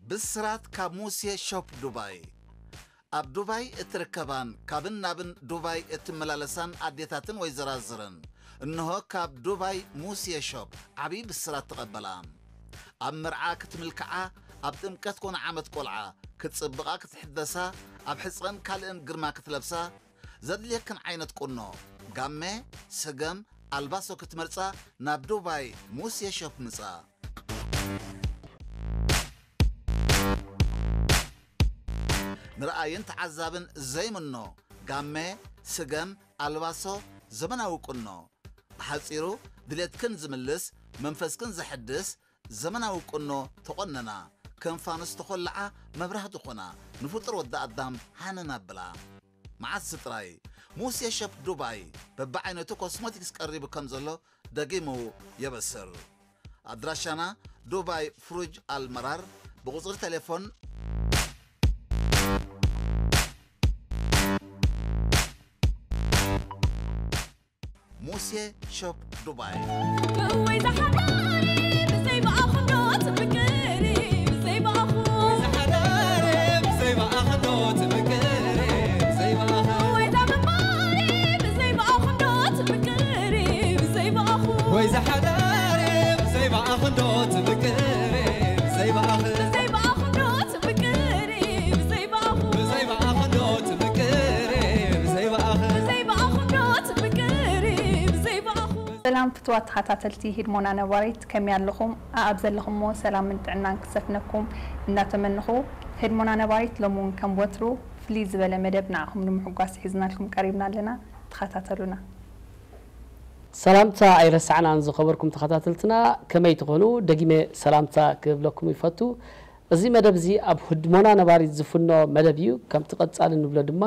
ብስራት ካብ ሙሴ ሾፕ ዱባይ። ኣብ ዱባይ እትርከባን ካብን ናብን ዱባይ እትመላለሳን ኣዴታትን ወይዘራዝርን፣ እንሆ ካብ ዱባይ ሙሴ ሾፕ ዓብዪ ብስራት ተቐበላ። ኣብ መርዓ ክትምልክዓ፣ ኣብ ጥምቀት ኮነ ዓመት ቆልዓ ክትጽብቓ ክትሕደሳ፣ ኣብ ሕጽረን ካልእን ግርማ ክትለብሳ፣ ዘድልየክን ዓይነት ቁኖ፣ ጋመ፣ ስገም፣ ኣልባሶ ክትመርጻ ናብ ዱባይ ሙሴ ሾፕ ምጻ። ንረኣይን ተዓዛብን ዘይምኖ ጋመ፣ ስገም፣ ኣልባሶ፣ ዘመናዊ ቁኖ። ብሓጺሩ ድሌትክን ዝምልስ፣ መንፈስክን ዘሐድስ ዘመናዊ ቁኖ ተቖነና። ከም ፋኑስ ተኾልዓ መብራህቲ ኾና፣ ንፍጡር ወዲ ኣዳም ሃነን ኣብላ። መዓስ ጥራይ ሙሴ ሸፕ ዱባይ በብዓይነቱ ኮስሞቲክስ ቀሪቡ ከም ዘሎ ደጊሙ የበስር። ኣድራሻና ዱባይ ፍሩጅ ኣልመራር፣ ብቁጽሪ ቴሌፎን ሙሴ ሾፕ ዱባይ። ወይ ዝሓዳሪ ብዘይ ብኣኹ ዶ ትፍቅሪ፣ ብዘይ ብኣኹ። ወይ ዝሓዳሪ ብዘይ ብኣኹ ዶ ትፍቅሪ፣ ብዘይ ብኣኹ። ወይ ዛምባሪ ብዘይ ብኣኹ ዶ ትፍቅሪ፣ ብዘይ ብኣኹ። ወይ ዝሓዳሪ ብዘይ ብኣኹ ዶ ትፍቅሪ፣ ብዘይ ብኣኹ። ብዘይ ብኣኹ ዶ ትፍቅሪ፣ ብዘይ ብኣኹ። ብዘይ ብኣኹ ዶ ትፍቅሪ፣ ብዘይ ብኣኹ። ብዘይ ብኣኹ ዶ ትፍቅሪ፣ ብዘይ ብኣኹ። ሰላም ፍትዋት ተኸታተልቲ ህድሞና ነባሪት፣ ከመይ ኣለኹም? ኣኣብ ዘለኹምዎ ሰላምን ጥዕናን ክሰፍነኩም እናተመንኹ፣ ህድሞና ነባሪት ሎሚ እውን ከም ወትሩ ፍልይ ዝበለ መደብ ንዓኹም ንምሕጓስ ሒዝናልኩም ቀሪብና ኣለና። ተኸታተሉና። ሰላምታ ኣይረሳዕናን ዝኸበርኩም ተኸታተልትና፣ ከመይ ትኾኑ? ደጊመ ሰላምታ ክብለኩም ይፈቱ። እዚ መደብ እዚ ኣብ ህድሞና ነባሪት ዝፍኖ መደብ እዩ። ከምቲ ቀጻሊ ንብሎ ድማ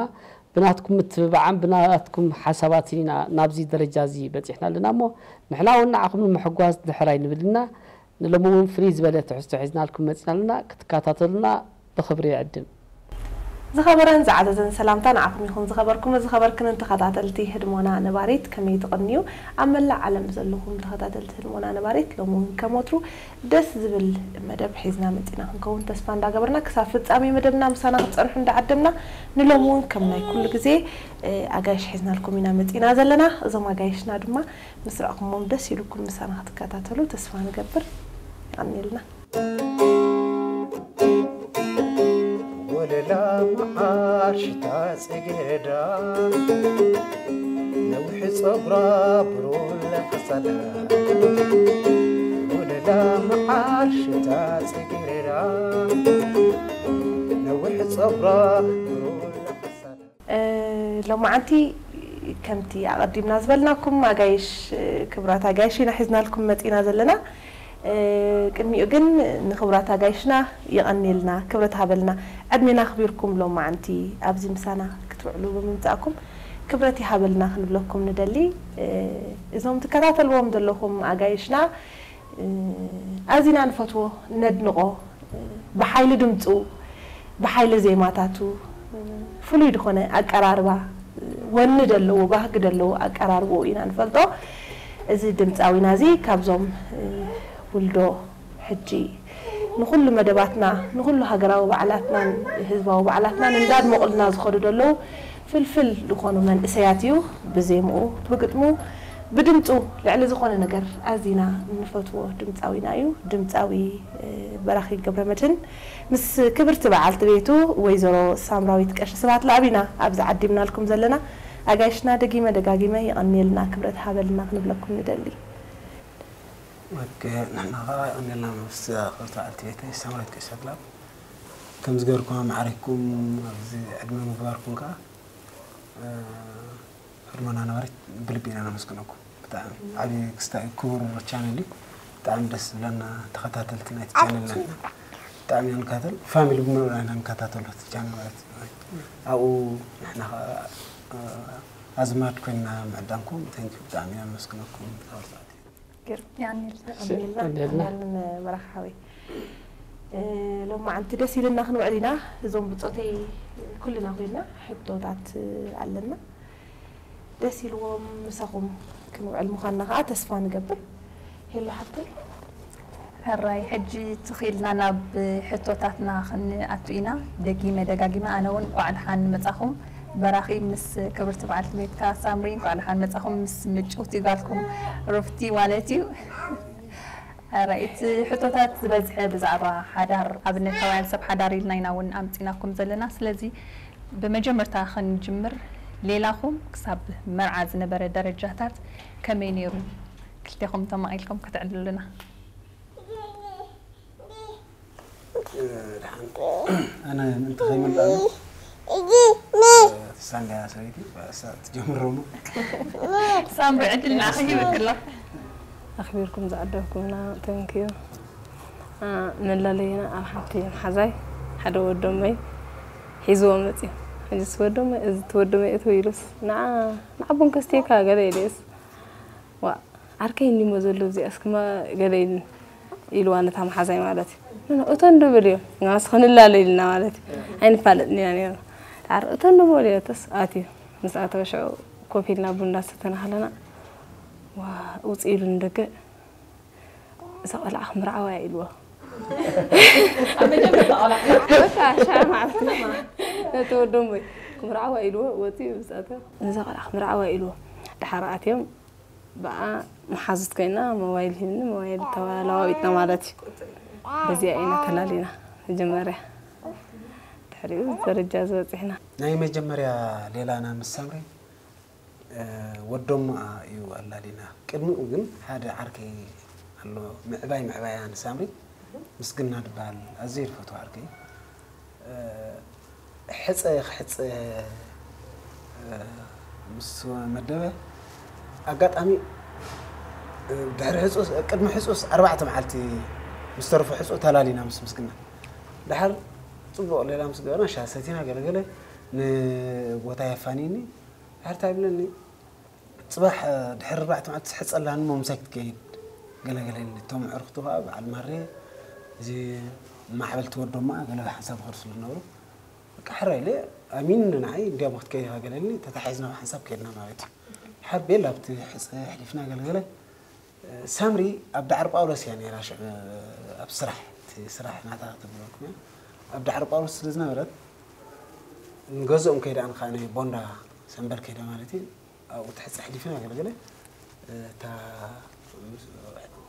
ብናትኩም ምትብባዕን ብናትኩም ሓሳባትን ኢና ናብዚ ደረጃ እዚ በጺሕና ኣለና እሞ፣ ንሕና እውን ንዓኹም ንምሕጓስ ድሕር ኣይንብልና። ንሎሚ እውን ፍልይ ዝበለ ትሕዝቶ ሒዝናልኩም መጺና ኣለና። ክትከታተሉና ብኽብሪ ይዕድም። ዝኸበረን ዝዓዘዘን ሰላምታ ንዓኹም ይኹን። ዝኸበርኩምን ዝኸበርክንን ተኸታተልቲ ህድሞና ነባሪት፣ ከመይ ትቕንዩ? ኣብ መላእ ዓለም ዘለኹም ተኸታተልቲ ህድሞና ነባሪት፣ ሎሚ እውን ከም ወትሩ ደስ ዝብል መደብ ሒዝና መጺና ክንከውን ተስፋ እንዳገበርና፣ ክሳብ ፍጻሜ መደብና ምሳና ክትጸንሑ እንዳዓደምና፣ ንሎሚ እውን ከም ናይ ኩሉ ግዜ፣ እ፣ ኣጋይሽ ሒዝናልኩም ኢና መጺና ዘለና። እዞም ኣጋይሽና ድማ ምስ ረኣኹሞም ደስ ኢሉኩም ምሳና ክትከታተሉ ተስፋ ንገብር። ኣሜልና። ወለላ መዓር ሽታ ጽጌረዳ፣ ነዊሕ ጸጉራ ብሩር ለፈጸላ። ወለላ መዓር ሽታ ጽጌረዳ፣ ነዊሕ ጸጉራ ብሩር ለፈጸላ። እ፣ ሎማዓንቲ ከምቲ ኣቐዲምና ዝበልናኩም ኣጋይሽ፣ እ፣ ክቡራት ኣጋይሽ ኢና ሒዝናልኩም መጺና ዘለና። እ፣ ቅድሚኡ ግን ንክቡራት ኣጋይሽና የቐንየልና፣ ክብረት ሃበልና። ዕድሜና ኣኽቢርኩም ሎማዓንቲ ኣብዚ ምሳና ክትውዕሉ ብምምጻእኩም ክብረት ይሃበልና ክንብለኩም ንደሊ። እ፣ እዞም ትከታተልዎም ዘለኹም ኣጋይሽና፣ እ፣ ኣዚና ንፈትዎ፣ ነድንቖ። ብሓይሊ ድምፁ፣ ብሓይሊ ዜማታቱ፣ ፍሉይ ዝኾነ ኣቀራርባ፣ ወኒ ዘለዎ፣ ባህጊ ዘለዎ ኣቀራርባኡ ኢና ንፈልጦ። እዚ ድምፃዊና እዚ ካብዞም፣ እ፣ ውልዶ ሕጂ ንኹሉ መደባትና፣ ንኹሉ ሃገራዊ በዓላትናን ህዝባዊ በዓላትናን እንዳድመቑልና ዝኸዱ ዘለዉ ፍልፍል ዝኾኑ መንእሰያት እዩ። ብዜምኡ፣ ብግጥሙ፣ ብድምፁ ልዕሊ ዝኾነ ነገር ኣዚና እንፈትዎ ድምፃዊና እዩ። ድምፃዊ፣ እ፣ በራኺ ገብረመድህን ምስ ክብርቲ በዓልቲ ቤቱ ወይዘሮ ሳምራዊት ቀሺ ስብሃት ለኣብ ኢና ኣብዚ ዓዲምናልኩም ዘለና። ኣጋይሽና ደጊመ ደጋጊመ የቐንየልና፣ ክብረት ሃበልና ክንብለኩም ንደሊ። ኦኬ፣ ንሕና ኸዓ የቐንየልና ምስ ክብርቲ በዓልቲ ቤተይ ሳምራዊት ቀሺ ስብሃት ለኣብ። ከም ዝገርኩም ኣማዕሪግኩም ኣብዚ ዕድመ ምግባርኩም ከኣ፣ እ፣ ህድሞና ነባሪት ብልቢ ኢና ነመስግነኩም። ብጣዕሚ ዓቢ ክስታይ ክቡር ቻነል እዩ። ብጣዕሚ ደስ ዝብለና ተኸታተልቲ ናይቲ ቻነል ኢና። ብጣዕሚ ኢና ንከታተል፣ ፋሚሊ ብምሉእ ኢና ንከታተሎ እቲ ቻነል ማለት እዩ። ኣብኡ ንሕና ኸዓ፣ እ፣ ኣዝማድ ኮይንና ምዕዳምኩም፣ ታንኪዩ፣ ብጣዕሚ ኢና ነመስግነኩም። ገይሩ። የቐንየልና። የቐንየልና። የቐንየልና። የቐንየልና መራኺ ሓወይ። እ፣ ሎማዓንቲ ደስ ኢልና ክንውዕል ኢና። እዞም ብጾተይ ኩልና ኮይንና ሕቶታት ኣለና። ደስ ኢልዎም ምሳኹም ክንውዕል ምዃንና ከዓ ተስፋ ንገብር። ሄሎ ሓፍተይ። ሕራይ፣ ሕጂ ትኺልና ናብ ሕቶታትና ክንኣቱ ኢና። ደጊመ ደጋጊመ ኣነ እውን እንኳዕ ደሓን መጻኹም። በራኺ ምስ ክብርቲ በዓልቲ ቤትካ ሳምሪ እንኳዕ ደሓን መጻኹም፣ ምስ ምጭውቲ ጓልኩም ሩፍቲ ማለት እዩ። ሕራይ፣ እቲ ሕቶታት ዝበዝሐ ብዛዕባ ሓዳር፣ ኣብነታውያን ሰብ ሓዳር ኢልና ኢና እውን ኣምጺናኩም ዘለና። ስለዚ ብመጀመርታ ክንጅምር፣ ሌላኹም ክሳብ መርዓ ዝነበረ ደረጃታት ከመይ ነይሩ? ክልቴኹም ተማቒልኩም ከተዕልሉና። ደሓን፣ ኣነ ምእንቲ ከይመልጣ ሳንዳያ ሰበይቲ ትጀምሮ እሞ። ሳምሪ፣ ዕድል ንዓኺ ሂበኪ ኣለኹ። ኣኽቢርኩም ዝዓደምኩምና፣ ተንክዩ። መላለይና ኣብ ሓንቲ መሓዛይ ሓደ ወዶመይ ሒዝዎ መፅዩ። ሕጅስ ወዶመይ፣ እዚ እቲ ወዶመይ እትው ኢሉስ፣ ንዓ ንዓቦን ከስትየካ ገለ ኢለየስ፣ ዋ ዓርከይ እንዲሞ ዘሎ እዚኣስ ክማ ገለ ኢሉኒ፣ ኢልዋ ነታ መሓዛይ ማለት እዩ። እቶ እንዶ በልዮ፣ ንጋስ ክንላለ ኢልና ማለት እዩ። ኣይንፋለጥን ኢና ነይርና። ዳሓር እቶ እንዶ በልዮ ተስ ኣትዩ። ምስ ኣተወ ሽዑ ኮፍ ኢልና ቡን እንዳሰተና ከለና፣ ዋ ውፅእ ኢሉ ንደገ፣ እዛ ቆልዓ ክምርዓዋ እያ ኢልዎ። ኣብ መጀመርታ ቆልዓ። በቃ ሽዓ መዓልቲ ነቲ ወዶም ወይ ክምርዓዋ ኢልዎ ወፂኡ ምስ ኣተወ፣ ነዛ ቆልዓ ክምርዓዋ ኢልዎ። ዳሓር ኣትዮም ብኣ መሓዙት ኮይና ሞባይል ሂብኒ፣ ሞባይል ተለዋዊጥና ማለት እዩ። በዚኣ ኢና ተላሊና መጀመርያ። ድሕሪኡ ደረጃ ዝበፂሕና። ናይ መጀመርያ ሌላና ምስ ሳምሪ፣ እ፣ ወዶምኣ እዩ ኣላሊና። ቅድሚኡ ግን ሓደ ዓርከይ ኣሎ፣ ምዕባይ ምዕባያ ንሳምሪ ምስግና ዝበሃል ኣዝየ ዝፈትዎ ዓርከይ። እ፣ ሕፀ ክሕፀ፣ እ፣ ምስ መደበ፣ ኣጋጣሚ፣ እ፣ ድሕሪ ሕፁስ፣ ቅድሚ ሕፁስ ኣርባዕተ መዓልቲ ምስ ተረፎ ሕፁ ተላሊና ምስ ምስግና። ድሓር ፅቡቕ ሌላ ምስ ገበርና ሻሂ ሰቲና ገለገለ ንቦታ የፋንይኒ። ድሓር እንታይ ይብለኒ፣ ፅባሕ ድሕሪ ኣርባዕተ መዓልቲ ትሕፀላኒ እሞ ምሳይ ክትከይድ ገለገለ ኢልኒ። እቶም ኣዕርኽቱ ከዓ በዓል ማሬ፣ እዚ ማዕበል ትወዶማ ገለ ሓንሳብ ክኸዱ ስለ ዝነበሩ፣ በቃ ሕራይ ኢለ ኣሚኑ ንዓይ እንዲያሞ ክትከይድ ኢኻ ገለ ኢልኒ። ተታሒዝና ሓንሳብ ከይድና ማለት እዩ። ድሓር ቤላ ኣብቲ ሕፀ ኣሕሊፍና ገለገለ። ሳምሪ ኣብ ዳዕሮ ጳውሎስ እያ ነይራ ሽዑ ኣብ ስራሕ፣ እቲ ስራሕ ናታ ክትብለኩም እያ። ኣብ ዳዕሮ ጳውሎስ ስለ ዝነበረት ንገዝኦም ከይዳ፣ ኣነ ከኣ ናይ ቦንዳ ሰምበል ከይደ ማለት እዩ። ኣብኡ ትሕጽ ኣሕሊፍና ገለገለ እታ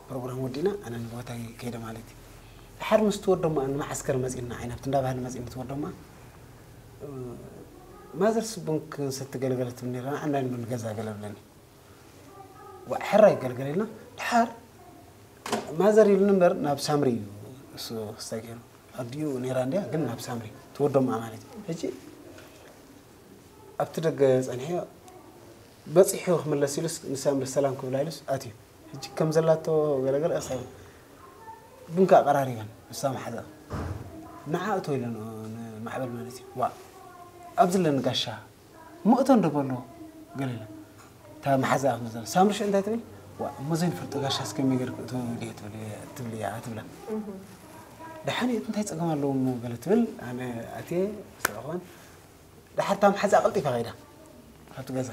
ፕሮግራም ወዲእና ኣነ ንቦታይ ከይደ ማለት እዩ። ድሓር ምስ ትወደማ ንመዓስከር መጺና ዓይናብቲ እንዳባህሊ መጺና ትወደማ ማዘር ስቡን ክንሰቲ ገለገለ ትብል ነይራ። ንዓና ንብል ገዛ ገለ ብለኒ። ዋ፣ ሕራይ ገልገል ኢልና ድሓር ማዘር ኢሉኒ እምበር ናብ ሳምሪ እዩ እሱ ክስታይ ገይሩ። ኣዲኡ ነይራ እንድያ ግን ናብ ሳምሪ ትወደምኣ ማለት እዩ። ሕጂ ኣብቲ ደገ ጸኒሐ በጺሑ ክምለስ ኢሉስ ንሳምሪ ሰላም ክብላ ኢሉስ ኣትዩ። ሕጂ ከም ዘላቶ ገለገለ ሳምሪ ቡን ከኣ ቀራሪበን ንሳ መሓዛ ንዓ እቶ ኢለን ንማዕበል ማለት እዩ። ዋ ኣብዚ ኣለኒ ጋሻ እሞ እቶ እንዶ በሎ ገለ ኢላ። እታ መሓዛኣ ከም ዘላ ሳምሪ ሽዑ እንታይ ትብል? ዋ እሞ ዘይንፈልጦ ጋሻ እስከ መይ ገይርኩ እቶ ድየ ትብል ትብል እያ ትብላ። ደሓን እዩ እንታይ ጸገም ኣለዎ እሞ ገለ ትብል። ኣነ ኣትየ ስዕኾን ደሓር እታ መሓዛኣ ቀልጢፋ ከይዳ ካብቲ ገዛ።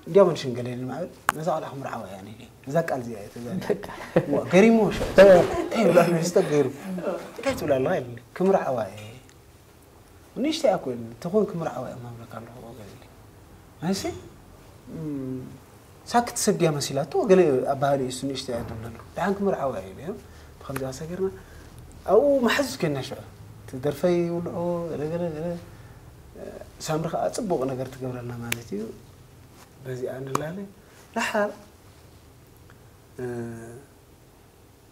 እንዲያውም ንሽን ገለ ኢልኒ ማዕበል ነዛ ቆልዓ ክምርዓዋ እያ ኢለ እዛ ቃል እዚኣ እየ ተዛሪበ። ዋ ገሪሞ ሽዑ እንታይ ይብላ ንስተ ገይሩ እንታይ ትብል ኣለኻ ኢልኒ ክምርዓዋ እየ ንእሽተይ ኣኮ ኢልኒ፣ ተኾን ክምርዓዋ እየ ማብለካ ኣለኹ ገለ ኢለ። ኣነሲ ሳክት ሰብ ድያ መሲላቶ ገለ ኣባህሊ እሱ ንእሽተይ እያ ትብለሉ። ደሓን ክምርዓዋ እየ ኢለ ብከምዚ ኣሰገርና ኣብኡ መሓዙት ኮይና ሽዑ እቲ ደርፈይ ይውልዖ ገለ ገለ ገለ ሳምሪ ከዓ ፅቡቕ ነገር ትገብረልና ማለት እዩ። በዚኣ ንላለ ደሓር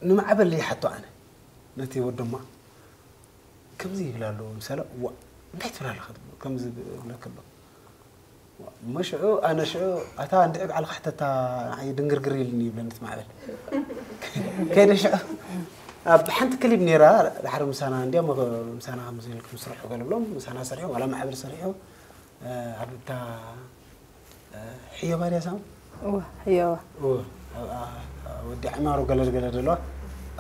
ንማዕበል ይሓቶ ኣነ ነቲ ወደማ ከምዚ ይብል ኣሎ ምሳለ ዋ እንታይ ትብል ኣለኻ ከምዚ ይብለክ ኣሎ እሞ ሽዑ ኣነ ሽዑ ኣታ እንድዒ ባዕልካ ሕተታ ንዓይ ድንግርግር ኢልኒ ይብለኒ እቲ ማዕበል ከይደ ሽዑ ኣብ ሓንቲ ክሊብ ነይራ ድሓር ምሳና እንዲያ ምሳና ከምዚ ኢልኩም ስርሑ ገለ ብሎም ምሳና ሰሪሑ ዋላ ማዕበል ሰሪሑ ኣብ እታ ሕዮ ባርያ ሳም እወ ሕዮዋ ወዲ ዕማሩ ገለል ገለ ደለዋ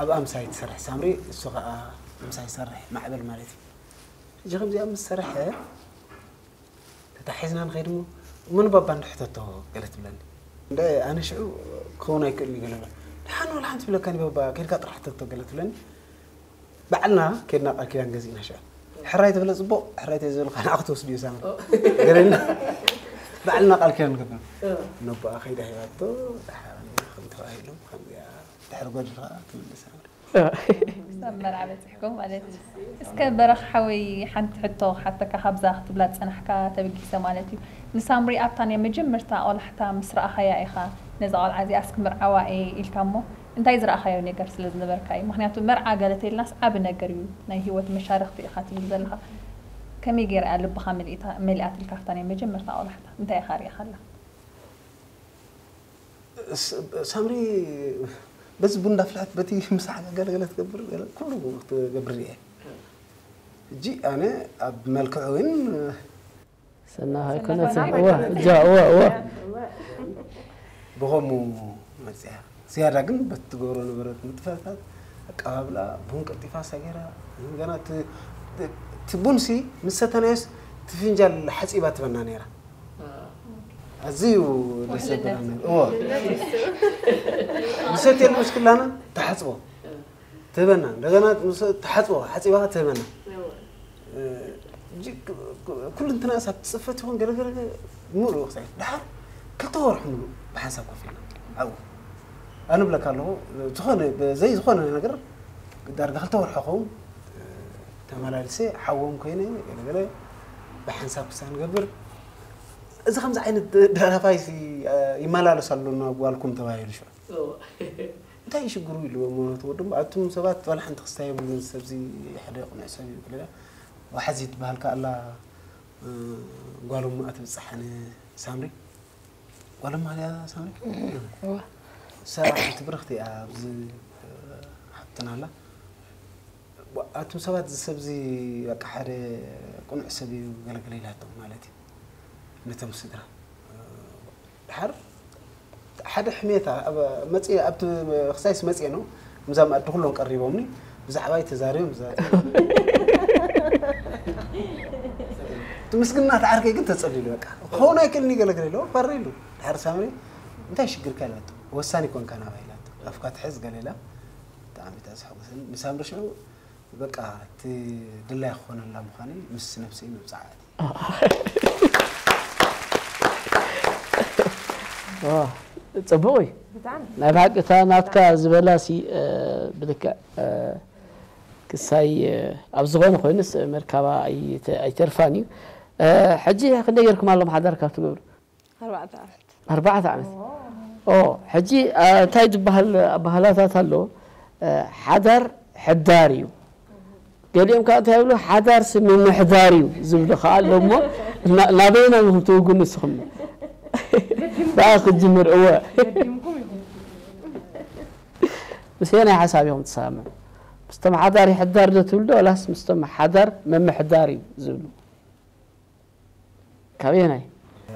ኣብኣ ምሳይ ትሰርሕ ሳምሪ እሱ ከዓ ምሳይ ይሰርሕ ማዕበል ማለት እዩ ሕጂ ከምዚኣ ምስ ሰርሐ ተታሒዝና ንኸይድ እሞ መን ባባ እንድሕተቶ ገለ ትብለኒ እንደ ኣነ ሽዑ ክኸውን ኣይክእልን ገለ ሓን ወላ ሓንቲ ብለካኒ በባ ከድካ ጥራሕ ተቶ ገለ ትብለኒ። ባዕልና ከድና ቃል ኪዳን ገዚእና ሸ ሕራይ ትብለ ጽቡቕ ሕራይ ተዘበልካ ንዓ ክትወስድዮ ሳምሪ ገለና። ባዕልና ቃል ኪዳን ንገብር። ነቦኣ ከይዳ ሂባቶ። ደሓር ከምተባሂሉ ከምዚኣ ድሕሪ ጎድልካ ትምልሳ። ክሳብ መርዓ በፂሕኩም ማለት እዩ። እስከ በረኽ ሓወይ ሓንቲ ሕቶ ክሓተካ ካብዛ ክትብላ ዝፀናሕካ ተበጊሰ ማለት እዩ። ንሳምሪ ኣብታ ናይ መጀመርታ ቆላሕታ ምስ ረኣኻያ ኢኻ ነዛ ቆልዓ እዚኣ እስኪ ምርዓዋ እየ ኢልካ እሞ እንታይ ዝረኣኻዮ ነገር ስለ ዝነበርካ እዩ? ምክንያቱ መርዓ ገለ ተይልናስ ዓቢ ነገር እዩ ናይ ህይወት መሻርኽቲ ኢኻ ትብል ዘለኻ። ከመይ ገይራ እያ ልብኻ መሊኣትልካ ኣብታ ናይ መጀመርታ ቆላሕታ እንታይ ኢኻ ሪኢኻላ? ሳምሪ በዚ ቡን እንዳፍልሐት በቲ ምሳሕ ገለገለ ትገብር ኩሉ ትገብር እየ እጂ ኣነ ኣብ መልክዑ እውን ሰና ኣይኮነትን እዋ እጃ እዋ እዋ ብኸሙ መፅያ ዝያዳ ግን በቲ ትገብሮ ነበረት ምጥፈታት ኣቀባብላ ቡን ቀልጢፋ ሰገራ ገና እቲ ቡንሲ ምስ ሰተናዮስ ትፍንጃል ሓፂባ ትበና ነይራ ኣዝዩ ደስ ዘበላ እዎ ንሰትየሉ ምስ ክላና ተሓፅቦ ትህበና እንደገና ተሓፅቦ ሓፂባ ትህበና ኩሉ እንትና ሳብ ትፅፈት ይኹን ገለገለ ምሉእ ክሳይ ድሓር ክልተ ወርሒ ምሉእ ብሓንሳብ ኮፍ ኢልና ኣብኡ ኣነ ብለካ ኣለኹ ዝኾነ ዘይ ዝኾነ ነገር ዳርጋ ክልተ ወርሒ ኸውን ተመላልሰ ሓዎም ኮይነ ገለገለ ብሓንሳብ ክሳ ንገብር እዚ ከምዚ ዓይነት ደራፋይ ይመላለስ ኣሎ ናብ ጓልኩም ተባሂሉ ሽዑ እንታይ እዩ ሽግሩ ኢልዎም እውነት ወድም ኣቱም ሰባት ዋላ ሓንቲ ክስታይ የብሉን ሰብዚ ሓደ ቅኑዕ ሰብ እዩ ክልላ ዋሓዚ ትበሃል ከኣላ ጓሎም ኣትብፅሓ ንሳምሪ ጓሎም ማልያ ሳምሪ ሰራ ሓንቲ ብርኽቲ እያ ኣብዚ ሓብትና ኣላ ኣቱም ሰባት እዚ ሰብዚ በቃ ሓደ ቅኑዕ ሰብ እዩ ገለገለ ኢላቶም ማለት እዩ ነቶም ስድራ ድሓር ሓደ ሕሜታ መፅየ ኣብቲ ክሳይስ መፅየ ነው ምዛ መኣዲ ኩሎም ቀሪቦምኒ ብዛዕባይ ተዛሪቦም እቲ ምስግና ተዓርከይ ግን ተፀሊሉ በቃ ክኸውን ኣይክእልን ይገለገለ ኢለዎ ፈሪ ኢሉ ድሓር ሳምሪ እንታይ ሽግርካ ኢላቶ ወሳኒ ኮንካ ናባ ኢላቶ ኣፍካ ትሕዝ ገለ ኢላ ብጣዕሚ እታ ዝሕጉስን ንሳምሪ ሽዑ በቃ እቲ ድላይ ክኾነላ ምዃነይ ምስ ነብሰይ ምብፃዓት ፅቡቕ እዩ ናይ ብሓቂ እታ ናትካ ዝበላ ሲ ብልክዕ ክሳይ ኣብ ዝኾነ ኮይኑስ መርካባ ኣይተርፋን እዩ ሕጂ ክንደይ ገርኩም ኣለኹም ሓዳር ካብ ትገብሩ ኣርባዕተ ዓመት ኦ ሕጂ እንታይ ዝበሃል ኣባህላታት ኣሎ ሓዳር ሕዳር እዩ ገሊኦም ከዓ እንታይ ይብሉ ሓዳር ሲ ምምሕዳር እዩ ዝብሉ ከዓ ኣሎ እሞ ናበይና ንክም ትውጉ ንስኹም ብኣ ክትጅምር እወ ምስ ናይ ሓሳብ ኢኹም ትሰማምዑ ምስቶም ሓዳር ይሕዳር ዶ ትብሉ ዶ ወላስ ምስቶም ሓዳር ምምሕዳር እዩ ዝብሉ ካበየናይ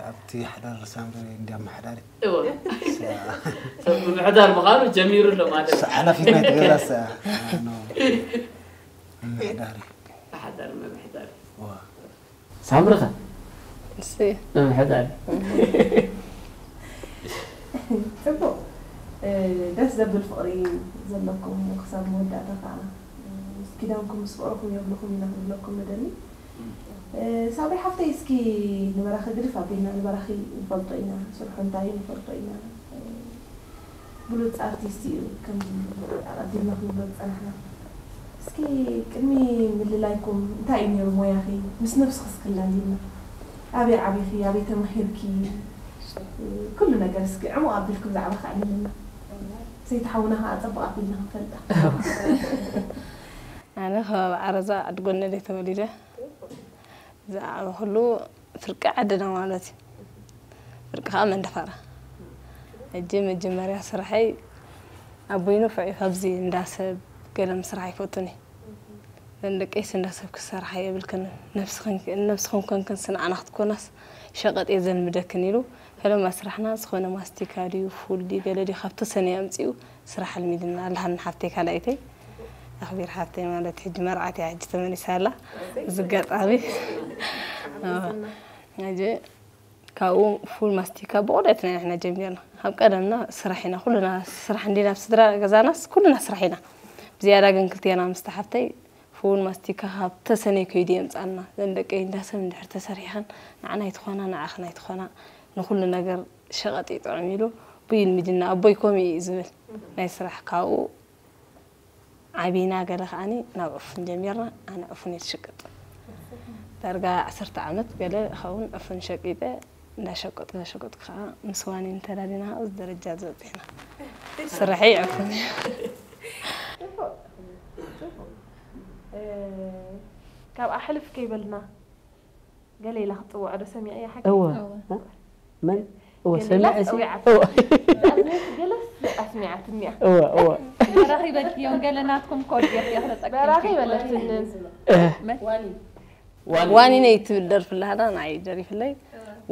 ኣብቲ ሓዳር ሳምሪ እንዲያ ኣመሓዳሪ ሰብ ምምሕዳር ምዃኑ ጀሚሩ ኣሎ ማለት እዩ። ሓላፊት ናይ ትገዛ ምምሕዳሪ ሓዳር ምምሕዳር ሳምሪ ኸ እሰይ ምምሕዳሪ ፅቡቕ ደስ ዘብል ፍቕሪ ዘለኩም ክሳብ መወዳእታ ከዓ ምስ ኪዳንኩም ምስ ፍቕርኹም የብልኹም ኢና ክንብለኩም ንደሊ ሳብሪ ሓፍተይ እስኪ ንበራኺ ግድፍ ኣቢልና ንበራኺ ንፈልጦ ኢና ስርሑ እንታይ ንፈልጦ ኢና ብሉፅ ኣርቲስት እዩ ከምዚ ኣቐዲምና ክንብሎ ዝፀናሕና እስኪ ቅድሚ ምልላይኩም እንታይ እዩ ነይሩ ሞያኺ ምስ ነብስኺ እስክላሊና ኣበይ ዓቢኺ ኣበይ ተማሂርኪ ኩሉ ነገር እስኪ ዕሙቕ ኣቢልኪ ብዛዕባኺ ኣዕልልና ሰይቲ ሓውና ከዓ ፅቡቕ ኣቢልና ክንፈልጣ ኣነ ከባቢ ዓረዛ ዓዲ ጎነደይ ተወሊደ ዝዓበኹሉ ፍርቂ ዓድና ማለት እዩ ፍርቂ ከዓ መንደፈራ ሕጂ መጀመርያ ስርሐይ ኣቦይ ንፉዕ እዩ ካብዚ እንዳሰብ ገለ ምስራሕ ኣይፈቱን እዩ ዘን ደቀይስ እንዳሰብ ክሰርሓ የብልክን ነብስኽን ኮንክን ስንዓና ክትኮናስ ሸቐጥ እየ ዘልምደክን ኢሉ ፈለማ ስራሕና ዝኾነ ማስቲካ ድዩ ፉል ድዩ ገለ ድዩ ካብ ተሰነየ ኣምፂኡ ስራሕ ኣልሚድና ኣለሃኒ ሓፍተይ ካልኣይተይ ኣኽቢር ሓፍተይ ማለት ሕጂ መርዓት እያ ሕጂ ተመሊሳ ኣላ እዚ ኣጋጣሚ ሕጂ ካብኡ ፉል ማስቲካ ብቑደት ናይ ንሕና ጀሚርና። ኣብ ቀደምና ስራሕ ኢና ኩልና፣ ስራሕ እንዲና ኣብ ስድራ ገዛናስ ኩልና ስራሕ ኢና። ብዝያዳ ግን ክልቴና ምስቲ ሓፍተይ ፉል ማስቲካ ካብ ተሰነይ ከይዱ የምጻልና። ዘን ደቀይ እንዳሰብ እንድሕር ተሰሪሐን ንዓና ኣይትኾና፣ ንዓኽን ኣይትኾና፣ ንኹሉ ነገር ሸቐጥ ይጥዕም ኢሉ ብይልምድና ኣቦይ ከምኡ እዩ ዝብል ናይ ስራሕ። ካብኡ ዓቢና ገለ ከዓኒ ናብ ዕፉን ጀሚርና። ኣነ ዕፉን እየ ትሽቅጥ። ዳርጋ ዓሰርተ ዓመት ገለ ኸውን ዕፉን ሸቂጠ። እንዳሸቀጥኩ እንዳሸቀጥኩ ከዓ ምስ ዋኒን ተዳሊና ኣብዚ ደረጃ ዝበፅሕና። ስራሐይ ዕፉን እዩ። ካብ ኣሕልፍ ከይበልና ገለ ኢላ ክትፅውዖ ዶ ሰሚዐያ ሓቂ? እወ እወ። እ? መን እወ ገለ ሰሚዐ ኢላ ሲ ፀዊዓ። እወ ገለስ ኣስሚዓትኒ እያ። እወ እወ በራኺ በልክዮም ገለ ናትኩም ኮድ ጌርክዮ ክተጸቅም በራኺ በለትንን እ፣ ዋኒነይ ትብል ደርፊ ኣለሃና ንዓይ ደሪፍለይ።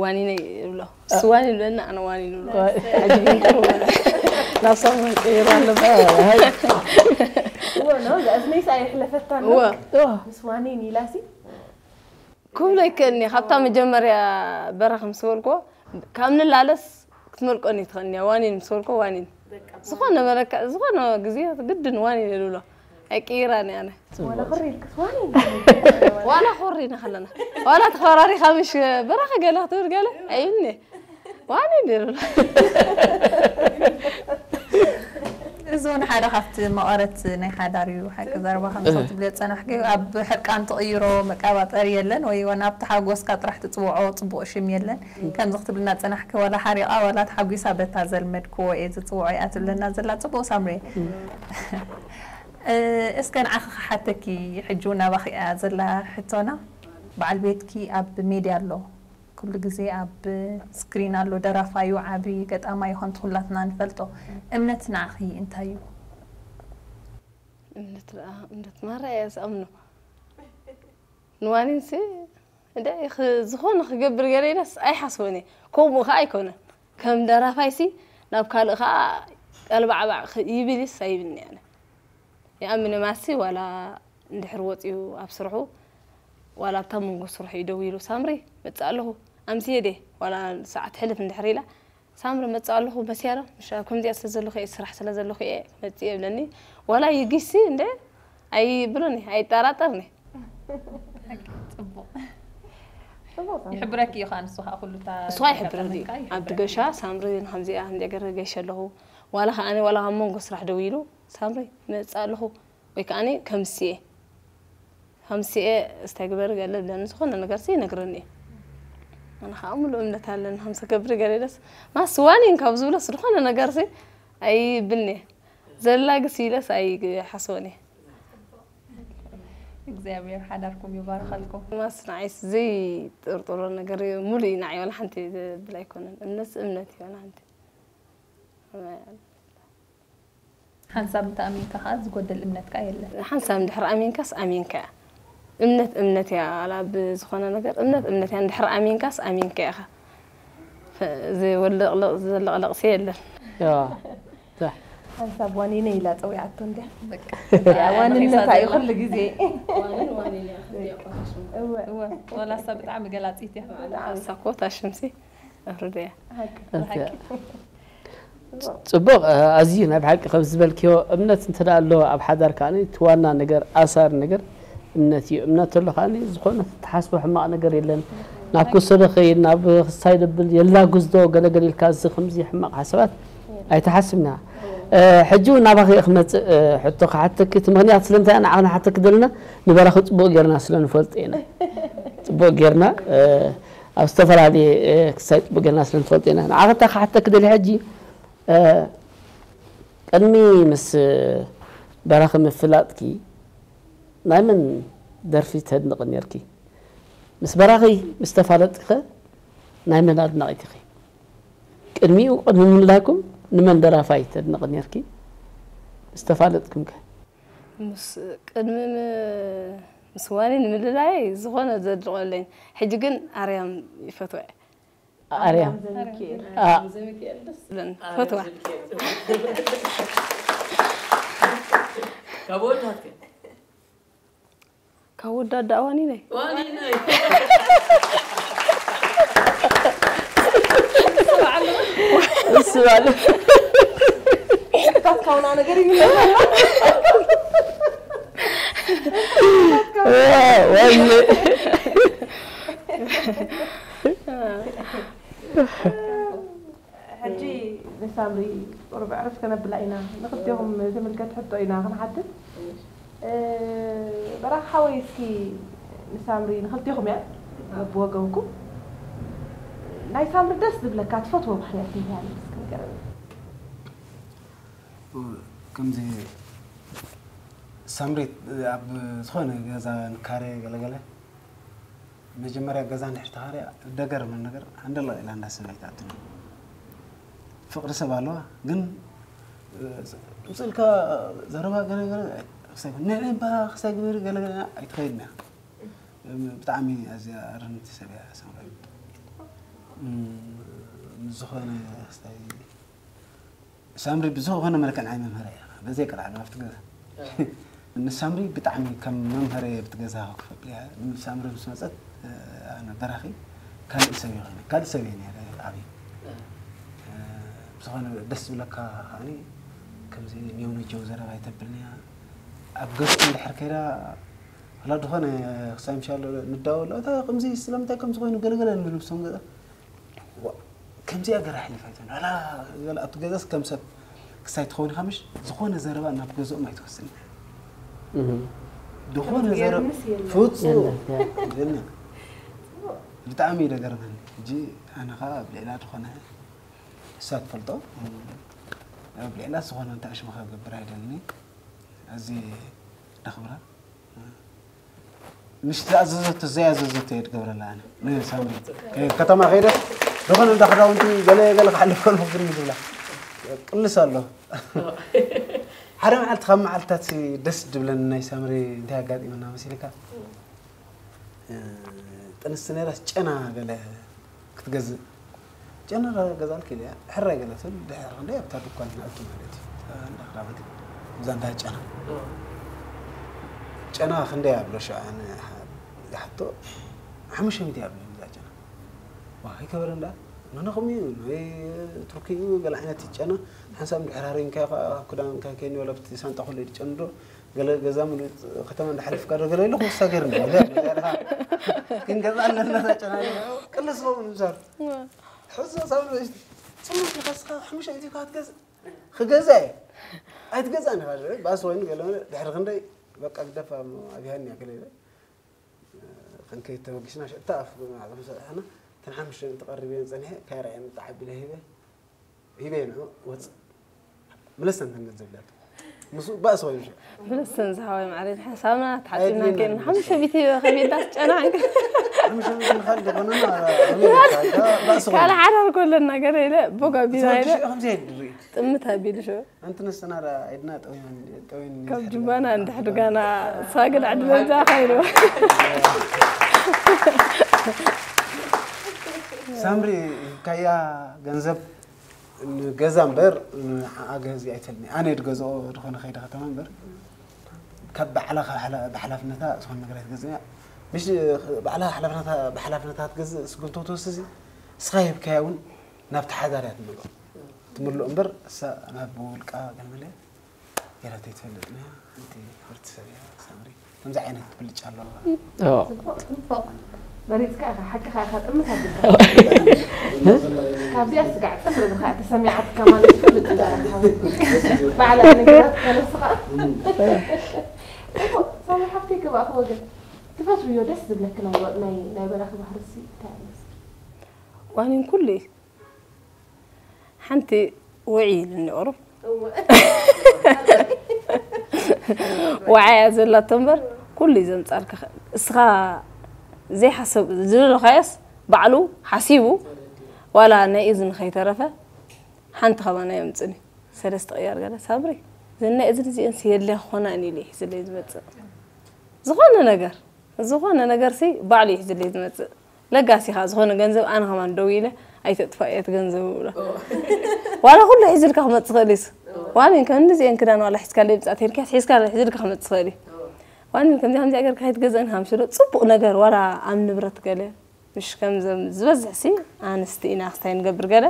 ዋኒነይ እብሎ፣ እሱ ዋኒን ብለኒ ኣነ ዋኒን እብሎ። ሕጂ ግን ቅርብ በለ። ናብ ሳሙና ቀይሩ ኣሎ። እወ ነው እዝነይስ ኣይሕለፈታን እወ። እወ ምስ ዋኒን ኢላሲ ክብሎ ይክእልኒ። ካብታ መጀመርያ በራኺ ምስ በልኮ ካብ ንላለስ ክትመልቀኒ ትኽእልኒ። ዋኒን ምስ በልኮ ዋኒን ዝኾነ መለክዕ ዝኾነ ግዜ ግድን ዋኒን እልብሎ። ኣይቅይራን እየ ኣነ። ወላ ክሪ ኢልክስ ዋኒን ዋላ ኮሪና ከለና ዋላ ተኸራሪኻ ምሽ በራኺ ገለ ክትብል ገለ ኣይብልኒ። ዋኒን እልብሎ። እዚ እውን ሓደ ካብቲ መቐረት ናይ ሓዳር እዩ። ሓቂ ዘረባ ከም ሰው ትብልዮ ዝፀናሕኪ ኣብ ሕርቃን ትቕይሮ መቀባጠሪ የለን ወይ ወላ ኣብቲ ሓጎስካ ጥራሕ ትፅውዖ ፅቡቕ ሽም የለን። ከምዚ ክትብልና ዝፀናሕኪ ዋላ ሓሪቓ ዋላ ተሓጒሳ በታ ዘልመድክዎ እየ ዝፅውዖ እያ ትብለና ዘላ። ፅቡቕ ሳምሪ። እ፣ እስከ ንዓኺ ክሓተኪ ሕጂ እውን ናባኺ እያ ዘላ ሕቶና። በዓል ቤትኪ ኣብ ሜድያ ኣሎ። ኩሉ ግዜ ኣብ ስክሪን ኣሎ። ደራፋዩ ዓቢ ገጣማዩ ከምቲ ኩላትና ንፈልጦ። እምነት ንዓኺ እንታይ እዩ? እምነት ደኣ እምነት ማራ እየ ዝኣምኖ። ንዋኒንሲ እንደ ኽ- ዝኾነ ክገብር ገለ ኢለስ ኣይሓስቦን እየ። ከምኡ ከዓ ኣይኮነን። ከም ደራፋይሲ ናብ ካልእ ከዓ ቀልባዕባዕ ክ- ይብል ይስ ኣይብልኒ ኣነ። ይኣምን ማሲ ዋላ እንድሕር ወፂኡ ኣብ ስርሑ ዋላ ኣብታ መንጎ ስርሑ እዩ ደው ኢሉ ሳምሪ መፅእ ኣለኹ ኣምስየ ደ ዋላ ሰዓት ሕልፍ እንድሕር ኢላ ሳምሪ መፅእ ኣለኹ መስያ ዶ ምሽ ኣብ ከምዚኣ ስለ ዘለኹ እየ ስራሕ ስለ ዘለኹ እየ መፅእ የብለኒ ዋላ ይጊሲ እንደ ኣይብሎኒ ኣይጠራጠርኒ ፅቡቕ ይሕብረኪ እዩ ከዓ ንሱ ከዓ ኩሉ እታ እሱ ኣይሕብረኒ ኣጋጣሚ ከዓ ኣብ ይሕብረኪ። ገሻ ሳምሪ ንከምዚኣ ከምዚኣ ገረ ገሽ ኣለኹ ዋላ ከዓ ኣነ ዋላ ኣብ መንጎ ስራሕ ደው ኢሉ ሳምሪ መፅእ ኣለኹ ወይ ከዓ ከምስየ ከምስየ እስታይ ግበሪ ገለ ብለኒ ዝኾነ ነገር ሲ ይነግረኒ እዩ ኣነ ከዓ ሙሉእ እምነት ኣለኒ ከምዚ ገብሪ ገለ ኢለስ ማስ ዋኒን ካብ ዝብለስ ዝኾነ ነገር ሲ ኣይብልኒ ዘላ ግስ ኢለስ ኣይሓስቦን እየ እግዚኣብሔር ሓዳርኩም ይባርኸልኩም። ማስ ንዓይስ ዘይጥርጥሮ ነገር እዩ ሙሉእ እዩ ንዓይ ዋላ ሓንቲ ዝብል ኣይኮነን እምነትስ እምነት እዩ ዋላ ሓንቲ ሓንሳብ እንተኣሚንካ ከዓ ዝጎደል እምነትካ የለን። ሓንሳብ እንድሕር ኣሚንካስ ኣሚንካ እያ እምነት እምነት እያ ኣላ ብዝኾነ ነገር እምነት እምነት እያ እንድሕር ኣሚንካስ ኣሚንካ ኢኻ ዝወልቕልቕ ዘለቕለቕሲ የለን ያ ሓንሳብ ዋኒነ ኢላ ፀዊዓቶ እንዲያ በቃ ዋንነታ እዩ ኩሉ ግዜ እወ እወ ወላ እሳ ብጣዕሚ ገላፂት እያ። ሳኮታ ሽምሲ ኣፍርደያ ሓቂ እንተ ጽቡቕ ኣዝዩ ናይ ብሓቂ ከም ዝበልክዮ እምነት እንተ ደኣ ኣሎ ኣብ ሓዳር ከኣ እቲ ዋና ነገር ኣሳሪ ነገር እምነት እዩ። እምነት ተሎ ከኣ ዝኾነ ትሓስቦ ሕማቕ ነገር የለን። ናብ ክወሰዶ ኸይድ ናብ ክሳይ ደብል የላጉዝዶ ገለገል ኢልካ እዚ ከምዚ ሕማቕ ሓሳባት ኣይትሓስብና። ሕጂ እውን ናባኺ ክመፅእ ሕቶ ክሓተኪ እቲ ምኽንያት ስለምንታይ ንዓኽ ንሓተኪ ዘለና ንበራኺ ፅቡቕ ጌርና ስለ ንፈልጦ ኢና። ፅቡቕ ጌርና ኣብ ዝተፈላለየ ክሳይ ፅቡቅ ጌርና ስለ ንፈልጥ ኢና ንዓኸታ ክሓተክ ደሊ ሕጂ ቅድሚ ምስ በራኺ ምፍላጥኪ ናይ መን ደርፊ ተድንቂ ነርኪ ምስ በራኺ ምስ ተፋለጥኪ ከ ናይ መን ኣድናቂት ኢኺ ቅድሚኡ ቅድሚ ምልላይኩም ንመን ደራፋይ ተድንቂ ነርኪ ምስ ተፋለጥኩም ከ ምስ ቅድሚ ም- ምስ ዋኒ ንምልላይ ዝኾነ ዘድንቆ የለይን ሕጂ ግን ኣርያም ይፈትዋ እየ ኣርያም ዘሚካኤል ኣ- ዝለን ፈትዋ ካብ ወዳትከ ካብ ወዳዳ ዋኒ ነይ ዋኒነይ እሱ ማለት ታትካውና ነገር እዩ። ወይ ሕጂ ንሳምሪ ቁሩብ ዕረፍቲ ከነብላ ኢና። ንክልቴኹም ዝምልከት ሕቶ ኢና ክንሓትት። በራኽ ሓወይ፣ እስኪ ንሳምሪ፣ ንክልቴኹም እያ በብወገንኩም፣ ናይ ሳምሪ ደስ ዝብለካ ትፈትዎ ባህርያት እንታይ እዩ? እስኪ ንገረኒ። ከምዚ ሳምሪ ኣብ ዝኾነ ገዛ ንካረ ገለገለ መጀመርያ ገዛ እንድሕር ተኻርያ ደገርመን ነገር ሃንደላ ኢላ እንዳ ሰብ ኣይትኣትን። ፍቕሪ ሰብ ኣለዋ ግን ውፅልካ ዘረባ ገለገለ ንዕባ ክሳይ ግበሪ ገለገለ ኣይትኸይድና። ብጣዕሚ ኣዝያ ኣረምቲ ሰብ እያ ሳምሪ። ዝኾነ ክሳይ ሳምሪ ብዝኾነ መልክዕ ናይ መምህር እያ። በዘይ ቀልዓ ኣብቲ ገዛ ንሳምሪ ብጣዕሚ ከም መምህር እየ ብቲ ገዛ ክፈል እያ። ሳምሪ ምስ መፀት ኣነ በራኺ ካልእ ሰብ ይኾነ ካልእ ሰብ እየ ነረ ዓብዩ ብዝኾነ ደስ ዝብለካ ከዓኒ ከምዚ ኔው ነጀው ዘረባ ይተብልንያ። ኣብ ገዝኡ እንድሕር ከይዳ ላ ዝኾነ ክሳይ ምሻሎ ንዳወሎ እታ ከምዚ ስለምንታይ ከምዚ ኮይኑ ገለገለ ንብል ብሶም ገዛ ከምዚኣ ገራ ኣሕሊፋ ኣይትኾን ዋላ ገለ ኣብቲ ገዛስ ከም ሰብ ክሳይ ትኸውን ኢኻ ምሽ ዝኾነ ዘረባ ናብ ገዝኦም ኣይትወስድን ዝኾነ ዘረባ ፍፁም ብጣዕሚ እዩ ደገርመኒ ሕጂ ኣነ ከዓ ኣብ ልዕላ ዝኾነ እሳ ትፈልጦ ኣብ ልዕላ ዝኾነ እንተ ኣሽመኻ ገብር ኣይደልኒ ኣዚ ደኽብራ ምሽ ዝኣዘዘቶ ዘይ ኣዘዘቶ እየ ትገብረላ ኣነ ንሳምሪ ከተማ ከይደ ዝኾነ እንዳ ክዳውንቲ ገለ ገለ ክሓልፍ ከልፎ ግርም ዝብላ ቅልስ ኣሎ ሓደ መዓልቲ ካብ መዓልትታት ደስ ድብለኒ ናይ ሳምሪ እንታይ ኣጋጢመና መሲልካ ጥንስቲ ነይራስ ጨና ገለ ክትገዝእ ጨና ገዛልኪ ኢለ ሕራይ ገለ ትብል ድሕር ክንደይ ኣብታ ድኳን ንኣቱ ማለት እዩ እንዳ ክዳውንቲ እዛ እንዳ ጨና ጨና ክንደይ ኣብሎ ሸዓ ዝሓቶ ሓሙሽተ ሚእቲ ኣብሎ እዛ ጨና ዋ ኣይከበረ እንዳ ነነኹም እዩ ናይ ቱርኪ እዩ ገለ ዓይነት ጨና ሓንሳብ ድሕር ሃረንካ ክዳንካ ከይኒ ወላ ብቲ ሳንጣ ኩሉ ጨንዶ ገለ ገዛ ሙሉ ከተማ እንዳሓለፍካ ዶ ገለ ኢሉ ክወሳ ገይርና ክንገዛ ኣለና ጨና ቅልስ ኸውን ምሳር ሕዞ ሳብ ጽሙት ንኸስኻ ሓሙሽተ ሚእቲ እኳ ክትገዝእ ክገዛ እየ ኣይትገዛእን ኢኻ ባስ ኮይኑ ገለ ድሕሪ ክንደይ በቃ ግደፋ ኣብሃኒ እያ ገለ ኢለ ክንከይድ ተበጊስና ሸታ ኣፍ ማዕዘም ሰሪሕና እተን ሓሙሽተ ሚእቲ ቀሪበን ጸኒሐ ካራ እየን ተዓቢለ ሂበ ሂበ ንዑ ወጽእ ምለሰን ተን ገንዘብ ኢላቶ ምስኡ ባእሲ ኮይኑ ሸ ምለሰን ዝሃወይ ማዕረ ሓሳብና ተሓጺብና ከይና ሓሙሽተ ሚእቲ ከቢዳስ ጨና ሓሙሽተ ሚእቲ ንኻል ደኾነና ባእሲ ኮይኑ ካልእ ሓዳር ኮለና ገለ ኢለ ቦጋ ቢና ኢለ ከምዚ ይድሪ ጥምት ኣቢሉ ሸ ኣንቲ ነስተና ኢድና ጠዊና ጠዊን ካብ ጅባና እንድሕድጋና ሳግድ ዕድመዛ ኸይኑ ሳምሪ ካያ ገንዘብ ንገዛ እምበር ንዓኣ ገዚ ኣይተልኒ ኣነ ድገዝኦ ዝኾነ ከይደ ከተማ እምበር ካብ ባዕላ ብሓላፍነታ ዝኾነ ነገር ኣይትገዝእያ ምሽ ባዕላ ብሓላፍነታ ትገዝእ ስጉምቶ ትወስዚ እስኻ ሂብካያ እውን ናብ ተሓዳር እያ ትምልኦ ትምልኦ እምበር እሳ ናብ ውልቃ ገለመለ ገይራተይ ትፈልጥ እያ ሓንቲ ክብርቲ ሰብ እያ ሳምሪ ከምዚ ዓይነት ብልጫ ኣለዋ መሪፅካ ኢኻ ሓቅኻ ኢኻ ጥምት ኣቢልካ ካብዚኣ ስጋዕ ፅፍሪ ኢልካ ተሰሚዓትካ ማለት ፍልጥ ባዕላ ነገራት ከነስኻ ሳሚ ሓፍተይ ክብኣኽ ወገን ትፈትውዮ ደስ ዝብለኪ ናይ በራኺ ባህርሲ እንታይ ኣሎ ዋኒን ኩሉ እዩ ሓንቲ ውዒ ኢልኒ ቁሩብ ወዓያ ዘላቶ እምበር ኩሉ እዩ ዘምፃልካ እስኻ ዘይሓሰብ ዝደለኻዮስ ባዕሉ ሓሲቡ ዋላ ናይ እዝኒ ከይተረፈ ሓንቲ ከማና የምፅኒ ሰለስተ ቅያር ገለ ሳብሪ ዘናይ እዝኒ እዚአን ስየለ ክኾና እኒለ ይሕዝለይ ዝመፅእ ዝኾነ ነገር ዝኾነ ነገር ሲ ባዕሉ ይሕዝለይ ዝመፅእ ለጋሲ ኻ ዝኾነ ገንዘብ ኣነ ከማን ደው ኢለ ኣይተጥፋእየ እቲ ገንዘብ ብሎ ዋላ ኩሉ ሒዝልካ ክመፅእ ክእል እዩ ዋላ ከም እንደዚአን ክዳን ዋላ ሒዝካ ለይ ብፃት ሄድካ ሒዝካ ሒዝልካ ክመፅእ ክእል እዩ ዋላ ከምዚ ከምዚ ገርካ ከይትገዘእን ሃምሽሎ ፅቡቅ ነገር ዋላ ኣብ ንብረት ገለ ምሽ ከምዘም ዝበዝሕ ሲ ኣንስቲ ኢና ክስታይ ንገብር ገለ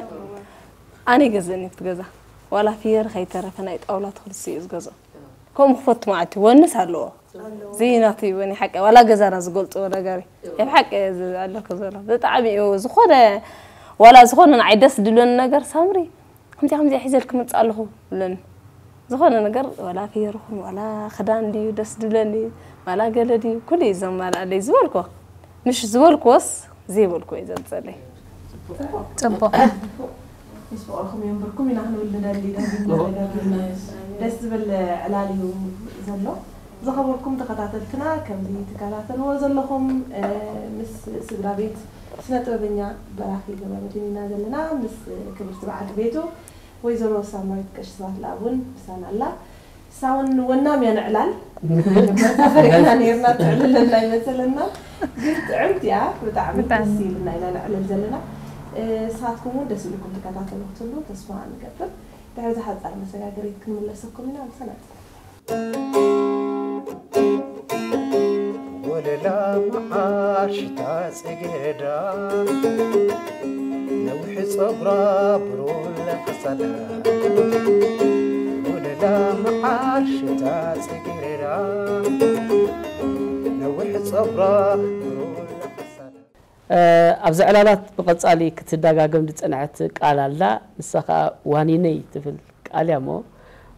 ኣነ ይገዝእኒ ኣብቲ ገዛ። ዋላ ፍየር ከይተረፈ ናይ ጣውላ ተኽልሲ እዩ ዝገዝኦ። ከምኡ ክፈቱ መዓት እዩ። ወንስ ኣለዎ። እዚ ናቱ ይበኒ ሓቂ። ዋላ ገዛና ዝገልጽዎ ነገር እዩ። ኣብ ሓቂ እዚ ኣሎ ከዘሎ። ብጣዕሚ እዩ ዝኾነ፣ ዋላ ዝኾነ ንዓይ ደስ ድልወኒ ነገር ሳምሪ፣ ከምዚ ከምዚ ሒዘልኪ መጽእ ኣለኹ ብለኒ። ዝኾነ ነገር ዋላ ፍየር ይኹን፣ ዋላ ክዳን ድዩ ደስ ድብለኒ፣ ዋላ ገለ ድዩ፣ ኩሉ እዩ ዘማልኣለይ ዝበልኮ። ምሽ ዝበልክዎስ ዘይበልክዎ እዩ ዘምጸለይ። ጽቡቕ። ምስ ፍቕርኹም የንብርኩም ኢና ክንብል ንደሊ። ደስ ዝብል ዕላል እዩ ዘሎ። ዝኸበርኩም ተኸታተልትና፣ ከምዚ ትከታተልዎ ዘለኹም ምስ ስድራ ቤት ስነ ጥበበኛ በራኺ ገብረመድህን ኢና ዘለና። ምስ ክብርቲ በዓልቲ ቤቱ ወይዘሮ ሳምራዊት ቀሺ ስብሃት ለኣብ እውን ምሳና ኣላ። ንሳ እውን ወናም እያ ንዕላል። መጀመርታ ፈሪሕና ነይርና፣ ትዕልለና ኣይመሰለና፣ ግን ጥዕምቲ እያ። ብጣዕሚ ደስ ኢልና ኢና ነዕልል ዘለና። ንስኻትኩም እውን ደስ ኢልኩም ትከታተሉ ክትህሉ ተስፋ ንገብር። ድሕሪ ዝሓፀረ መሰጋገሪት ክንምለሰኩም ኢና። ምሳና ወለላ መዓር ሽታ ጽጌረዳ፣ ነዊሕ ጸጉራ ብሩለ ቀጸላ። ወለላ መዓር ሽታ ጽጌረዳ፣ ነዊሕ ጸጉራ ብሩለ ቀጸላ። ኣብዚ ዕላላት ብቐጻሊ ክትደጋገም ዝጸንሐት ቃል ኣላ። ንሳ ኸኣ ዋኒነይ ትብል ቃል እያ እሞ፣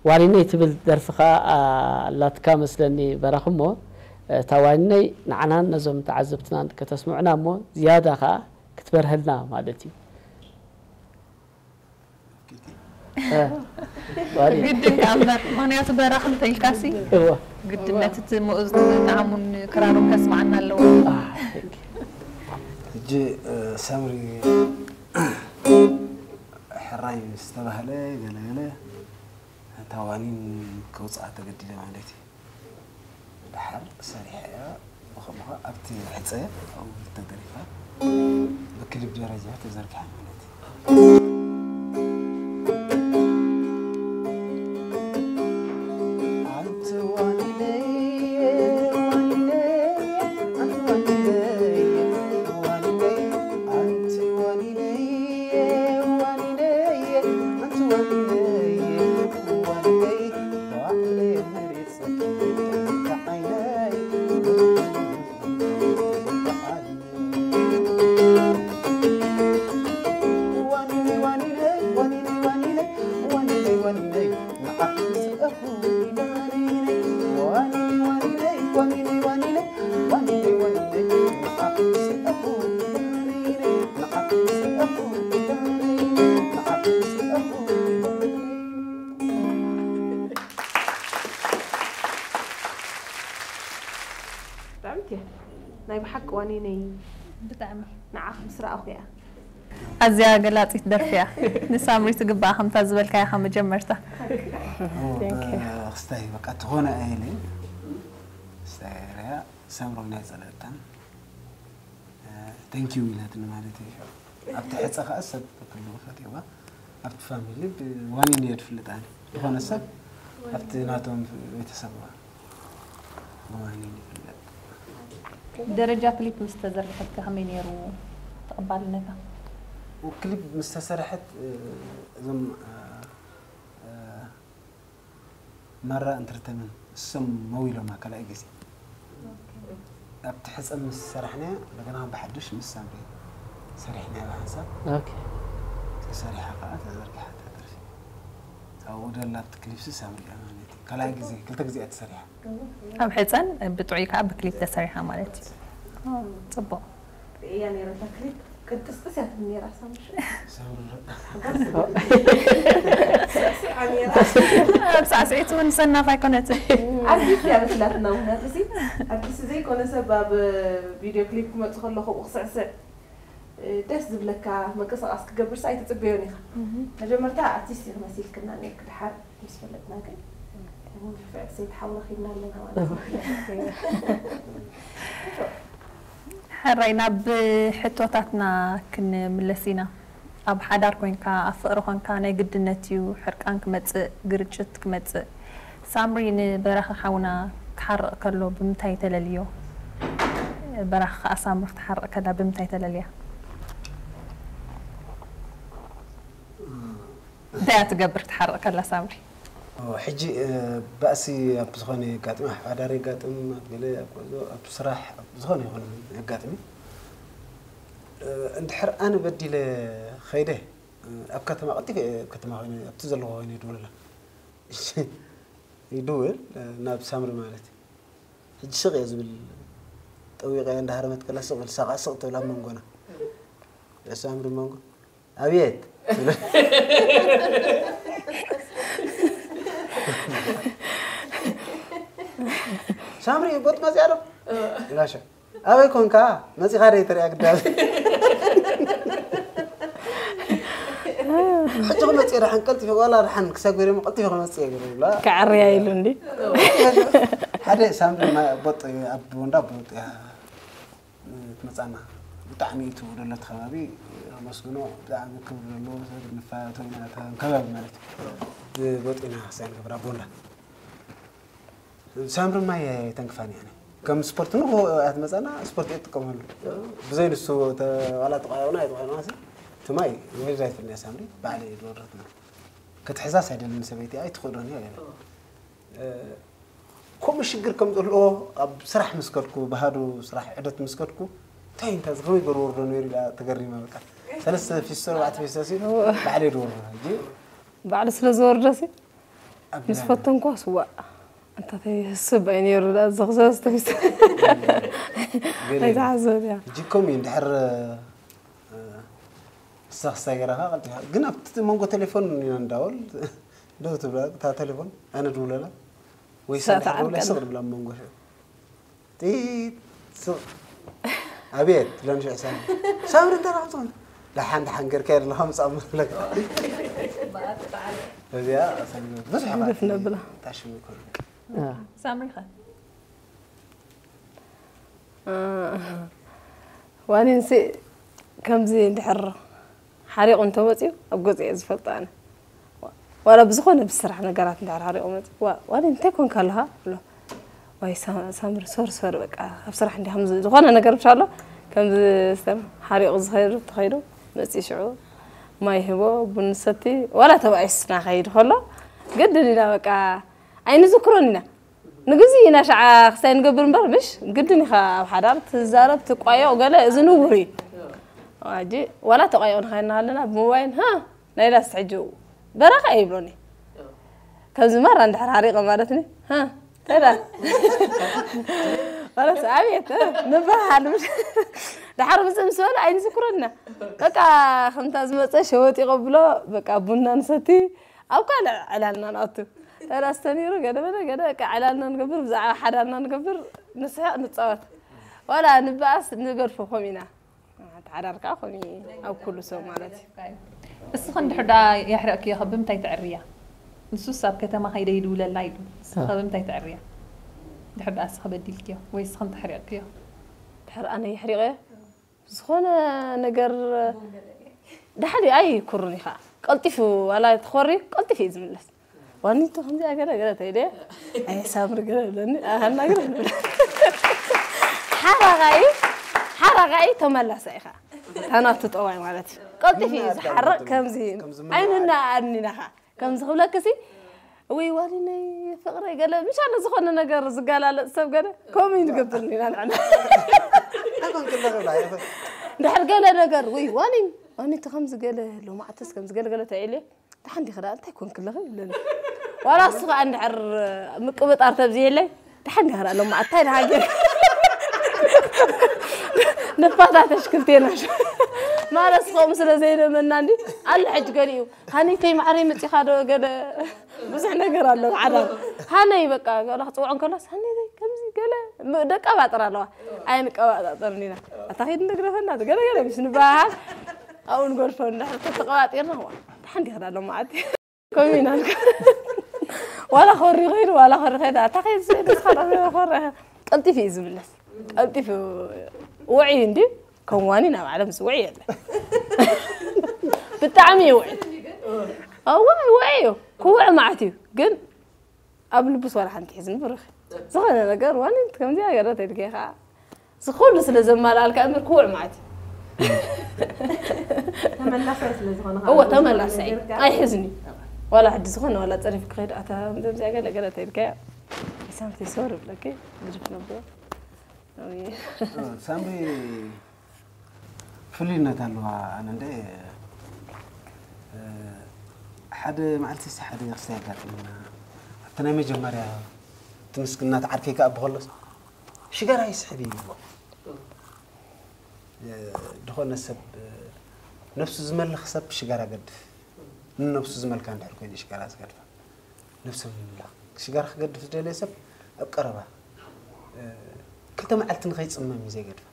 ዋኒነይ ትብል ደርፊ ኸኣ ኣላትካ መስለኒ በራኺ እሞ፣ እታ ዋኒነይ ንዓናን ነዞም ተዓዘብትናን ከተስምዑና እሞ፣ ዝያዳ ኸኣ ክትበርሀልና ማለት እዩ። ግድን ከኣ እምበር፣ ምኽንያቱ በራኺ እንተኢልካሲ እወ። ግድን ነቲ እቲ ምኡዝ ጣዕሙን ክራሩን ከስምዓና ኣለዎ። ሕጂ ሳምሪ ሕራይ ዝተባህለ ገለገለ እታ ዋኒን ከውፅኣ ተገዲደ ማለት እዩ። ደሓር ሰሪሐያ ብኸምኡ ኣብቲ ሕፀ ኣብኡ ተደሪፋ ብክሊፕ ደረጃ ተዘርጊሓ ማለት እዩ። ኣንቲ ዋኒነይ ዋኒነይ ኣንቲ ዋኒነይ ዋኒነይ ኣንቲ ዋኒነይ ዋኒነይ ኣንቲ ዋኒነይ ዋኒነይ ባዕለይ መሪጸኪ ናይ ብሓቂ ዋኒነይ ብጣዕሚ ንዓኺ ምስ ረኣኹ እያ። ኣዝያ ገላጺት ደርፊ እያ። ንሳምሪ ትግባኣ ከምታ ዝበልካያ ካብ መጀመርታ። ክስታይ በቃ ትኾነ ኣይለ ክስታይ ሪያ ሳምሪ ናይ ጸለእታን thank you ኢላትኒ ማለት እዩ። ኣብቲ ሕጸ ከኣ ሰብ ክህልዎ ፈትዋ ኣብቲ ፋሚሊ ብዋኒን እየ ዝፍልጥ ኣነ ዝኾነ ሰብ ኣብቲ ናቶም ቤተሰብ ብዋኒን ይፍለጥ። ደረጃ ክሊፕ ምስ ተዘርግሐት ከ ከመይ ነይሩ ተቐባልነታ? ክሊፕ ምስ ተሰርሐት እዞም ማራ ኢንተርተመንት እሶም መዊሎማ ካልኣይ ግዜ ኣብቲ ሕፀ ምስ ሰራሕናያ እንደገና ብሓዱሽ ምስ ሳምሪ ሰሪሕናያ ብሓንሳብ ተሰሪሓ ከዓ ተዘርጊሓ እታ ደርፊ ኣብኡ ደላ ኣብቲ ክሊፕሲ ሳምሪ እያ ማለት እዩ ካልኣይ ግዜ ክልተ ግዜ እያ ተሰሪሓ ኣብ ሕፀን ብጥዑይ ከዓ ብክሊፕ ተሰሪሓ ማለት እዩ ፅቡቅ ርእያ ነይረ እታ ክሊፕ ቅጥስጥስ እያ ትብል ነይራ ሳምሪ ሳምሪ ስዕስዓ ነይራ ኣብ ሳዕስዒት እውን ሰናፍ ኣይኮነትን ኣርቲስት እያ መስላትና ምክንያቱ ሲ ኣርቲስት ዘይኮነ ሰብ ኣብ ቪድዮ ክሊፕ ክመፅ ከሎ ከምኡ ክስዕስዕ ደስ ዝብለካ ምንቅስቃስ ክገብር ሲ ኣይትፅበዮን ኢካ መጀመርታ ኣርቲስት ኢክ መሲልክና ነርክ ድሓር ምስ ፈለጥና ግን ንፍዕ ሰይት ሓው ረኺብና ኣለና ማለት እዩ ሕራይ ናብ ሕቶታትና ክንምለስ ኢና ኣብ ሓዳር ኮንካ ኣብ ፍቅሪ ኮንካ ናይ ግድነት እዩ ሕርቃን ክመፅእ ግርጭት ክመፅእ ሳምሪ ንበራኺ ሓውና ክሓርቅ ከሎ ብምንታይ ተለልዮ በራኺ ከዓ ሳምሪ ክትሓርቅ ከላ ብምንታይ ተለልያ እንታይ እያ ትገብር ክትሓርቕ ከላ ሳምሪ? ሕጂ ባእሲ ኣብ ዝኾነ የጋጥም፣ ኣብ ሓዳር የጋጥም፣ ኣብ ገለ ኣብ ስራሕ ኣብ ዝኾነ ይኹን የጋጥም። እንድሕር ኣነ በዲለ ኸይደ ኣብ ከተማ ቀልጢፈ እየ፣ ኣብ ከተማ ኮይነ ኣብቲ ዘለኹ ኮይነ ይድውለላ። ይድውል ናብ ሳምሪ ማለት እዩ። ሕጂ ስቕ እየ ዝብል፣ ጠዊቐ እንዳሃረመት ከላ ስቕ ብል፣ ሳቕ ስቕ ትብል ኣብ መንጎና። ሳምሪ መንጎ ኣብየት ሳምሪ ቦጥ መፅያ ዶ ኢላሸ ኣበይ ኮንካ መፂኻ ደ ተሪያ ግዳ ሕጂ ክመፅእ ደሓን ቀልጢፈ ዋላ ደሓን ክሳብ ገሪሞ ቀልጢፈ ክመፅእ እየ ገለ ይብላ። ክዓርያ ኢሉ እንዲ ሓደ ሳምሪ ቦጥ ኣብ ወንዳ ቦጥ እያ ትመፃና። ብጣዕሚ እዩ ትብደለት ከባቢ ኣመስግኖ። ብጣዕሚ ክብሪ ዘለዎ ሰብ ንፋቶ ኢና እታ ከባቢ ማለት እዩ። ቦጥ ኢና ክሳይ ንገብራ ቦንዳ ሳምሪ ማይ ተንክፋን እያ። ከም ስፖርት ንጎ ኣትመፃና ስፖርት እየ ትጥቀመሉ። ብዘይ ንሱ ዋላ ተቋየውና ኣይተቋየውና እቲ ማይ ወይዛ ይትፍልያ ሳምሪ ባዕለ እየ ዝወረትና። ክትሕዛስ ኣይደልን ሰበይቲ ኣይትኽእሎን እያ። ከምኡ ሽግር ከም ዘለዎ ኣብ ስራሕ ምስ ከድኩ፣ ብሃዱ ስራሕ ዕደት ምስ ከድኩ፣ እንታይ እንታይ እዚ ከመይ ገሩ ወርዶ ነይሩ ኢላ ተገሪማ። በቃ ሰለስተ ፊስቶ ኣርባዕተ ፊስቶ ሲሉ ባዕለይ ድወርዶ ሕጂ ባዕሉ ስለ ዝወርዶ ሲ ኣብ ምስ ፈተንኳ ስዋእ እንታተይ ህስብ ኣይ ነይሩ ዳ ዘኽሰስ ተፊስ ገለ ኣይተሓዘብ እያ ሕጂ ከምኡ እዩ። እንድሕር ንሳ ክሳይ ገራኻ ቀልጢፋ ግን ኣብቲ መንጎ ቴሌፎን ኢና እንዳወል ደው ትብላ እታ ቴሌፎን ኣነ ድውለላ ወይ ሰዓት ሳንታ ዓርቀና። ስቕ ድብላ መንጎ ሸ ጢት ስቕ ኣብየት ትብለኒ ሽዕ ሳምሪ ሳምሪ እንታይ ረኸብትኹም ደሓን ደሓን ገርካ የለ ከምፃ ምለካ እዚኣ ሳምሪ ብዙሕ ግፍ ነብላ። ታሽም ይኮነ ሳምሪኸ ዋኒንሲ ከምዚ እንድሕር ሓሪቑ እንተመፅዩ ኣብ ገፁ እየ ዝፈልጦ ኣነ። ዋላ ብዝኾነ ብስራሕ ነገራት እንድሕር ሓሪቑ መፅዩ "ዋ- ዋኒን እንታይ ኮንካ ኣለኻ?" ብሎ ዋይ ሳ- ሳምሪ ሶር ሶር በቃ ኣብ ስራሕ እንዲ ከምዚ ዝኾነ ነገር ብቻ ኣሎ ከምዚ ስተም ሓሪቑ ዝኸይዱ ተኸይዱ መፅዩ ሽዑ ማይ ህቦ ቡን ሰቲ ዋላ ተባኢስና ከይድ ከሎ ግድን ኢና በቃ ኣይንዝክሮን ኢና ንግዜ ኢና ሸዓ ክስታይ ንገብር እምበር ምሽ ግድን ኢኻ ኣብ ሓዳር ትዛረብ ትቋየቕ ገለ እዚ ንቡር እዩ ኣጂ ዋላ ተቋየቕ ንኸይና ኣለና ብሞባይል ሃ ናይ ዳስ ሕጂ በረኻ ይብሎኒ ከምዚ ማራ እንድሕር ሓሪቐ ማለት ኒ ሃ ተዳ ማለት ኣብየት ንበሃል ምሽ ድሓር ብፅእ ምስ በለ ኣይንዝክሮና በቃ ከምታ ዝመፀ ሸወጥ ይቐብሎ በቃ ቡና ንሰቲ ኣብ ካልእ ዕላልና ንኣቱ ተዳስተ ነይሩ ገደ በለ ገደ በቃ ዕላልና ንገብር ብዛዕባ ሓዳርና ንገብር ንስሕቕ ንፃወት ዋላ ንበኣስ ንገድፎ ከምኡ ኢና እቲ ሓዳር ከዓ ከምኡ እዩ ኣብ ኩሉ ሰብ ማለት እዩ እስኺ እንድሕር ደኣ የሕረቕክዮ ኸ ብምንታይ ተዕርያ ንሱስ ኣብ ከተማ ከይደ ይድውለላ ኢሉ እስኺ ኸ ብምንታይ ተዕርያ ድሕር ደኣ እስኺ በዲልክዮ ወይ እስኺ እንተሕሪቕክዮ ድሕር ኣነ የሕሪቐ ዝኾነ ነገር ድሓን ኣይ ኩሩን ኢኻ ቀልጢፉ ዋላ ትኾሪ ቀልጢፉ እዩ ዝምለስ ዋኒቱ ከምዚኣ ገለ ገለ ተይደ ኣይ ሳምሪ ገለ ብለኒ ኣሃና ገለ ብለኒ ሓራቓኢ ሓራቓኢ ተመላሳ ኢኻ ታናቱ ጠዋይ ማለት እዩ ቀልጢፉ እዩ ዝሓርቕ ከምዚ ኣይንና ኣድኒናኻ ከምዚ ክብለክሲ ወይ ዋኒነይ ፍቕረይ ገለ ምሻለ ዝኾነ ነገር ዝገላለፅ ሰብ ገለ ከምኡ እዩ ንገብር ኢና ንሕና ኣይኮን ክለኸብላ ድሕር ገለ ነገር ወይ ዋኒን ዋኒቱ ከምዚ ገለ ሎማዕትስ ከምዚ ገለ ገለ ተዒልየ ደሓን ዲኺ ደኣ እንታይ ኮንኪ ኣለኺ ይብለኒ ዋላ እሱ ከዓ እንድሕር ምቅብጣር ተብዚሕለይ ደሓን ዲኻ ደኣ ሎማዓት እንታይ ደሓን ጌር ንፋታተሽ ክልቴና ማለስ ከምኡ ስለ ዘይደመና እንዲ ኣሎ ሕጂ ገሊኡ ሃኒተይ ማዕረይ መፂኻ ዶ ገለ ብዙሕ ነገር ኣሎ ኣብ ሓዳር ሃነይ በቃ ገለ ክፅውዖ እንከሎስ ሃኒተይ ከምዚ ገለ ም- ደቀባጥር ኣለዋ ኣይንቀባጣጠርን ኢና ኣታ ኺድ ንግደፈና ገለ ገለ ምስ ንበሃል ኣብኡ ንገድፎ እንድሕር ተተቐባጢርና ዋ ደሓን ዲኻ ዳሎ መዓልቲ ከምኡ ኢና ንከ- ዋላ ኾሪ ኸይዱ ዋላ ኾሪ ኸይዱ ኣታ ኸይዱ ስለ ደስ ኻላ ኾሪ ቀልጢፉ እዩ ዝምለስ ቀልጢፉ ውዒ እንዲ ከም ዋኒ ናብ ዓለም ዝውዒ የለ ብጣዕሚ ይውዒ እዋ ይውዒ እዩ ክውዒ ማዓት እዩ ግን ኣብ ልቡስ ዋላ ሓንቲ ሒዝኒ ብሩኽ ዝኾነ ነገር ዋኒ ከምዚኣ ገረት ኢልከ ከዓ ዝኹሉ ስለ ዘማልኣልካ እምበር ክውዕ ማለት እዩ ተመላሳይ ስለ ዝኾነ እዎ ተመላሳይ ኣይሕዝኒ። ዋላ ሕጂ ዝኾነ ዋላ ፀሪፍ ክኸይድ ኣታ ዘምዚኣ ገለ ገለ ተይልካያ ሳምቲ ሶሪ ብለኪ ግድፍ ነብሎ ሳምሪ ፍሉይነት ኣለዋ። ኣነ እንደ ሓደ መዓልቲ ሲ ሓደ ክስታይ ኣጋጥምና ኣብቲ ናይ መጀመርያ ትምስክና ተዓርከይ ከኣ ብኸሎስ ሽጋራ ይስሕብ እዩ ይብሎ። ዝኾነ ሰብ ነፍሱ ዝመልኽ ሰብ ሽጋራ ገድፍ ንነፍሱ ዝመልካ እንድሕር ኮይኑ ሽጋራ ዝገድፋ ነብሰ ምምላኽ ሽጋራ ክገድፍ ዝደለየ ሰብ ኣብ ቀረባ ክልተ መዓልቲ ንኸይፅመም እዩ ዘይገድፋ።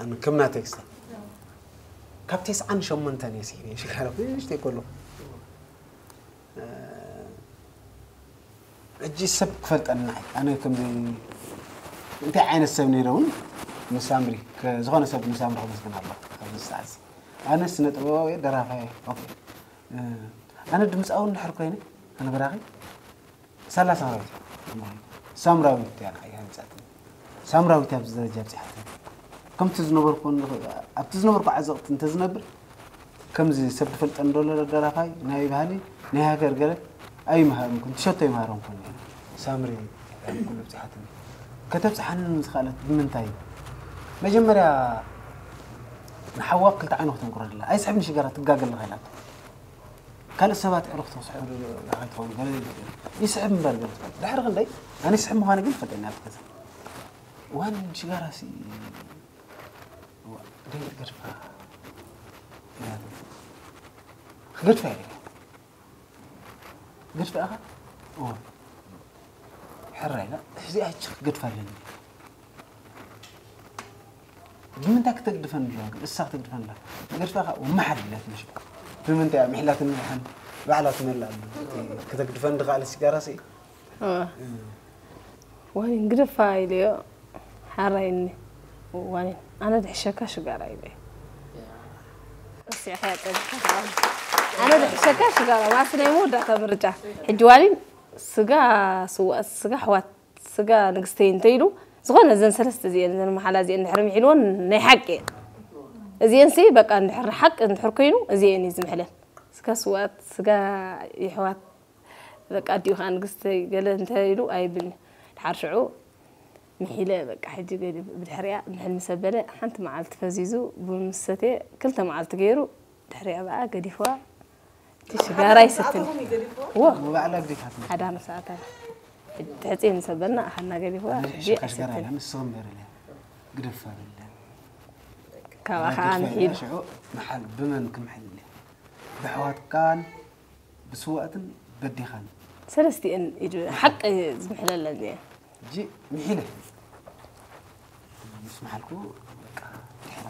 ኣነ ከም ናተይ ክስታይ ካብ ቴስዓን ሸሞንተን እየ ስሒበ ሽጋራ ንእሽተይ ከሎ ሕጂ ሰብ ክፈልጠኒ ንዓይ ኣነ ከምዚ እንታይ ዓይነት ሰብ ነይረ እውን ንሳምሪ ከ- ዝኾነ ሰብ ንሳምሪ ክመስግን ኣሎ ኣብዚ ሰዓት እዚ። ኣነ ስነ ጥበባዊ እየ ደራፋይ እየ ኦኬ። ኣነ ድምፃዊ እንድሕር ኮይነ ኣነ በራኺ ሳላ ሳምራዊት እያ። ሳምራዊት እያ ንዓይ ሃንፃትኒ ሳምራዊት እያ ኣብዚ ደረጃ ኣብፂሓትኒ ከምቲ ዝነበርኩ ኣብቲ ዝነበርኩ ዓዘቕቲ እንተዝነብር ከምዚ ሰብ ዝፈልጠኒ ዘሎ ደራፋይ ናይ ባህሊ ናይ ሃገር ገለ ኣይምሃርንኩን ትሸቶ ኣይምሃረንኩን እየ ሳምሪ ኩሉ ኣብፂሓትኒ ከተብፅሓኒ ዝኸኣለት ብምንታይ እዩ መጀመርያ ንሓዋ ክልተ ዓይኑ ክተንቁረላ ኣይስሕብ ንሽጋራ ትጋገል ንኸይላት ካልእ ሰባት ዕሩኽ ተስሕብ ኣይትኾኑ ገለ ይስሕብ እምበር ገለ ድሕሪ ክንደይ ኣነ ይስሕብ ምዃነ ግን ፈጠኛ ኣብቲ ገዛ ዋን ሽጋራ ሲ ደንቂ ገድፋ ክገድፋ ይደለ ገድፋ ኢኻ ሕራ ኢላ እዚኣ ች ክገድፋ ኣለኒ ብምንታይ ክተግድፈን ኣለዋ ግን እሳ ክተግድፈን ኣላ ገድፋ ኢኻ መሓል ኢላት ምሽ ብምንታይ እያ ምሕላትን ምድሓን ባዕላ ትመልእ ኣሎ ክተግድፈን ድኻኣለ ሲጋራ ሲ ዋኒ ግደፋ ኢለዮ ሓራይኒ ዋኒ ኣነ ድሕሸካ ሽጋራ ኢለዮ ረሲዕካ ያቀ ኣነ ድሕሸካ ሽጋራ ማስ ናይ መወዳእታ ምርጫ ሕጂ ዋኒ ስጋ ስዋ ስጋ ኣሕዋት ስጋ ንግስተይ እንተ ኢሉ ዝኾነ እዘን ሰለስተ እዚአን እዘን መሓላ እዚአን ድሕሪ ምሒልዎን ናይ ሓቂ እየን እዚአን ሲ በቃ እንድሕር ሓቂ እንድሕር ኮይኑ እዚአን እዩ ዝምሕለን ስጋ ስዋት ስጋ ይሕዋት በቃ ኣዲኡ ከዓ ንግስተይ ገለ እንተ ኢሉ ኣይብልኒ ድሓር ሽዑ ምሒለ በቃ ሕጂ ገዲፉ ብድሕሪኣ ምሕል ምስ ኣበለ ሓንቲ መዓልቲ ፈዚዙ ቡን ምስ ሰትየ ክልተ መዓልቲ ገይሩ ድሕሪኣ በኣ ገዲፍዋ እቲ ሽጋራ ይሰትን ይገድፍዋ ዎ ባዕላ ግዴታት ሓዳር ሰዓታት ትሕፅየ ምስ ኣበልና ኣሓና ገዲፍዋ ሕጂ ሽጋራ ኣይሰትን ኢላ ንስኽም በርለ ግደፋ በለ ካብኣ ከዓ ምሒሉ ሽዑ መሓል ብመን ክምሕል ብኣሕዋትካን ብስዋእትን በዴኻን ሰለስቲአን ኢዱ ሓቂ ዝምሕለለን እየ ሕጂ ምሒለ ምስ መሓልኩ በቃ ድሕራ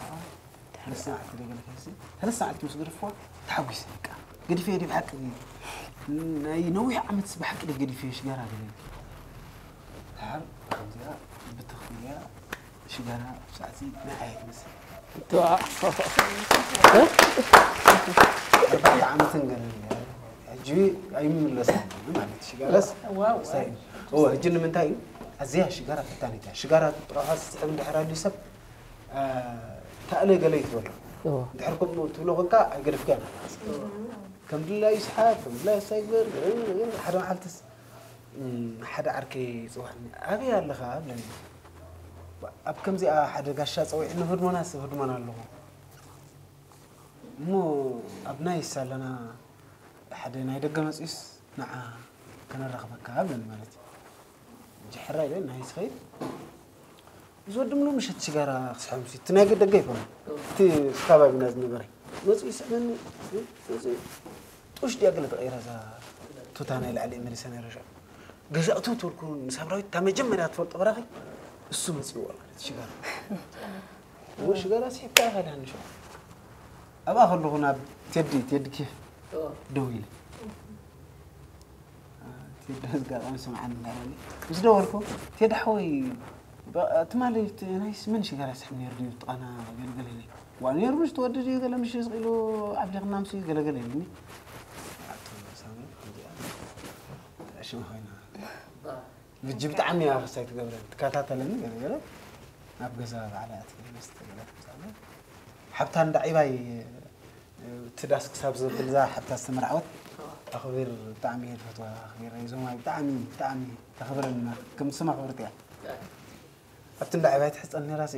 ሰለስተ መዓልቲ ደገለ ከሲ ሰለስተ መዓልቲ ምስ ገደፍዋ ተሓጒሰ በቃ ገዲፈ ድዩ ብሓቂ ናይ ነዊሕ ዓመት ብሓቂ ድዩ ገዲፈ ሽጋራ ገለ ድሓር ከምዚኣ ብትኽክል እያ ሽጋራ ሳዕሲ ንዓይ ትመስል ኣርባዕተ ዓመትን ገለን እያ ሕጂ ኣይምለስ ማለት ሽጋራስ ዋው ሳይ እዎ ሕጂ ንምንታይ እዩ ኣዝያ ሽጋራ ፈታኒት እያ ሽጋራ ጥራሓ ዝስሕብ እንድሕር ኣልዩ ሰብ ታእለ ገለ ይትበሎ እንድሕር ከምኡ ትብሎ ኮንካ ኣይገደፍካያ ከም ድላዩ ይስሓብ ከም ድላዩ ሳይግበር ሓደ መዓልትስ ሓደ ዓርከይ ይፅዋዕኒ ኣበይ ኣለኻ ብለኒ ኣብ ከምዚኣ ሓደ ጋሻ ፀዊዕኒ ህድሞና ሰብ ህድሞና ኣለኹ እሞ ኣብ ናይ ሳለና ሓደ ናይ ደገ መፅኡስ ንዓ ከነራኽበካ ብለኒ ማለት እዩ ሕራ ኢለ ናይ ስኸይድ እዚ ወዲ ምሎ ምሸት ሽጋራ ክስሕብ ምስ እቲ ናይ ደገ ይኮነ እቲ ከባቢና ዝነበረ መፅኡ ይስዕበኒ ጡሽ ድያ ገለ ተቐይራ እዛ ቱታ ናይ ላዕሊ መሊሰ ናይ ረሻ ገዛእቱ ትብልኩ ንሳምራዊት እታ መጀመርያ ትፈልጦ በራኺ እሱ መፅእዎ ማለት ሽጋራ እሞ ሽጋራ ስሒብካ ኢኻ ኢልሃኒ ሽዑ ኣብኣ ከለኹ ናብ ቴዲ ቴዲ ኬፍ ደው ኢለ ቴዲ ኣጋጣሚ ስምዓኒ እንዳበለ ምስ ደወልኩ ቴዲ ሓወይ ትማሊ ናይስ መን ሽጋራ ይስሕብ ነይሩ ድዩ ጥቓና ገልገል ኢለ ዋ ነይሩ ምሽ ትወዲ ድዩ ገለ ምሽ ስቕ ኢሉ ዓብሊኽና ምስ ገለገለ ኢሉኒ ኣቶ ሳምሪ ከምዚኣ ሽም ኮይና ብጂ ብጣዕሚ እያ ክስታይ ትገብረን ትከታተለኒ ገለገለ ኣብ ገዛ ባዕላ እያ ትብል መስተ ገለ ትምፃለ ሓብታ እንዳ ዒባይ እቲ ዳስ ክሳብ ዘብል እዛ ሓብታ ዝተመርዓወት ኣኽቢር ብጣዕሚ እየ ዝፈትዋ። ኣኽቢር ዞማይ ብጣዕሚ ብጣዕሚ ተኽብረና ከም ስማ ክብርቲ እያ። ኣብቲ እንዳ ዒባይ ትሕፀን ነይራ ሲ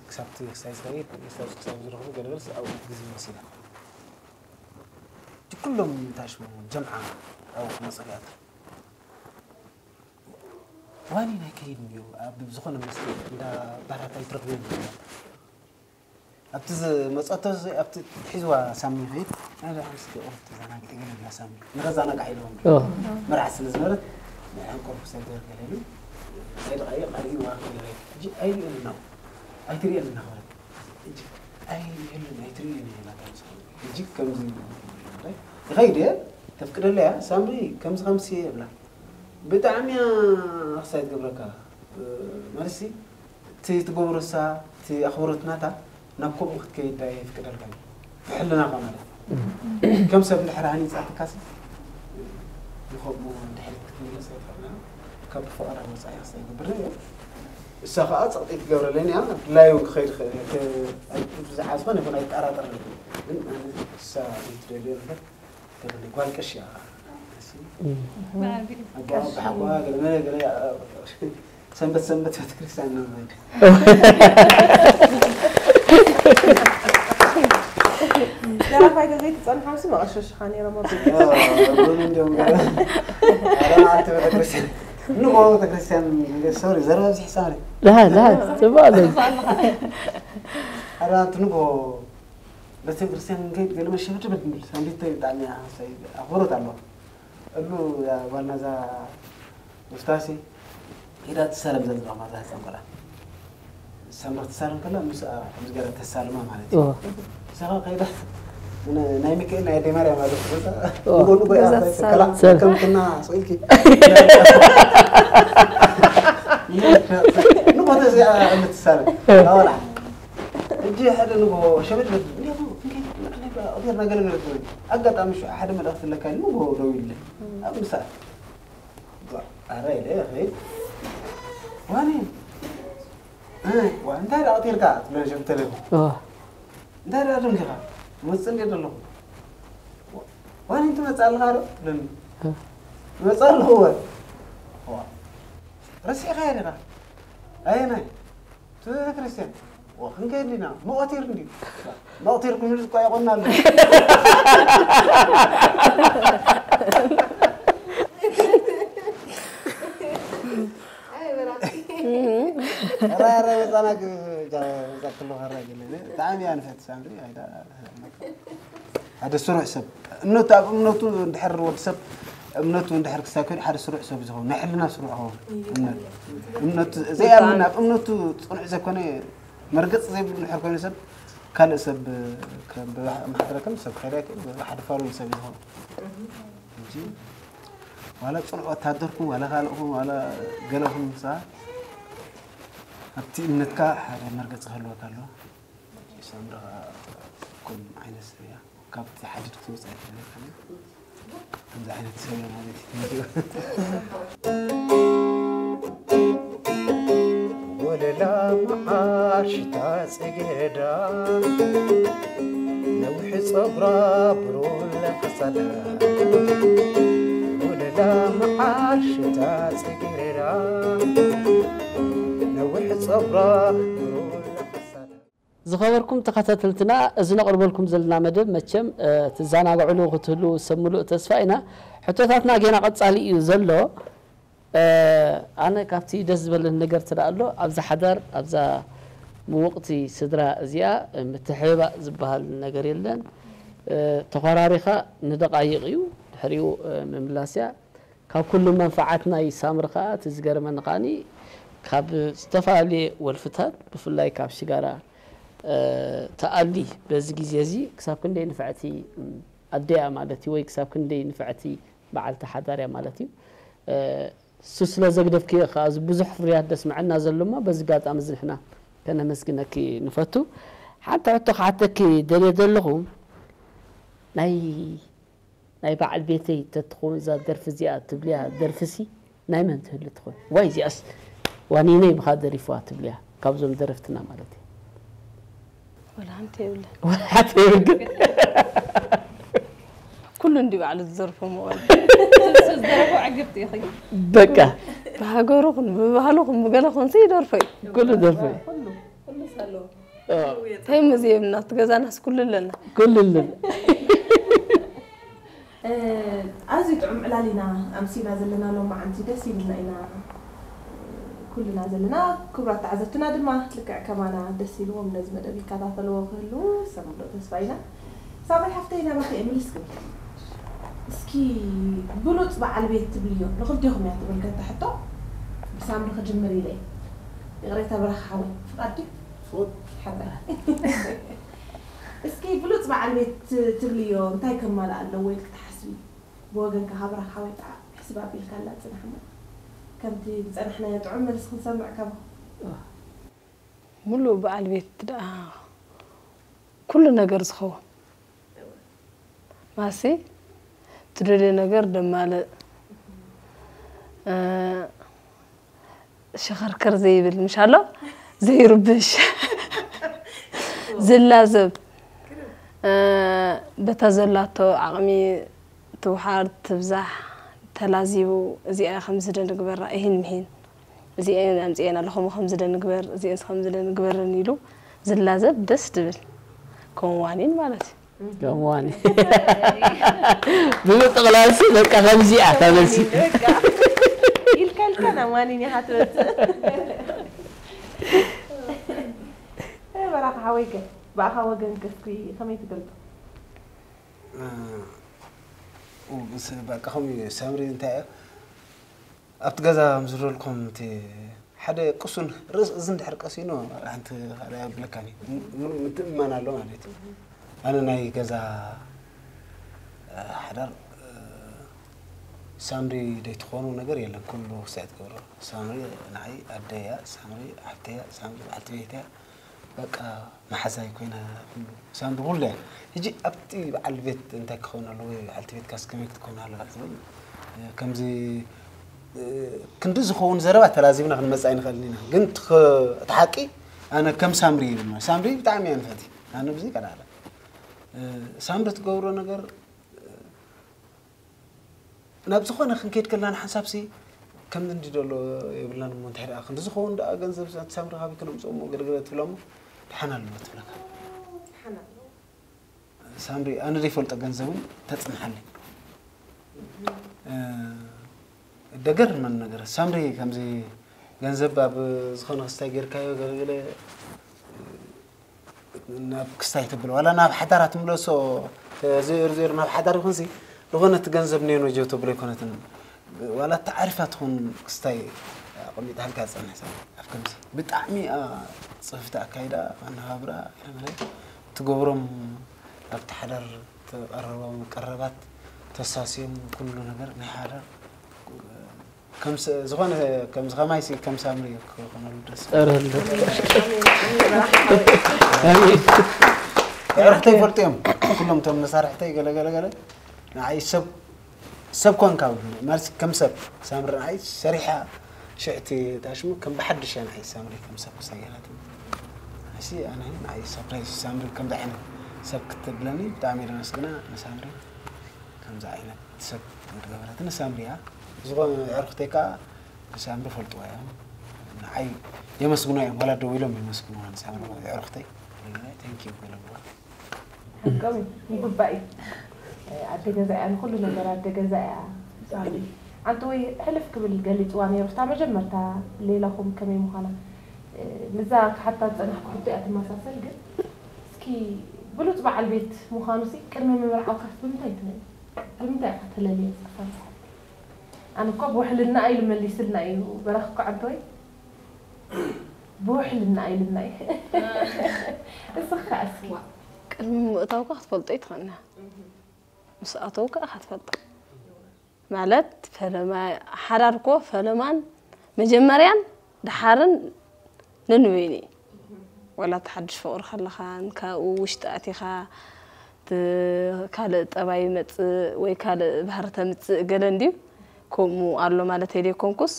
ክሳብ ክሳይ ዝኸይድ ክሳብ ዝረኽቡ ገለበልስ ኣብኡ ግዜ ወሲዳ። እቲ ኩሎም ታሽሙ ጀምዓ ኣብኡ ክመፁ እያቱ ዋኒ ናይ ከይድ እዩ ኣብ ዝኾነ መስተ እንዳ ባራት ኣይትረኽብን። ኣብቲ ዝመፀቶ ኣብቲ ሒዝዋ ሳሚ ይኸይድ። ኣነ ደኣ ምስቲ ኦፍ ተዘናጊዐ ገለ ብላ ሳሚ ንኸዘናጋዕ ኢልዎም። መርዓ ስለ ዝነበረት ናይ ዕንቆርኩ ሰገር ገለ ኢሉ ከይድ ቐይቕ ኣይዋ ከይድ ሕጂ ኣይሪእን ነው ኣይትሪእን እናኸረት ሕጂ ኣይሪእን ኣይትሪእን እየ ናታ ምስ ሕጂ ከምዚ ይኸይድ እየ ተፍቅደለያ ሳምሪ ከምዚ ከምሲ እየ ብላ ብጣዕሚ እያ ኣኽሳይ ትገብረካ ማለት ሲ እቲ ትገብሮ እሳ እቲ ኣኽብሮት ናታ ናብ ከምኡ ክትከይድ ዳ የፍቅደልካ እዩ ብሕልናኻ ማለት እዩ ከም ሰብ እንድሕር ሃኒፃትካስ ንኸምኡ እንድሕር ክትምለስ ኣይትኽእልና ካብ ብፍቕራ ወፃኢ ክሳይ ይገብር እየ እሳ ከዓ ፀቕጢ ትገብረለኒ እያ ድላዩ ክኸይድ ይኽእል እየ ብዛዕባ ዝኾነ ይኹን ኣይጠራጠር ግን እሳ ዘይትደልዮ ነገር ተብለይ ጓል ቀሺ እያ ብሓጓ ገለመለ ገለ ሰንበት ሰንበት ቤተክርስትያን ነው መሄድ ደራፋይ ተዘይትፀንሓምሲ መቐሸሽኻ ነይሮም ኣቦ። ቡን እንዲሁም ገለ ኧረ መዓልቲ ቤተክርስትያን ንጎ ቤተክርስትያን ሶሪ ዘረባ ብዝሒ ሳሪ ደሃ ደሃ ፅቡቅ ኣሎ ኧረ ኣንቲ ንጎ ቤተክርስትያን ንከይድ ገለ መሸብድብድ ንብል ሳንዲተይ ብጣዕሚ እያ ኣኽብሮት ኣለዋ እሉ ጓልና እዛ ውፍታሲ ሄዳ ትሳለም ዘላ ማዛ ህፃን ቆልዓ ሳምራ ትሳለም ከላ ምስ ምስ ገለ ተሳልማ ማለት እዩ ሰኻ ከይዳ ናይ ሚካኤል ናይ ኣደይ ማርያም ማለት ንጎኑ ጎያ ከምትና ስኢልኪ ንጎተ እዚኣ እምትሳለም ኣወላ እጂ ሓደ ንጎ ሸበድበድ እንዲያው እንዴት ነገር ነገር አጋጣሚ ሓደ መልእኽቲ ለካ ንጎ ደው ይለ ኣብ ምሳል ኣረ ኢለ ኸይድ ዋኒ እንታይ ደኣ ኣቕቲርካ ትብለኒ ሸም ተለኹ እንታይ ደኣ ደንኪኻ መፅእ እንዴ ዘለኹ ዋኒ ትመፅእ ኣለኻ ዶ ትብለኒ መፅእ ኣለኹ ወ ረሲዕኻ ዲኻ ኣየናይ ትብለኒ ክርስቲያን ክንከይድ ዲና መቐቲር እንዲ መቐቲር ክምልስ እኳ ይቆና ኣሎ ራራ መፃና ዛክሎ ኸራ ገለ ብጣዕሚ እያ ንፈት ሳምሪ ኣይዳ ሓደ ስሩዕ ሰብ እምነቱ ኣብ እምነቱ እንድሕር ወዲ ሰብ እምነቱ እንድሕር ክሳብ ከይዱ ሓደ ስሩዕ ሰብ ዝኸውን ናይ ሕልና ስሩዕ ኸውን እምነት እምነቱ ዘይኣምን ኣብ እምነቱ ፅኑዕ ዘይኮነ መርገፅ ዘይብሉ እንድሕር ኮይኑ ሰብ ካልእ ሰብ ማሕበረ ከም ሰብ ከይዳ ሓደ ፋሉል ሰብ ዝኸውን እንጂ ዋላ ፅኑዕ ወታደርኩም ዋላ ካልእኹም ዋላ ገለኹም ምሳ ኣብቲ እምነትካ ሓደ መርገፂ ክህልወካ ኣለዎ ሳምራ ከም ዓይነት ሰብ እያ ካብቲ ሓዲድ ክትወፅእ ኣይትኽእልን ከምዚ ዓይነት ሰብ እያ ማለት እዩ ወለላ መዓር ሽታ ፅጌረዳ ነዊሕ ፀጉራ ብሩለ ከሳዳ ወለላ መዓር ሽታ ፅጌረዳ ነዊሕ ፀጉራ ብሩለ ከሳዳ ዝኸበርኩም ተኸታተልትና እዚ ነቕርበልኩም ዘለና መደብ መቸም ትዘናግዕሉ ክትህሉ ሰብ ምሉእ ተስፋ ኢና። ሕቶታትና ጌና ቀጻሊ እዩ ዘሎ። ኣነ ካብቲ ደስ ዝበለኒ ነገር ትዳ ኣሎ ኣብዛ ሓዳር ኣብዛ ምውቕቲ ስድራ እዚኣ ምትሕብባእ ዝበሃል ነገር የለን። ተኾራሪኻ ንደቓይቕ እዩ ድሕሪኡ ምምላስ እያ። ካብ ኩሉ መንፍዓት ናይ ሳምሪ ከኣ እቲ ዝገርመኒ ከኣ ካብ ዝተፈላለየ ወልፍታት ብፍላይ ካብ ሽጋራ ተኣሊ በዚ ግዜ እዚ ክሳብ ክንደይ ንፍዕቲ ኣደያ ማለት እዩ ወይ ክሳብ ክንደይ ንፍዕቲ በዓልቲ ሓዳር እያ ማለት እዩ። እሱ ስለ ዘግደፍክዮ ከኣ እዚ ብዙሕ ፍርያት ደስምዐና ዘሎ እሞ በዚ ጋጣሚ እዚ ንሕና ከነመስግነኪ ንፈቱ። ሓንቲ ሕቶ ክሓተኪ ደልየ ዘለኹ ናይ ናይ በዓል ቤተይ ተትኸውን እዛ ደርፊ እዚኣ ትብልያ ደርፊሲ ናይ መን ትህሉ ትኾን? ዋይ እዚኣስ ዋኒነይ ብኻ ደሪፍዋ ትብልያ ካብዞም ደረፍትና ማለት እዩ። ሓንቲ የብለን። ወላ ሓንቲ የብልክን። ኩሉ እንዲ ባዕሉ ዝዘርፎ መቐል ዝደረፉ ዕግብቲ ኢኺ። በቃ ብሃገሩ ኹን ብባህሉ ኹን ብገለ ኹንሲ ይደርፎ እዩ። ኩሉ ደርፈ ኩሉ ኩሉ ሳሎ እንታይ ሙዚየም እናት ገዛናስ ኩሉ ኣለና። ኩሉ ልን ኣዝዩ ጥዑም ዕላል ኢና ኣምሲና ዘለና ሎማዓንቲ ደስ ይብልና ኢና ኩልና ዘለና። ክቡራት ተዓዘብትና ድማ ልክዕ ከማና ደስ ኢልዎም ነዚ መደብ ይከታተልዎ ክህልዉ ሰምዶ ተስፋ ኢና። ሳምሪ ሓፍተይ ናባኺ እየ ምልስ ክብል። እስኪ ብሉፅ በዓል ቤት ትብልዮ ንኽልቴኹም እያ ትብል ከታ ሕቶ ብሳምሪ ክጅምር ኢለ እየ። ይቕሬታ ብራኽ ሓወይ ፍቓድ ድዩ? ሓራይ እስኪ ብሉፅ በዓል ቤት ትብልዮ እንታይ ከማልእ ኣለዎ ኢልክ ትሓስቢ? ብወገንካ ካብ ብራኽ ሓወይ ከዓ ሕስብ ኣቢልካ ኣላ ፅናሕ እሞ ከምቲ ዝፀናሕናዮ ጥዑም መልሲ ክንሰምዕ ካባኹም። ሙሉእ በዓል ቤት ደኣ ኩሉ ነገር ዝኸውን ማሲ ትደልዮ ነገር ደማልእ ሸኸርከር ዘይብል ምሽ ኣሎ ዘይርብሽ ዝላዘብ በታ ዘላቶ ዓቕሚ ትውሓድ ትብዛሕ ተላዚቡ እዚኣ ከምዚ ደ ንግበራ ይህን ምሂን እዚአን ኣምፅኤን ኣለኹም ከምዚ ደ ንግበር እዚአንስ ከምዚ ደ ንግበርን ኢሉ ዝላዘብ ደስ ድብል ከም ዋኒን ማለት እዩ። ከም ዋኒ ብምጥቕላልሲ በቃ ከምዚኣ እታ መልሲ ኢልካልካ ናብ ዋኒን ኢኻ ትመፅእ። በራኻ ሓወይከ ብኣኻ ወገን ከስኩ ከመይ ትገልፆ? በቃ ከምኡ ሳምሪ እንታይ ኣብቲ ገዛ ምዝረልኩም እቲ ሓደ ቅሱን ርእስ እዚ እንድሕር ቀሲኑ ሓንቲ ካልእ የብለካን እዩ። ምትእምማን ኣሎ ማለት እዩ። ኣነ ናይ ገዛ ሓዳር ሳምሪ ደይትኾኑ ነገር የለን። ኩሉ ክሳይ ትገብሮ ሳምሪ ንዓይ ኣደያ፣ ሳምሪ ሓፍተያ፣ ሳምሪ በዓልቲ ቤተያ በቃ መሓዛይ ኮይና ሳምሪ ኩሉ እያ። ሕጂ ኣብቲ በዓል ቤት እንታይ ክኸውን ኣለዎ ወይ በዓልቲ ቤት ካስ ከመይ ክትኮን ኣለዋ ትብል ከምዚ ክንዲ ዝኸውን ዘረባ ተላዚብና ክንመጽእ ኣይንኽእልን ኢና። ግን እቲ ሓቂ ኣነ ከም ሳምሪ ይብል ሳምሪ ብጣዕሚ እያ ንፈቲ ኣነ ብዚ ቀዳለ ሳምሪ ትገብሮ ነገር ናብ ዝኾነ ክንከይድ ከለና ንሓንሳብ ሲ ከምዚ እንዲ ደሎ የብልናን እሞ እንታይ ደኣ ክንዲ ዝኸውን ደኣ ገንዘብ ሳምሪ ካበይ ክነምፅኦ እሞ ገለገለ ትብላ እሞ ደሓን ኣለዎ ትብለካ። ሳምሪ ኣነ ዘይፈልጦ ገንዘብ እውን ተፅንሓለይ ደገርመን ነገር ሳምሪ ከምዚ ገንዘብ ኣብ ዝኾነ ክስታይ ጌርካዮ ገለገለ ናብ ክስታይ ትብል ዋላ ናብ ሓዳር ኣትምለሶ ዘይሩ ዘይሩ ናብ ሓዳር ይኹንሲ ዝኾነ እቲ ገንዘብ ኔኖ ጀው ተብሎ ኣይኮነትን ዋላ እቲ ዓሪፋ ትኹን ክስታይ ኣቐሚጣ ሃልካ ዝፀንሕ ሰብ ኣብ ከምዚ ብጣዕሚ እያ ፅፍፍቲ ኣካይዳ ኣነባብራ ኢለ ማለት ትገብሮም ኣብቲ ሓዳር ተቐረቦም ቀረባት ተሳስዮም ኩሉ ነገር ናይ ሓዳር ዝኾነ ከምዚ ከማይሲ ከም ሳምሪ ክኾነሉ ደስ ጸረሉ ኣዕርኽተይ ይፈልጡ እዮም ኩሎም እቶም መሳርሕተይ ገለገለገለ ንዓይ ሰብ ሰብ ኮንካ ማለት ከም ሰብ ሳምሪ ንዓይ ሰሪሓ ሽዕቲ ታሽሙ ከም ብሓድሽ እያ ንዓይ ሳምሪ ከም ሰብ ክሳየላት እሲ ኣነ ንዓይ ሳፕራይዝ ሳምሪ ከምዚ ዓይነት ሰብ ክትብለኒ ብጣዕሚ ደመስግና ንሳምሪ ከምዚ ዓይነት ሰብ ዝገበረትኒ ሳምሪ እያ። ዝኾነ ኣዕርኽተይ ከዓ ሳምሪ ፈልጥዋ እዮም። ንዓይ የመስግኑ እዮም። ዋላ ደው ኢሎም የመስግኑ ሳምሪ ኣዕርኽተይ። Thank you ገለዋ። ሓቆም ይግባእ እዩ። ኣደ ገዛ እያ ንኩሉ ነገር ኣደ ገዛ እያ። ኣንተ ወይ ሕልፍ ክብል ገሊፅዋ ነይሩ እታ መጀመርታ ሌላኹም ከመይ ምዃና ምዛ ክሓታ ዝፀናሕኩ ሕቶ እያ ትመሳሰል ግን እስኪ ብሉፅ በዓል ቤት ምዃኑ ሲ ቅድሚ ምምርዓውካስ ብምንታይ ትመን ብምንታይ ኢኻ ተለልየ ክሳብ ዝሓልፍ ኣነ እኮ ብውሕልና ኢሉ መሊስልና እዩ በራኽ እኮ ዓንተወይ ብውሕልና ኢልና እዩ እስኻ እስኪ ቅድሚ ምእታውካ ክትፈልጦ ይትኽእልና ምስ ኣተውካ ኢኻ ትፈልጦ ማለት ፈለማ ሓዳር እኮ ፈለማን መጀመርያን ደሓርን ነንበይኑ እዩ። ዋላ እቲ ሓድሽ ፍቕሪ ከለኻን ካብኡ ውሽጢ ኣቲኻ ካልእ ጠባይ ይመፅእ ወይ ካልእ ባህሪ ተምፅእ ገለ እንድዩ ከምኡ ኣሎ ማለት ኣይደይኮንኩስ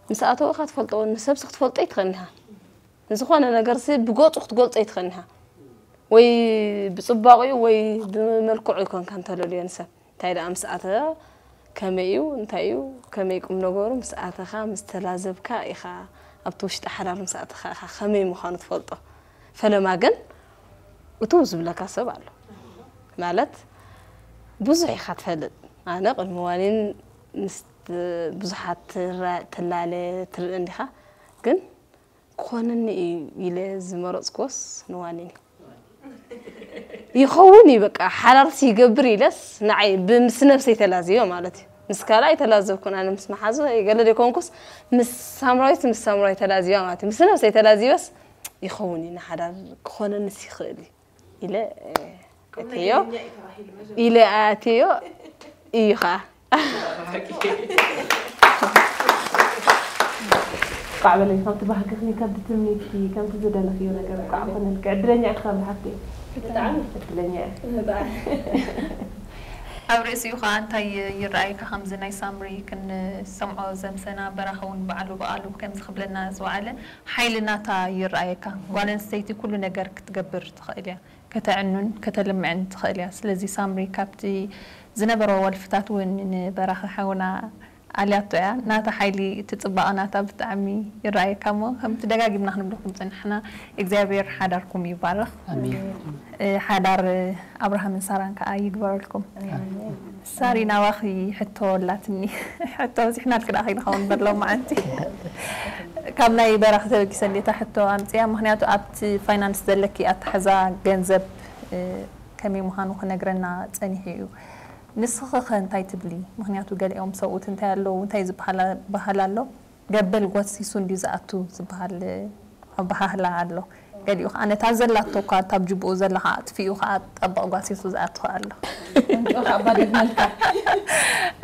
ምስ ኣተወ ኢኻ ትፈልጦ ንሰብሲ ክትፈልጦ ኣይትኽእልን ኢኻ። ንዝኾነ ነገርሲ ብገፁ ክትገልፆ ኣይትኽእልን ኢኻ። ወይ ብጽባቑ ወይ ብመልክዑ ኣይኮንካን ተለልዮ ንሰብ። እንታይ ደኣ ምስ ኣተ ከመይ እዩ፣ እንታይ እዩ፣ ከመይ ቁም ነገሩ ምስ ኣተኻ፣ ምስ ተላዘብካ ኢኻ ኣብቲ ውሽጢ ሓዳር ምስ ኣተኻ ኢኻ ከመይ ምዃኑ ትፈልጦ። ፈለማ ግን እትው ዝብለካ ሰብ ኣሎ። ማለት ብዙሕ ኢኻ ትፈልጥ። ኣነ ቅድሚ ዋኒን ምስ ብዙሓት ትራ-፣ ትላለ ትርኢ እንዲኻ፣ ግን ክኾነኒ እዩ ኢለ ዝመረጽኩዎስ ንዋኒን እዩ። ይኸውን እዩ በቃ፣ ሓዳርሲ ይገብር ኢለስ ንዓይ ብምስ ነብሰይ ተላዝዮ ማለት እዩ። ምስ ካልእ ኣይተላዘብኩን፣ ኣነ ምስ መሓዙ ገለ ዘይኮንኩስ፣ ምስ ሳምራዊት፣ ምስ ሳምራዊ ተላዝዮ ማለት እዩ። ምስ ነብሰይ ተላዝዮስ ይኸውን እዩ ንሓዳር፣ ክኾነንስ ይኽእል እዩ ኢለ፣ እ፣ ቁም ኣትዮ፣ ነገረኛ እዩ ተባሂሉ መጀመርያ። ኢለ ኣትዮ እዩ ኸዓ። እንቋዕ በለይ፣ ከምቲ ባህግኺ፣ ከምቲ ትምኒትኪ፣ ከምቲ ዝደለኽዮ ነገር እንቋዕ ኮነልኪ። ዕድለኛ ኢኺ ሳምሪ ሓፍተይ። ብጣዕሚ። ዕድለኛ ኢኺ። ብጣዕሚ። ኣብ ርእሲኡ ኸዓ እንታይ ይረኣየካ? ከምዚ ናይ ሳምሪ ክንሰምዖ ዘምሰና፣ በራኺ እውን ባዕሉ ብቓሉ ከምዚ ክብለና ዝወዓለ ሓይሊ ናታ ይረኣየካ። ጓል ኣንስተይቲ ኩሉ ነገር ክትገብር ትኽእል እያ። ከተዕኑን ከተልምዕን ትኽእል እያ። ስለዚ ሳምሪ ካብቲ ዝነበሮ ወልፍታት እውን ንበራኺ ሓውና ኣልያቶ እያ። ናታ ሓይሊ፣ እቲ ጽባቐ ናታ ብጣዕሚ ይረኣየካ እሞ ከምቲ ደጋጊምና ክንብለኩም ጸናሕና፣ እግዚኣብሔር ሓዳርኩም ይባርኽ። ኣሜን። እ፣ ሓዳር ኣብርሃምን ሳራን ከኣ ይግበረልኩም። ሳሪ፣ ናባኺ ሕቶ ኣላትኒ። ሕቶ ኣብዚሕናልኪ ደኣ ከይንኸውን በሎ መዓንቲ። ካብ ናይ በራኺ ተበጊሰ እንዴታ ሕቶ ኣምጽያ፣ ምኽንያቱ ኣብቲ ፋይናንስ ዘለኪ ኣተሓዛ ገንዘብ፣ እ፣ ከመይ ምዃኑ ክነግረና ጸኒሑ እዩ። ንስኺ ኸ እንታይ ትብሊ? ምኽንያቱ ገሊኦም ሰብኡት እንታይ ኣለዉ፣ እንታይ ዝበሃል ባህል ኣሎ፣ ገበል ጓሲሱ እንድዩ ዝኣቱ ዝበሃል ኣበሃህላ ኣሎ። ገሊኡ ኸዓ ነታ ዘላቶ እኳ እታ ጅብኡ ዘላ ኸዓ ኣጥፊኡ ኸዓ ጠበቕ ጓሲሱ ዝኣቱ ኸዓ ኣሎ።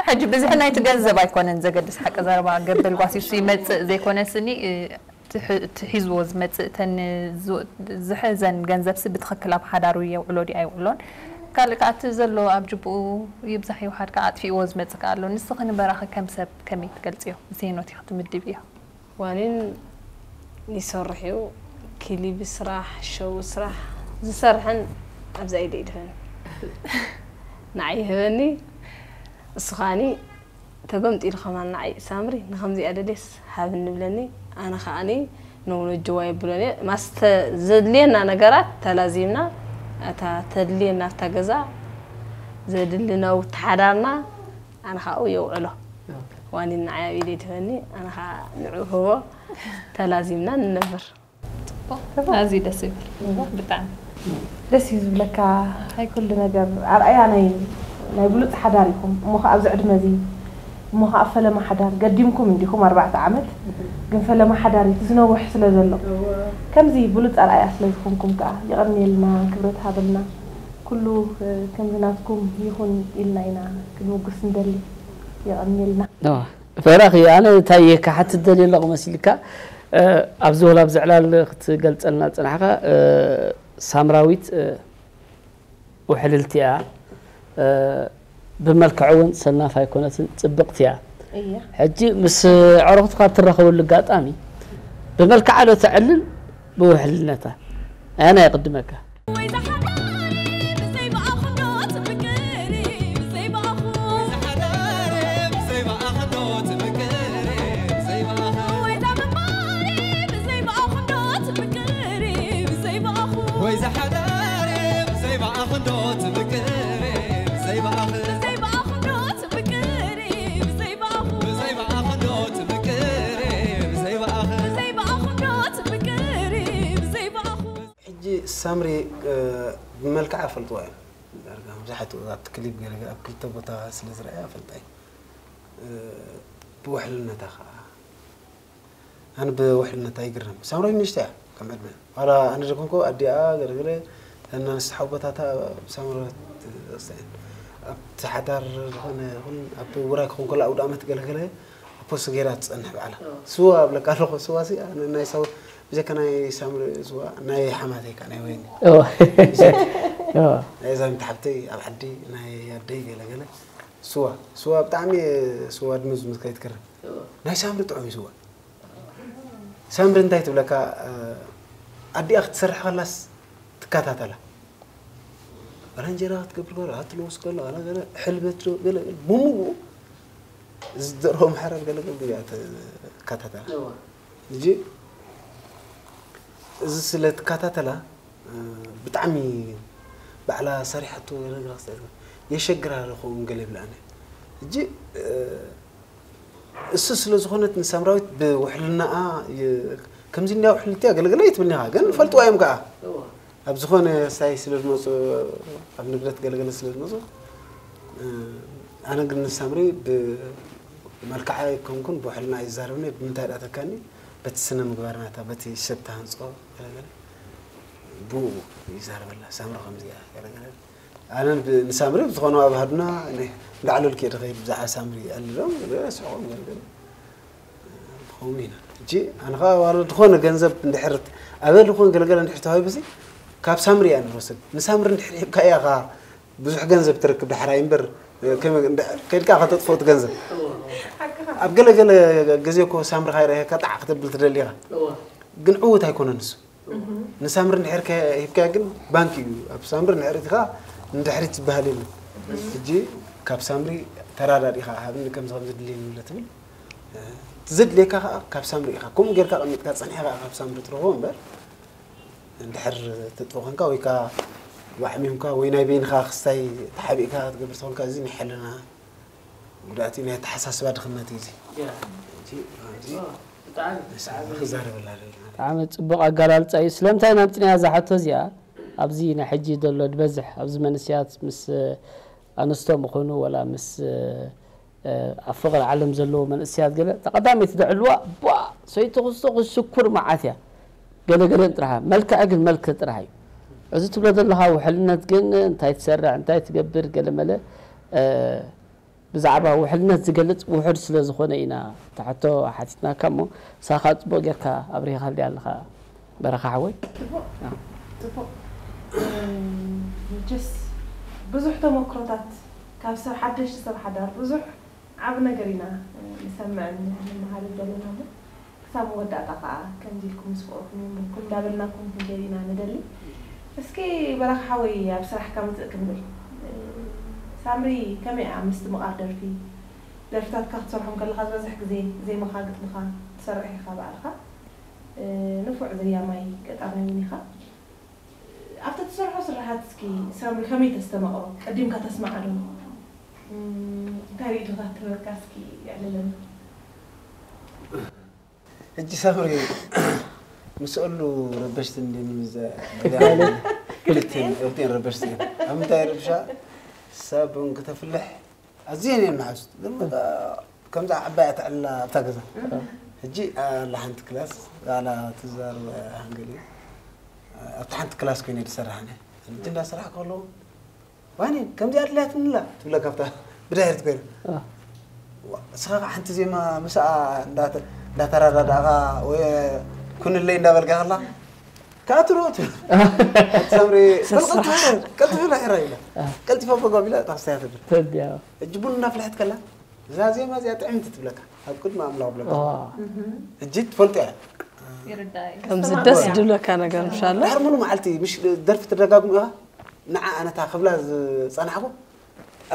ሕጂ ብዝሒ ናይቲ ገንዘብ ኣይኮነን ዘገድስ፣ ሓቂ ዘረባ ገበል ጓሲሱ ይመጽእ ዘይኮነስኒ፣ እ፣ ትሕ-፣ እቲ ሒዝዎ ዝመጽእ፣ እተን ዝ-፣ ዝሕዘን ገንዘብሲ ብትኽክል ኣብ ሓዳሩ የውዕሎ ድዩ ኣይውዕሎን? ካልእ ከኣ እቲ ዘሎ ኣብ ጅብኡ ይብዛሕ ይውሓድ ከኣ ኣጥፊእዎ ዝመጽእ ከኣ ኣሎ። ንስኺ ንበራኺ ከም ሰብ ከመይ ትገልጽዮ? ምስ ሄኖት ኢኺ ትምድብዮ። ዋኒን ይሰርሕ እዩ። ክሊብ ስራሕ፣ ሸው ስራሕ ዝሰርሕን ኣብዛ ኢደ ይድህበኒ። ንዓይ ይህበኒ፣ እሱ ኸኣኒ ተገምጢሉ ከማን ንዓይ፣ "ሳምሪ፣ ንኸምዚኣ ደልየስ ሃብኒ" ይብለኒ። ኣነ ኸኣኒ፣ "No፣ ነጅዋ" የብሎን እየ። ማስተ ዘድልየና ነገራት ተላዚምና፣ እታ ተድልየና ኣብታ ገዛ፣ ዘድሊ ናውቲ ሓዳርና፣ ኣነ ኸኣ የውዕሎ። ኦኬ። ዋኒን ንዓይ ኣብ ኢደይ ትህበኒ፣ ኣነ ኸኣ ንዕኡ ህቦ፣ ተላዚምና ንነብር። ጽቡቕ። ኣዝዩ ደስ ይብል። እዋ። ብጣዕሚ። ደስ እዩ ዝብለካ። ኣይ፣ ኩሉ ነገር ኣርኣያ ናይ፣ ናይ ብሉጽ ሓዳር ኢኹም። እሞ ኸኣ ኣብዚ ዕድመ እዚ፣ እሞ ኸኣ ፈለማ ሓዳር ገዲምኩም እንዲኹም ኣርባዕተ ዓመት፣ ግን ፈለማ ሓዳር እዩ ዝነውሕ ስለ ዘሎ። እዋ። ከምዚ ብሉጽ ኣርኣያ ስለ ዝኾንኩም ከኣ የቐንየልና፣ ክብረት ሃበልና። ኩሉ፣ እ፣ ከምዚ ናትኩም ይኹን ኢልና ኢና ክንምጉስ ንደሊ። የቐንየልና። እዋ። በራኺ፣ ኣነ እንታይ ክሓትት ደልየ ኣለኹ መሲልካ? እ፣ ኣብዚ ወላ ኣብዚ ዕላል ክትገልጸልና ዝጸናሕካ፣ እ፣ ሳምራዊት፣ እ፣ ውሕልልቲ እያ። እ፣ ብመልክዕ እውን ሰናፍ ኣይኮነትን፣ ጽብቕቲ እያ። እያ። ሕጂ ምስ ኣዕሩኽትኻ እትራኸበሉ ኣጋጣሚ ብመልክዓ ዶ ተዕልል ብውሕልነታ? ኣየናይ የቕድመካ? ወይ ዝሓዳሪ ብዘይ ብኣኹንዶ ትፍቅሪ፣ ብዘይ ብኣኹ። ወይ ዝሓዳሪ ብዘይ ብኣኹንዶ ትፍቅሪ፣ ብዘይ ብኣኹ። ወይ ዛምባሪ ብዘይ ብኣኹንዶ ትፍቅሪ፣ ብዘይ ብኣኹ። ወይ ዝሓዳሪ ብዘይ ብኣኹንዶ ትፍቅሪ፣ ብዘይ ብኣኹ። ብዘይ ብኣኹንዶ ትፍቅሪ፣ ብዘይ ብኣኹ። ብዘይ ብኣኹንዶ ትፍቅሪ፣ ብዘይ ብኣኹ። ብዘይ ብኣኹንዶ ትፍቅሪ፣ ብዘይ ብኣኹ። ሕጂ ሳምሪ፣ እ፣ ብመልክዓ ፈልጥዋ እዮም። ዳርጋ መብዛሕትኡ ኣብቲ ክሊፕ ገለ ገለ ኣብ ክልተ ቦታ ስለ ዝረኣያ ፈልጣ እዩ። እ፣ ብውሕልነታ ኸዓ፣ ኣነ ብውሕልነታ ይግረም። ሳምሪ ንእሽቶ እያ ከም ዕድመ። ዋላ ኣነ ዘይኮንኩ ኣዲኣ ገለ ገለ፣ እተን ኣንስቲ ሓውቦታታ ሳምሪ ትወስዳ እየን። ኣብቲ ሓዳር ዝኾነ ይኹን፣ ኣብ ውራይ ክኾን ከሎ፣ ኣውደ ኣመት ገለ ገለ፣ ፖስት ገይራ ትጸንሕ ባዕላ። ስዋ እብለካ ኣለኹ፣ ስዋ ሲ፣ ኣነ ናይ ሳው-፣ ብጀካ ናይ ሳምሪ ስዋ፣ ናይ ሓማተይ ከኣ ናይ ወይኒ። ኦ። ኦ። ናይ ዛሚት ሓብተይ ኣብ ዓዲ፣ ናይ ኣደይ ገለ ገለ። ስዋ፣ ስዋ ብጣዕሚ እየ ስዋ ድመዝምዝ ከይትገርም። ናይ ሳምሪ ጥዑም እዩ ስዋ። ሳምሪ እንታይ ትብለካ፣ እ፣ ኣዲኣ ክትሰርሕ ከላስ ትከታተላ። ባላንጀራ ክትገብር ከሎ ኣትልወስ ከሎ ኣላ ገለ ሕልበት ዶ ገለ ገለ ብምኡ ዝደርሆ ማሕረር ገለ ገለ እያ ትከታተላ። ሕጂ እዚ ስለ ትከታተላ ብጣዕሚ ባዕላ ሰሪሓቶ ነገር የሸግራ ኣለኹ ገለ ይብላኒ። ሕጂ እሱ ስለ ዝኾነት ንሳምራዊት ብውሕልናኣ ከምዚ እንዲያ ውሕልቲ ገለገለ ይትብልኒኻ ግን ፈልጥዋ እዮም ከዓ ኣብ ዝኾነ ሳይ ስለ ዝመፁ ኣብ ንግደት ገለገለ ስለ ዝመፁ ኣነ ግን ንሳምሪ ብመልክዓ ኣይኮንኩን ብውሕልና ይዛረብኒ ብምንታይ ዳ ተካኒ በቲ ስነ ምግባር ናታ በቲ ሰብ ተሃንፆ ገለገለ ብኡ ይዛረበላ ሳምሪ ከምዚኣ ገለገለ ኣነ ንሳምሪ ብዝኾነ ኣብ ሃዱና እንዳዕለልኩ እየ ድኸይድ ብዛዕባ ሳምሪ ይኣልሎም ስሕቆም ገለገለ ከምኡ ኢና ሕጂ ኣነ ከዓ ዋላ ዝኾነ ገንዘብ እንድሕር ኣበል ይኹን ገለገለ እንድሕር ተዋሂቡሲ ካብ ሳምሪ እያ ንወስድ ንሳምሪ እንድሕር ሂብካ እያ ከዓ ብዙሕ ገንዘብ ትረክብ ዳሕራይ እምበር ከድካ ከተጥፍኦ እቲ ገንዘብ ኣብ ገለገለ ግዜ እኮ ሳምሪ ካይረኣየካ ጣዕ ክትብል ትደሊ ኢኻ ግን ዕውት ኣይኮነን ንሱ ንሳምሪ እንድሕር ሂብካያ ግን ባንክ እዩ ኣብ ሳምሪ እንድሕር ኢኻ ንድሕሪት ዝበሃል የለን ሕጂ ካብ ሳምሪ ተራዳድ ኢኻ ሃብኒ ከምዚ ከምዚ ድልየኒ ኣሎ ትብል ዘድልየካ ከዓ ካብ ሳምሪ ኢኻ ከምኡ ጌርካ ቀሚጥካ ፀኒሕካ ካብ ሳምሪ ትረኽቦ እምበር እንድሕር ትጥፎ ኮንካ ወይ ከዓ ዋዕሚምካ ወይ ናይ በይንኻ ክስታይ ተሓቢእካ ትገብር ተኾንካ እዚ ናይ ሕልና ጉዳእቲ ናይ ኣተሓሳስባ ድኽነት እዩ እዚ ክዛረበላ ብጣዕሚ ፅቡቕ ኣጋላልፃ እዩ ስለምንታይ ናምፅንያ ዝሓቶ እዚኣ ኣብዚ ናይ ሕጂ ዘሎ ዝበዝሕ ኣብዚ መንስያት ምስ ኣንስቶም ይኹኑ ወላ ምስ ኣብ ፍቕሪ ዓለም ዘለዉ መንእስያት ገለ እታ ቀዳመይቲ ዘዕልዋ ቧ ሰይቲ ክስቶ ክስኩር መዓት እያ ገለ ገለን ጥራሕ መልክዕ ግን መልክዕ ጥራሕ እዩ እዚ ትብሎ ዘለኻ ውሕልነት ግን እንታይ ትሰርዕ እንታይ ትገብር ገለ መለ ብዛዕባ ውሕልነት ዝገልፅ ውሑድ ስለ ዝኾነ ኢና እታ ሕቶ ሓቲትናካ እሞ ንሳኻ ፅቡቕ ጌርካ ኣብሪኻሊ ኣለኻ በረኻ ሓወይ። ፅቡቕ ፅቡቕ መቸስ ብዙሕ ተመክሮታት ካብ ሰብ ሓደሽቲ ሰብ ሓዳር ብዙሕ ዓብ ነገር ኢና ንሰምዕን ንመሃርን ዘለና እሞ ክሳብ መወዳእታ ከዓ ከምዚ ኢልኩም ምስ ፍቅርኩም ይንብርኩም እንዳበልናኩም ክንከይድ ኢና ንደሊ። እስኪ በረኻ ሓወይ ኣብ ስራሕካ ምፅእ ክንብል። ሳምሪ ከመይ እያ ምስትምቓር ደርፊ? ደርፍታትካ ክትሰርሖም ከለኻ ዝበዝሕ ግዜ ዜማኻ ግጥምኻ ትሰርሕ ኢኻ ባዕልኻ። ንፉዕ ዘያማይ ገጣማይ እውን ኢኻ። ኣብቲ ትሰርሖ ስርሓት እስኪ ሳምሪ ከመይ ተስተማቕሮ? ቀዲምካ ተስምዓ ዶ? እንታይ ርእይቶታት ትህበካ እስኪ የዕልለና። ሕጂ ሳምሪ ምስኦሉ ረበሽቲ እንድኒ ክልቴን ረበሽቲ እዮም ኣብ ምንታይ ረብሻ ሰብ እንክተፍልሕ ኣዝየን እየን መሓዙት ግን ከምዛ ዓባይ ኣትዕላ ኣብታ ገዛ ሕጂ ኣላ ሓንቲ ክላስ ኣላ ትዛር ሃንገል ኣብታ ሓንቲ ክላስ ኮይነ ዝሰራሕነ ሕጂ እንዳሰራሕ ከለዉ ዋኒ ከምዚኣ ኣድልያትንላ ትብለካ ኣብታ ብድሕሪት ኮይና እስኻ ከዓ ሓንቲ ዜማ ምስኣ እንዳተረዳዳእኻ ወይ ኩንለይ እንዳበልካ ከላ ከዓ ትርኦ ትብል ሓንቲ ሳምሪ ቀልጥፍላ ሕራ ኢላ ቀልጢፋ በጓ ቢላ እታ ክስታያ ትብል ሕጂ ቡን እናፍልሐት ከላ እዛ ዜማ እዚኣ ጥዕምቲ ትብለካ ኣብ ቅድሚ ኣምላኽ ብለካ ሕጂ ትፈልጦ እያ ከምዚ ደስ ዝብለካ ነገር ምሻሎ ድሕር ሙሉ መዓልቲ ምሽ ደርፊ ትደጋግሙ ኢኻ ንዓ ኣነታ ክብላ ዝፀናሕኩ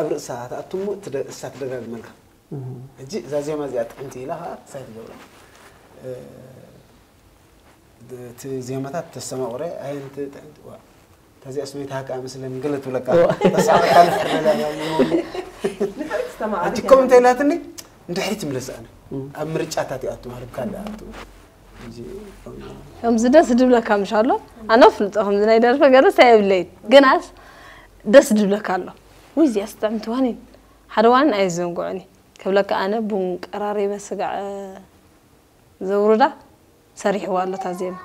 ኣብ ርእሳ ትኣቱ እሞ እሳ ትደጋግመልካ ሕጂ እዛ ዜማ እዚኣ ጥዕምቲ ኢላ ከዓ ሳይ ትገብራ እቲ ዜማታት ተስተማቕረ ኣየንቲ ጥዕምቲ እታ እዚኣ ስመይታ ሃቃ መስለኒ ገለ ትብለካ ተሳዕረካ ልፍሕ በላ ሕጂ ከም እንታይ ኢላትኒ ንድሕሪት ይምለስ ኣነ ኣብ ምርጫታት ይኣቱ ማለት ካልእ ኣቱ ከምዚ ደስ ድብለካ ምሽ ኣሎ ኣነ ፍልጦ ከምዚ ናይ ደርፈ ገለስ ኣይብለይን ግናስ ደስ ድብለካ ኣሎ ወይ እዚኣ ስጥዕምቲ ዋኒን ሓደ ዋኒን ኣየ ዘንጉዕኒ ክብለካ ኣነ ቡን ቀራሪበ ስጋዕ ዘውርዳ ሰሪሕዋ ኣሎ እታ ዜማ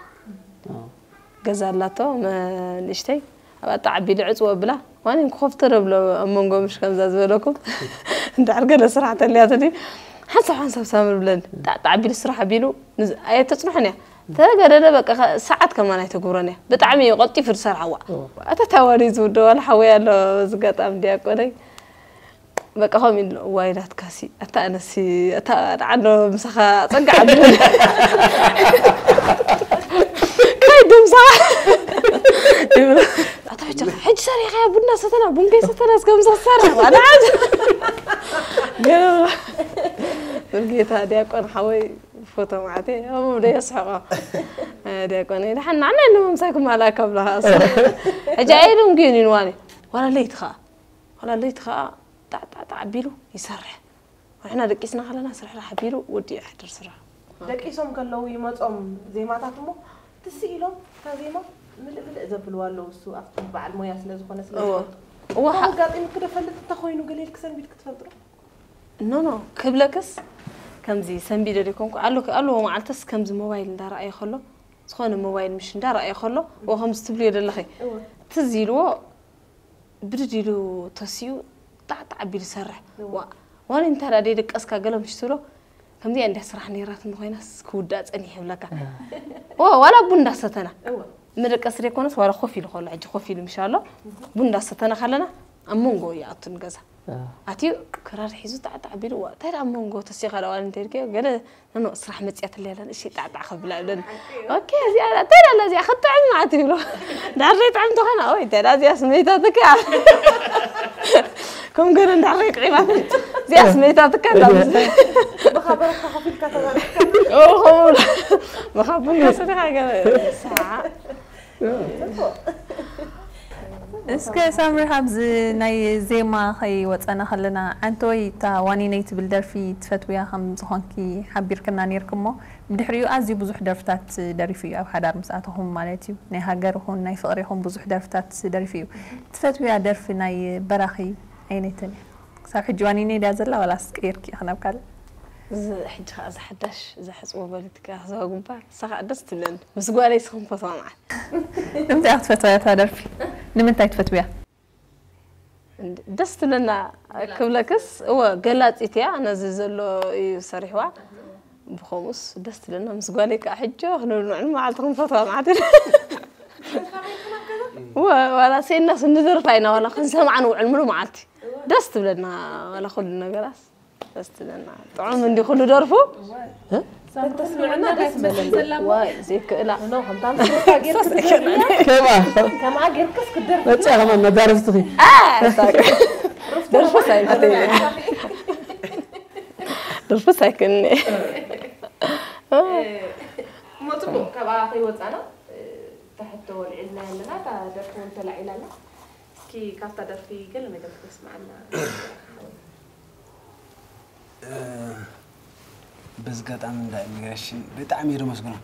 ገዛ ኣላቶ ንእሽተይ ኣብኣ ጣዕ ኣቢሉ ዕፅዎ ብላ ዋኒን ክኸፍቶ ዶ ብሎ ኣብ መንጎ ምሽ ከምዛ ዝበለኩም እንድሕር ገለ ስራሕ ተልያትኒ ሓንሳብ ሓንሳብ ሳምር ብለኒ ጣዕ ጣዕ ኣቢሉ ስራሕ ኣቢሉ ኣየተፅንሖን እያ ተገደደ በቃ ሰዓት ከማን ኣይተግብሮን እያ ብጣዕሚ እዩ ቀልጢፉ ዝሰርሓዋ ኣታ ታዋሪ ዝውደዋል ሓወይ ኣሎ ዝጋጣም ዲያቆነይ በቃ ከምኡ ኢሉ እዋይ ናትካሲ ኣታ ኣነሲ ኣታ ንዓሎ ምሳኻ ጸግዓ ብለኒ ከይዱ ምሳኻ ኣታ ሕጂ ሕጂ ሰሪሕካያ ቡና ሰተና ቡን ከይሰተና እስከምዚ ክሰርሕ ዋላ ሓንቲ። ገለ ሙሉጌታ ዲያቆን ሓወይ ፎቶ ማዓተይ ኣቡ ደየስሕቆ ዲያቆን ደሓን ንዓና ኢሉ ምምሳይ ክማልኣ ካብላ ከኣስ ሕጂ ኣይሉም ግን ይንዋኒ ዋላ ለይቲ ከዓ ዋላ ለይቲ ከዓ ጣዕጣዕጣዕ ኣቢሉ ይሰርሕ ንሕና ደቂስና ከለና ስርሕራሕ ኣቢሉ ወዲኡ ይሓድር ስራሕ ደቂሶም ከለዉ ይመጾም ዜማታት እሞ ትስ ኢሎም እታ ዜማ ምልእ ምልእ ዘብልዋ ኣለዉ እሱ ኣብቲ በዓል ሞያ ስለ ዝኾነ ስለ እዎ ዝፈልጡ እዋ ካብ ኣጋጢሙኪ ዶ ፈልጥ እንተኾይኑ ገለ ኢልኪ ሰንቢድኪ ትፈልጢ ዶ ኖ ኖ ክብለክስ ከምዚ ሰንቢደ ደይኮንኩ ኣሎ ኣለዎ መዓልትስ ከምዚ ሞባይል እንዳረኣየ ከሎ ዝኾነ ሞባይል ምሽ እንዳረኣየ ከሎ ኦ ከምዚ ትብልዮ ዘለኺ እወ ትዝ ኢልዎ ብድድ ኢሉ ተሲኡ ጣዕጣዕ ኣቢሉ ይሰርሕ እወ ዋ ዋኒ እንታይ ደኣ ደይደቀስካ ገለ ምሽ ትብሎ ከምዚኣ እንድያ ስራሕ ነይራትኒ ኮይናስ ክውዳእ ጸኒሐ ይብለካ ኦ ዋላ ቡን እንዳሰተና እወ መደቀሲ ዘይኮነስ ዋላ ኮፍ ኢሉ ከሎ ሕጂ ኮፍ ኢሉ ምሽ ኣሎ ቡን እንዳሰተና ከለና ኣብ መንጎ ይኣቱ ንገዛ ኣትዩ ክራር ሒዙ ጣዕጣዕ ኣቢሉ ዋ እንታይ ደኣ ኣብ መንጎ ተሲኻ ደኣ ዋላ እንታይ ኢልክዮ ገለ ኖ ስራሕ መፅያትለይ ኣለን እሺ ጣዕጣዕ ከብላ ብለን ኦኬ እዚኣ እንታይ ደኣ እዚኣ ክትጥዕም ማለት ይብሎ ድሕር ዘይጥዕም ተኾና ኦይ እንታይ ደኣ እዚኣ ስመይታትካ ከም ገለ እንድሕር ዘይጥዒማት እዚኣ ስመይታትካ እንዳብዝ ብኻ በረካ ከፊልካ ተዛሪብካ ከምኡ ብላ ብኻቡን ሰዲኻ ገለ ሰዓ እስከ ሳምሪ ካብዚ ናይ ዜማ ከይወፀና ከለና ዓንተወይ እታ ዋኒነይ ትብል ደርፊ ትፈትውያ ከም ዝኾንኪ ሓቢርክና ነይርኪ እሞ ብድሕሪኡ ኣዝዩ ብዙሕ ደርፍታት ደሪፉ እዩ ኣብ ሓዳር ምስ ኣተኹም ማለት እዩ ናይ ሃገር ይኹን ናይ ፍቕሪ ይኹን ብዙሕ ደርፍታት ደሪፉ እዩ ትፈትውያ ደርፊ ናይ በራኺ ኣይነትን እያ ክሳብ ሕጂ ዋኒነይ ድያ ዘላ ዋላስ ቀይርኪ ኢኺ ናብ ካልእ እዚ ሕጂ ከዓ እዚ ሓዳሽ እዚ ሕፅቦ በሊትካ ህዝባ ግንባር እሳ ከዓ ደስ ትብለኒ ምስ ጓለይ ስኽም ፈትዋ መዓት ንምንታይ ክትፈትዋ እያ እታ ደርፊ ንምንታይ ትፈትውያ ደስ ትብለና ክብለክስ እወ ገላፂት እያ ነዚ ዘሎ እዩ ሰሪሕዋ ብኸምኡስ ደስ ትብለና ምስ ጓለይ ከዓ ሕጆ ክንብል ንዕሉ መዓልቲ ክንፈትዋ መዓት ዋላ ሴናስ ንደርፋ ኢና ዋላ ክንሰምዓ ንውዕል ምሉ መዓልቲ ደስ ትብለና ዋላ ኩሉ ነገራስ ደስ ትብለና ጥዑም እንዲ ኩሉ ደርፉ ተስምዕና ደስ በለኒ ዋይ ዘይክእላ ኖ ከምታ ምስልካ ጌርካ ከማ ከምኣ ጌርክስ ክደርፍ መፅያ ከማ መዳረፍትኺ ደርፉ ሳይናተ ደርፉ ሳይክኒ እሞ ፅቡቅ ካብኣ ከይወፃና እታ ሕቶ ወልዒልና ኣለና እታ ደርፊ እውን ተላዒላ ኣላ እስኪ ካብታ ደርፊ ገለ ነገር ክተስምዓና በዚ ኣጋጣሚ እንዳ ኢሚግሬሽን ብጣዕሚ እየ ደመስግኖም።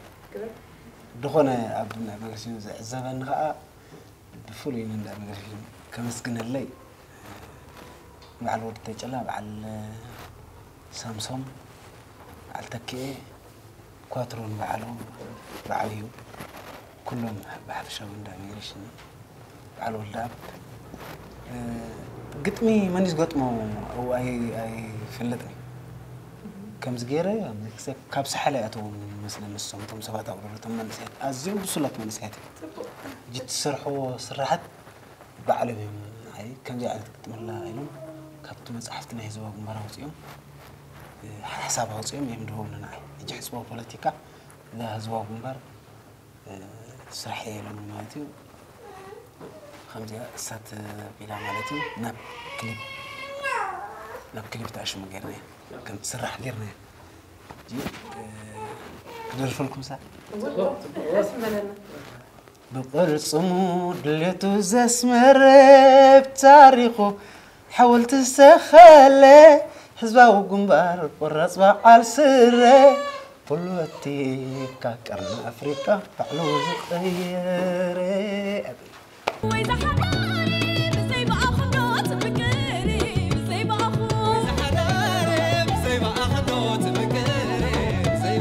ዝኾነ ኣብ እንዳ ኢሚግሬሽን ዝዕዘበኒ ከዓ ብፍሉይ ንእንዳ ኢሚግሬሽን ከመስግነለይ በዓል ወዲ ተጨላ፣ በዓል ሳምሶም፣ በዓል ተኪኤ፣ ኳትሮ ንባዕሉ ብዓብዩ ኩሎም ብሓፈሻዊ እንዳ ኢሚግሬሽን በዓል ወልደኣብ ግጥሚ መን እዩ ዝገጥሞ ኣብኡ ኣይፈልጥን እዩ ከምዚ ገይረ ካብ ሳሕል ኣይኣተውን መስለ ንሶም እቶም ሰባት ኣብኡ እቶም መንእሰያት ኣዝዮም ብሱላት መንእሰያት እዮም ሕጂ ትሰርሕዎ ስራሓት ባዕሎም እዮም ንዓይ ከምዚ ዓይነት ግጥመላ ኢሎም ካብቲ መፅሓፍቲ ናይ ህዝባዊ ግንባር ኣውፅኦም ሓሳብ ኣውፅኦም እዮም ድህቡኒ ንዓይ ሕጂ ሕፅቦ ፖለቲካ እዛ ህዝባዊ ግንባር ስራሕ እየ ኢሎምኒ ማለት እዩ። ከምዚኣ እሳት ቢላ ማለት እዩ ናብ ክሊፕ ናብ ክሊፕ ተኣሽሙ ጌርናያ ከም ትስራሕ ጌርናያ። ሕጂ ክደርፈልኩም ሳ ብቕርጽሙ ድሌቱ ዘስመረ ብታሪኹ ሓወልቲ ዝተኸለ ህዝባዊ ግንባር ቆራጽ በዓል ስረ ፖለቲካ ቀርኒ ኣፍሪቃ ባዕሉ ዝቐየረ። ወይ ዝሓዳር ብዘይ ብኣኽንዶ ትምቅር ብዘይ ብኣኽ ብዘይ ብኣኽንዶ ትምቅር ብዘይ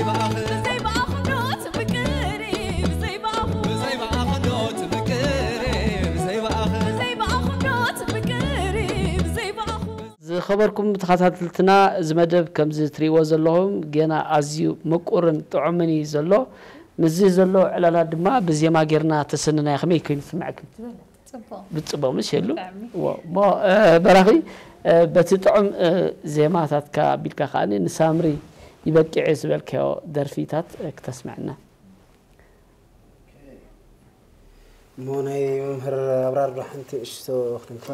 ብኣኽ ብዘይ ብኣኽንዶ ትምቅር ብዘይ ብኣኽ ብዘይ ብኣኽንዶ ትምቅር ብዘይ ብኣኽ ዝኸበርኩም ተኸታተልትና እዚ መደብ ከምዚ ትሪእዎ ዘለኹም ገና ኣዝዩ ምቁርን ጥዑምን እዩ ዘሎ። ምስዚ ዘሎ ዕላላት ድማ ብዜማ ጌርና ተሰንናዮ። ከመይ ኮይኑ ዝስምዐክን? ብጽቡቕ ምሽ የሉ። እሞ በራኺ፣ በቲ ጥዑም ዜማታትካ ኣቢልካ ከኣ ንሳምሪ ይበቅዕ ዝበልካዮ ደርፊታት ክተስምዐና። እሞ ናይ መምህር ኣብራር ዶ ሓንቲ እሽቶ ክድንፋ?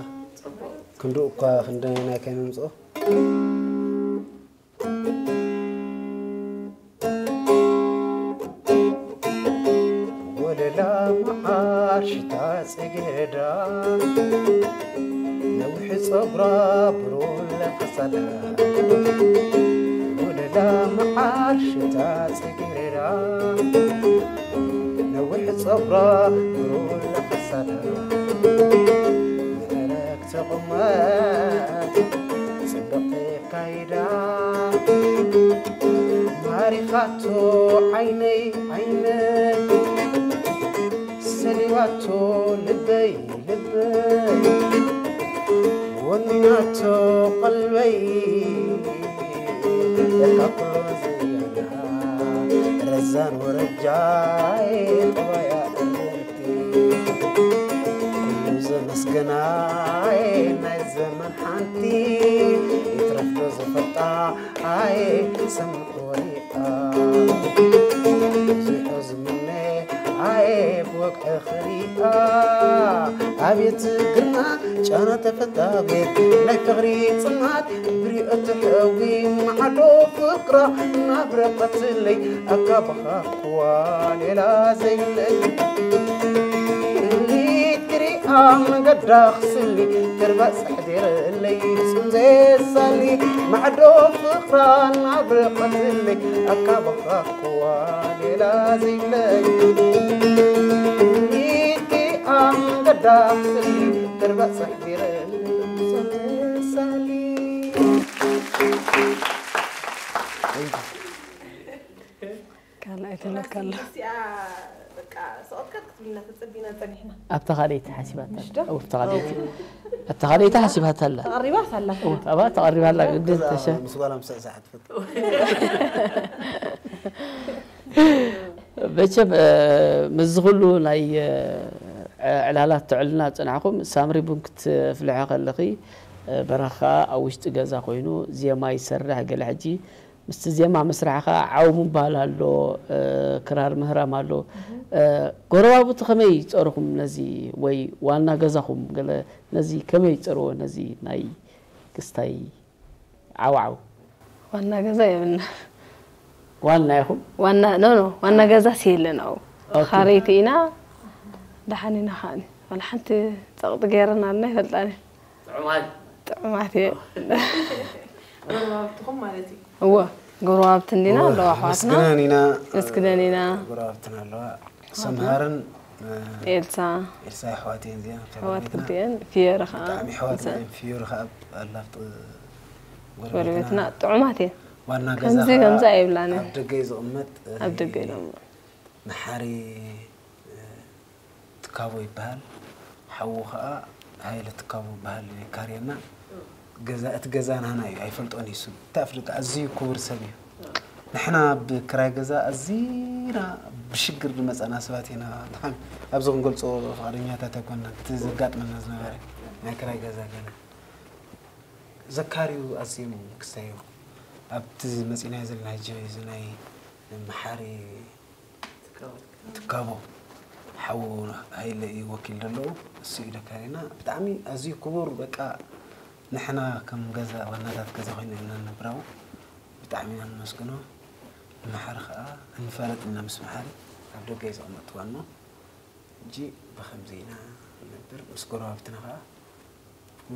ክንድኡ እኳ ክንደይ ናይ ከይነምጽኦ። ወለላ መዓር ሽታ ጽጌረዳ፣ ነዊሕ ጸጉራ ብሩለ ቀሳዳ። ወለላ መዓር ሽታ ጽጌረዳ፣ ነዊሕ ጸጉራ ብሩለ ቀሳዳ። ምዕረግ ተቐመጥ ጽብቕቲ ካይዳ። ማሪኻቶ ዓይነይ ዓይነይ፣ ሰሊባቶ ልበይ ልበይ፣ ወኒናቶ ቀልበይ። ለካ ኩሉ ዝያዳ ረዛን ወረጃይ ጠባያ እርምቲ። ኩሉ ዘመስገናይ ናይ ዘመን ሓንቲ፣ ይትረፍ ዶ ዝፈልጣ ኣየ ሰምዑ ሪኣ። ብዙሑ ዝምነ ኣየ ብወግዒ ክሪኣ። ኣቤት ግርማ ጨና ተፈታ ቤት ናይ ፍቕሪ ጽማት ብሪኦ ትሕዊ ማዕዶ ፍቕራ እናብረቐትለይ ኣካባኻ ክዋ ሌላ ዘይብለይ። ክሪኣ መገዳ ክስሊ ክርበጽሕ ዲረለይ ጽም ዘየሳሊ ማዕዶ ፍቕራ እናብረቐትለይ ኣካባኻ ክዋ ሌላ ዘይብለይ። ክሪኣ መገዳ ክስሊ ክርበጽሕ ዲረለይ ጽም ዘየሳሊ። ካልኣይ ትልካ ኣሎ። እዚኣ በቃ ሰቐጥቀጥ ክትብልና ተጸቢና ጸኒሕና። ኣብታ ካልኣይቲ ሓሲባታ ምሽ ዶ? ኣላ። ኣብታ ካልኣይቲ፣ ኣብታ ካልኣይቲ ሓሲባታ ኣላ። ተቐሪባስ ኣላ። እው፣ ኣብኣ ተቐሪባ ኣላ፣ ግድን ከዛ ተሸ-፣ ምስ ጓላ ምስ ስዕስዓ ትፈቱ። መቸም፣ እ፣ ምስዚ ኩሉ ናይ፣ እ፣ ዕላላት ተዕልና ጽናሕኩም፣ ሳምሪ ቡን ክትፍልሖ ከለኺ፣ እ፣ በራኻ ኣብ ውሽጢ ገዛ ኮይኑ ዜማ ይሰርሕ፣ ገለ ሕጂ ምስቲ ዜማ ምስራሕ ኸኣ ዓው ምባል ኣሎ፣ እ፣ ክራር ምህራም ኣሎ። እህ። እ፣ ጎረባብቲ ከመይ ይጸርኹም ነዚ፣ ወይ ዋና ገዛኹም ገለ ነዚ ከመይ ይጸርዎ ነዚ ናይ ክስታይ ዓው ዓው? ዋና ገዛ የብልና። ዋና ኢኹም? ዋና፣ ኖ፣ ኖ፣ ዋና ገዛስ የለን ኣብኡ። ኦኬ። ካረይቲ ኢና፣ ደሓን ኢና ከኣኒ። ዋላ ሓንቲ ጸቕጢ ገይረናልና ኣይፈልጣን እየ። ጥዑማት። ጥዑማት እየ። ጎረባብትኹም ማለት እዩ። እወ፣ ጎረባብቲ እንዲና እወ፣ ኣለዋ ኣሕዋትና። መስግነን ኢና። መስግነን ኢና። ጎረባብትና ኣለዋ። ኣሕዋትና። ሰምሃርን፣ እ፣ ኤልሳ። ኤልሳ ኣሕዋት እየን እዚኣን፣ ኣሕዋት ጎረቤትና። ክልቲኤን፣ ፍዮሪ ኸኣ። ብጣዕሚ ኣሕዋትና እየን። ፍዮሪ ኸኣ ኣብ፣ ኣላ ኣብ ጥ-፣ ጎረቤትና። ጎረቤትና ጥዑማት እየን። ዋና ገዛ ከምዚ ኸኣ ከምዚ ኣይብላን እየን። ኣብ ደገ እዩ ዝቕመጥ፣ ኣብ ደገ እዩ ዝቕመጥ። መሓሪ፣ እ፣ ትካቦ ይበሃል። ሓዉ ኸኣ ሃይለ ትካቦ ይበሃል፣ የካርየና። ገዛ፣ እቲ ገዛ ናህና እዩ፣ ኣይፈልጦን እዩ እሱ። እቲ ኣፍደገ ኣዝዩ ክቡር ሰብ እዩ። ንሕና ኣብ ክራይ ገዛ ኣዚና ብሽግር ዝመጻና ሰባት ኢና። ብጣዕሚ ኣብዚ ክንገልጾ ፍቓደኛታት ኣይኮንናን። እቲ ዘጋጥመና ዝነበረ ናይ ክራይ ገዛ ገለ ዘካርዩ ኣዝዮም ክሳዩ ኣብቲ መጺናዮ ዘለና ሕጂ እዚ ናይ መሓሪ ትካቦ ሓዉ ሃይለ እዩ ወኪል ዘለዉ፣ እሱ እዩ ደካሪና። ብጣዕሚ ኣዝዩ ክቡር፣ በቃ ንሕና ከም ገዛ ዋናታት ገዛ ኮይና ኢና ንነብር ኣብኡ። ብጣዕሚ ኢና ነመስግኖ። ንመሓሪ ከኣ እንፋለጥ ኢና ምስ መሓሪ፣ ኣብ ደገ እዩ ዝቕመጥ ዋና። ሕጂ ብኸምዚ ኢና ንነብር፣ ምስ ጎረባብትና ከኣ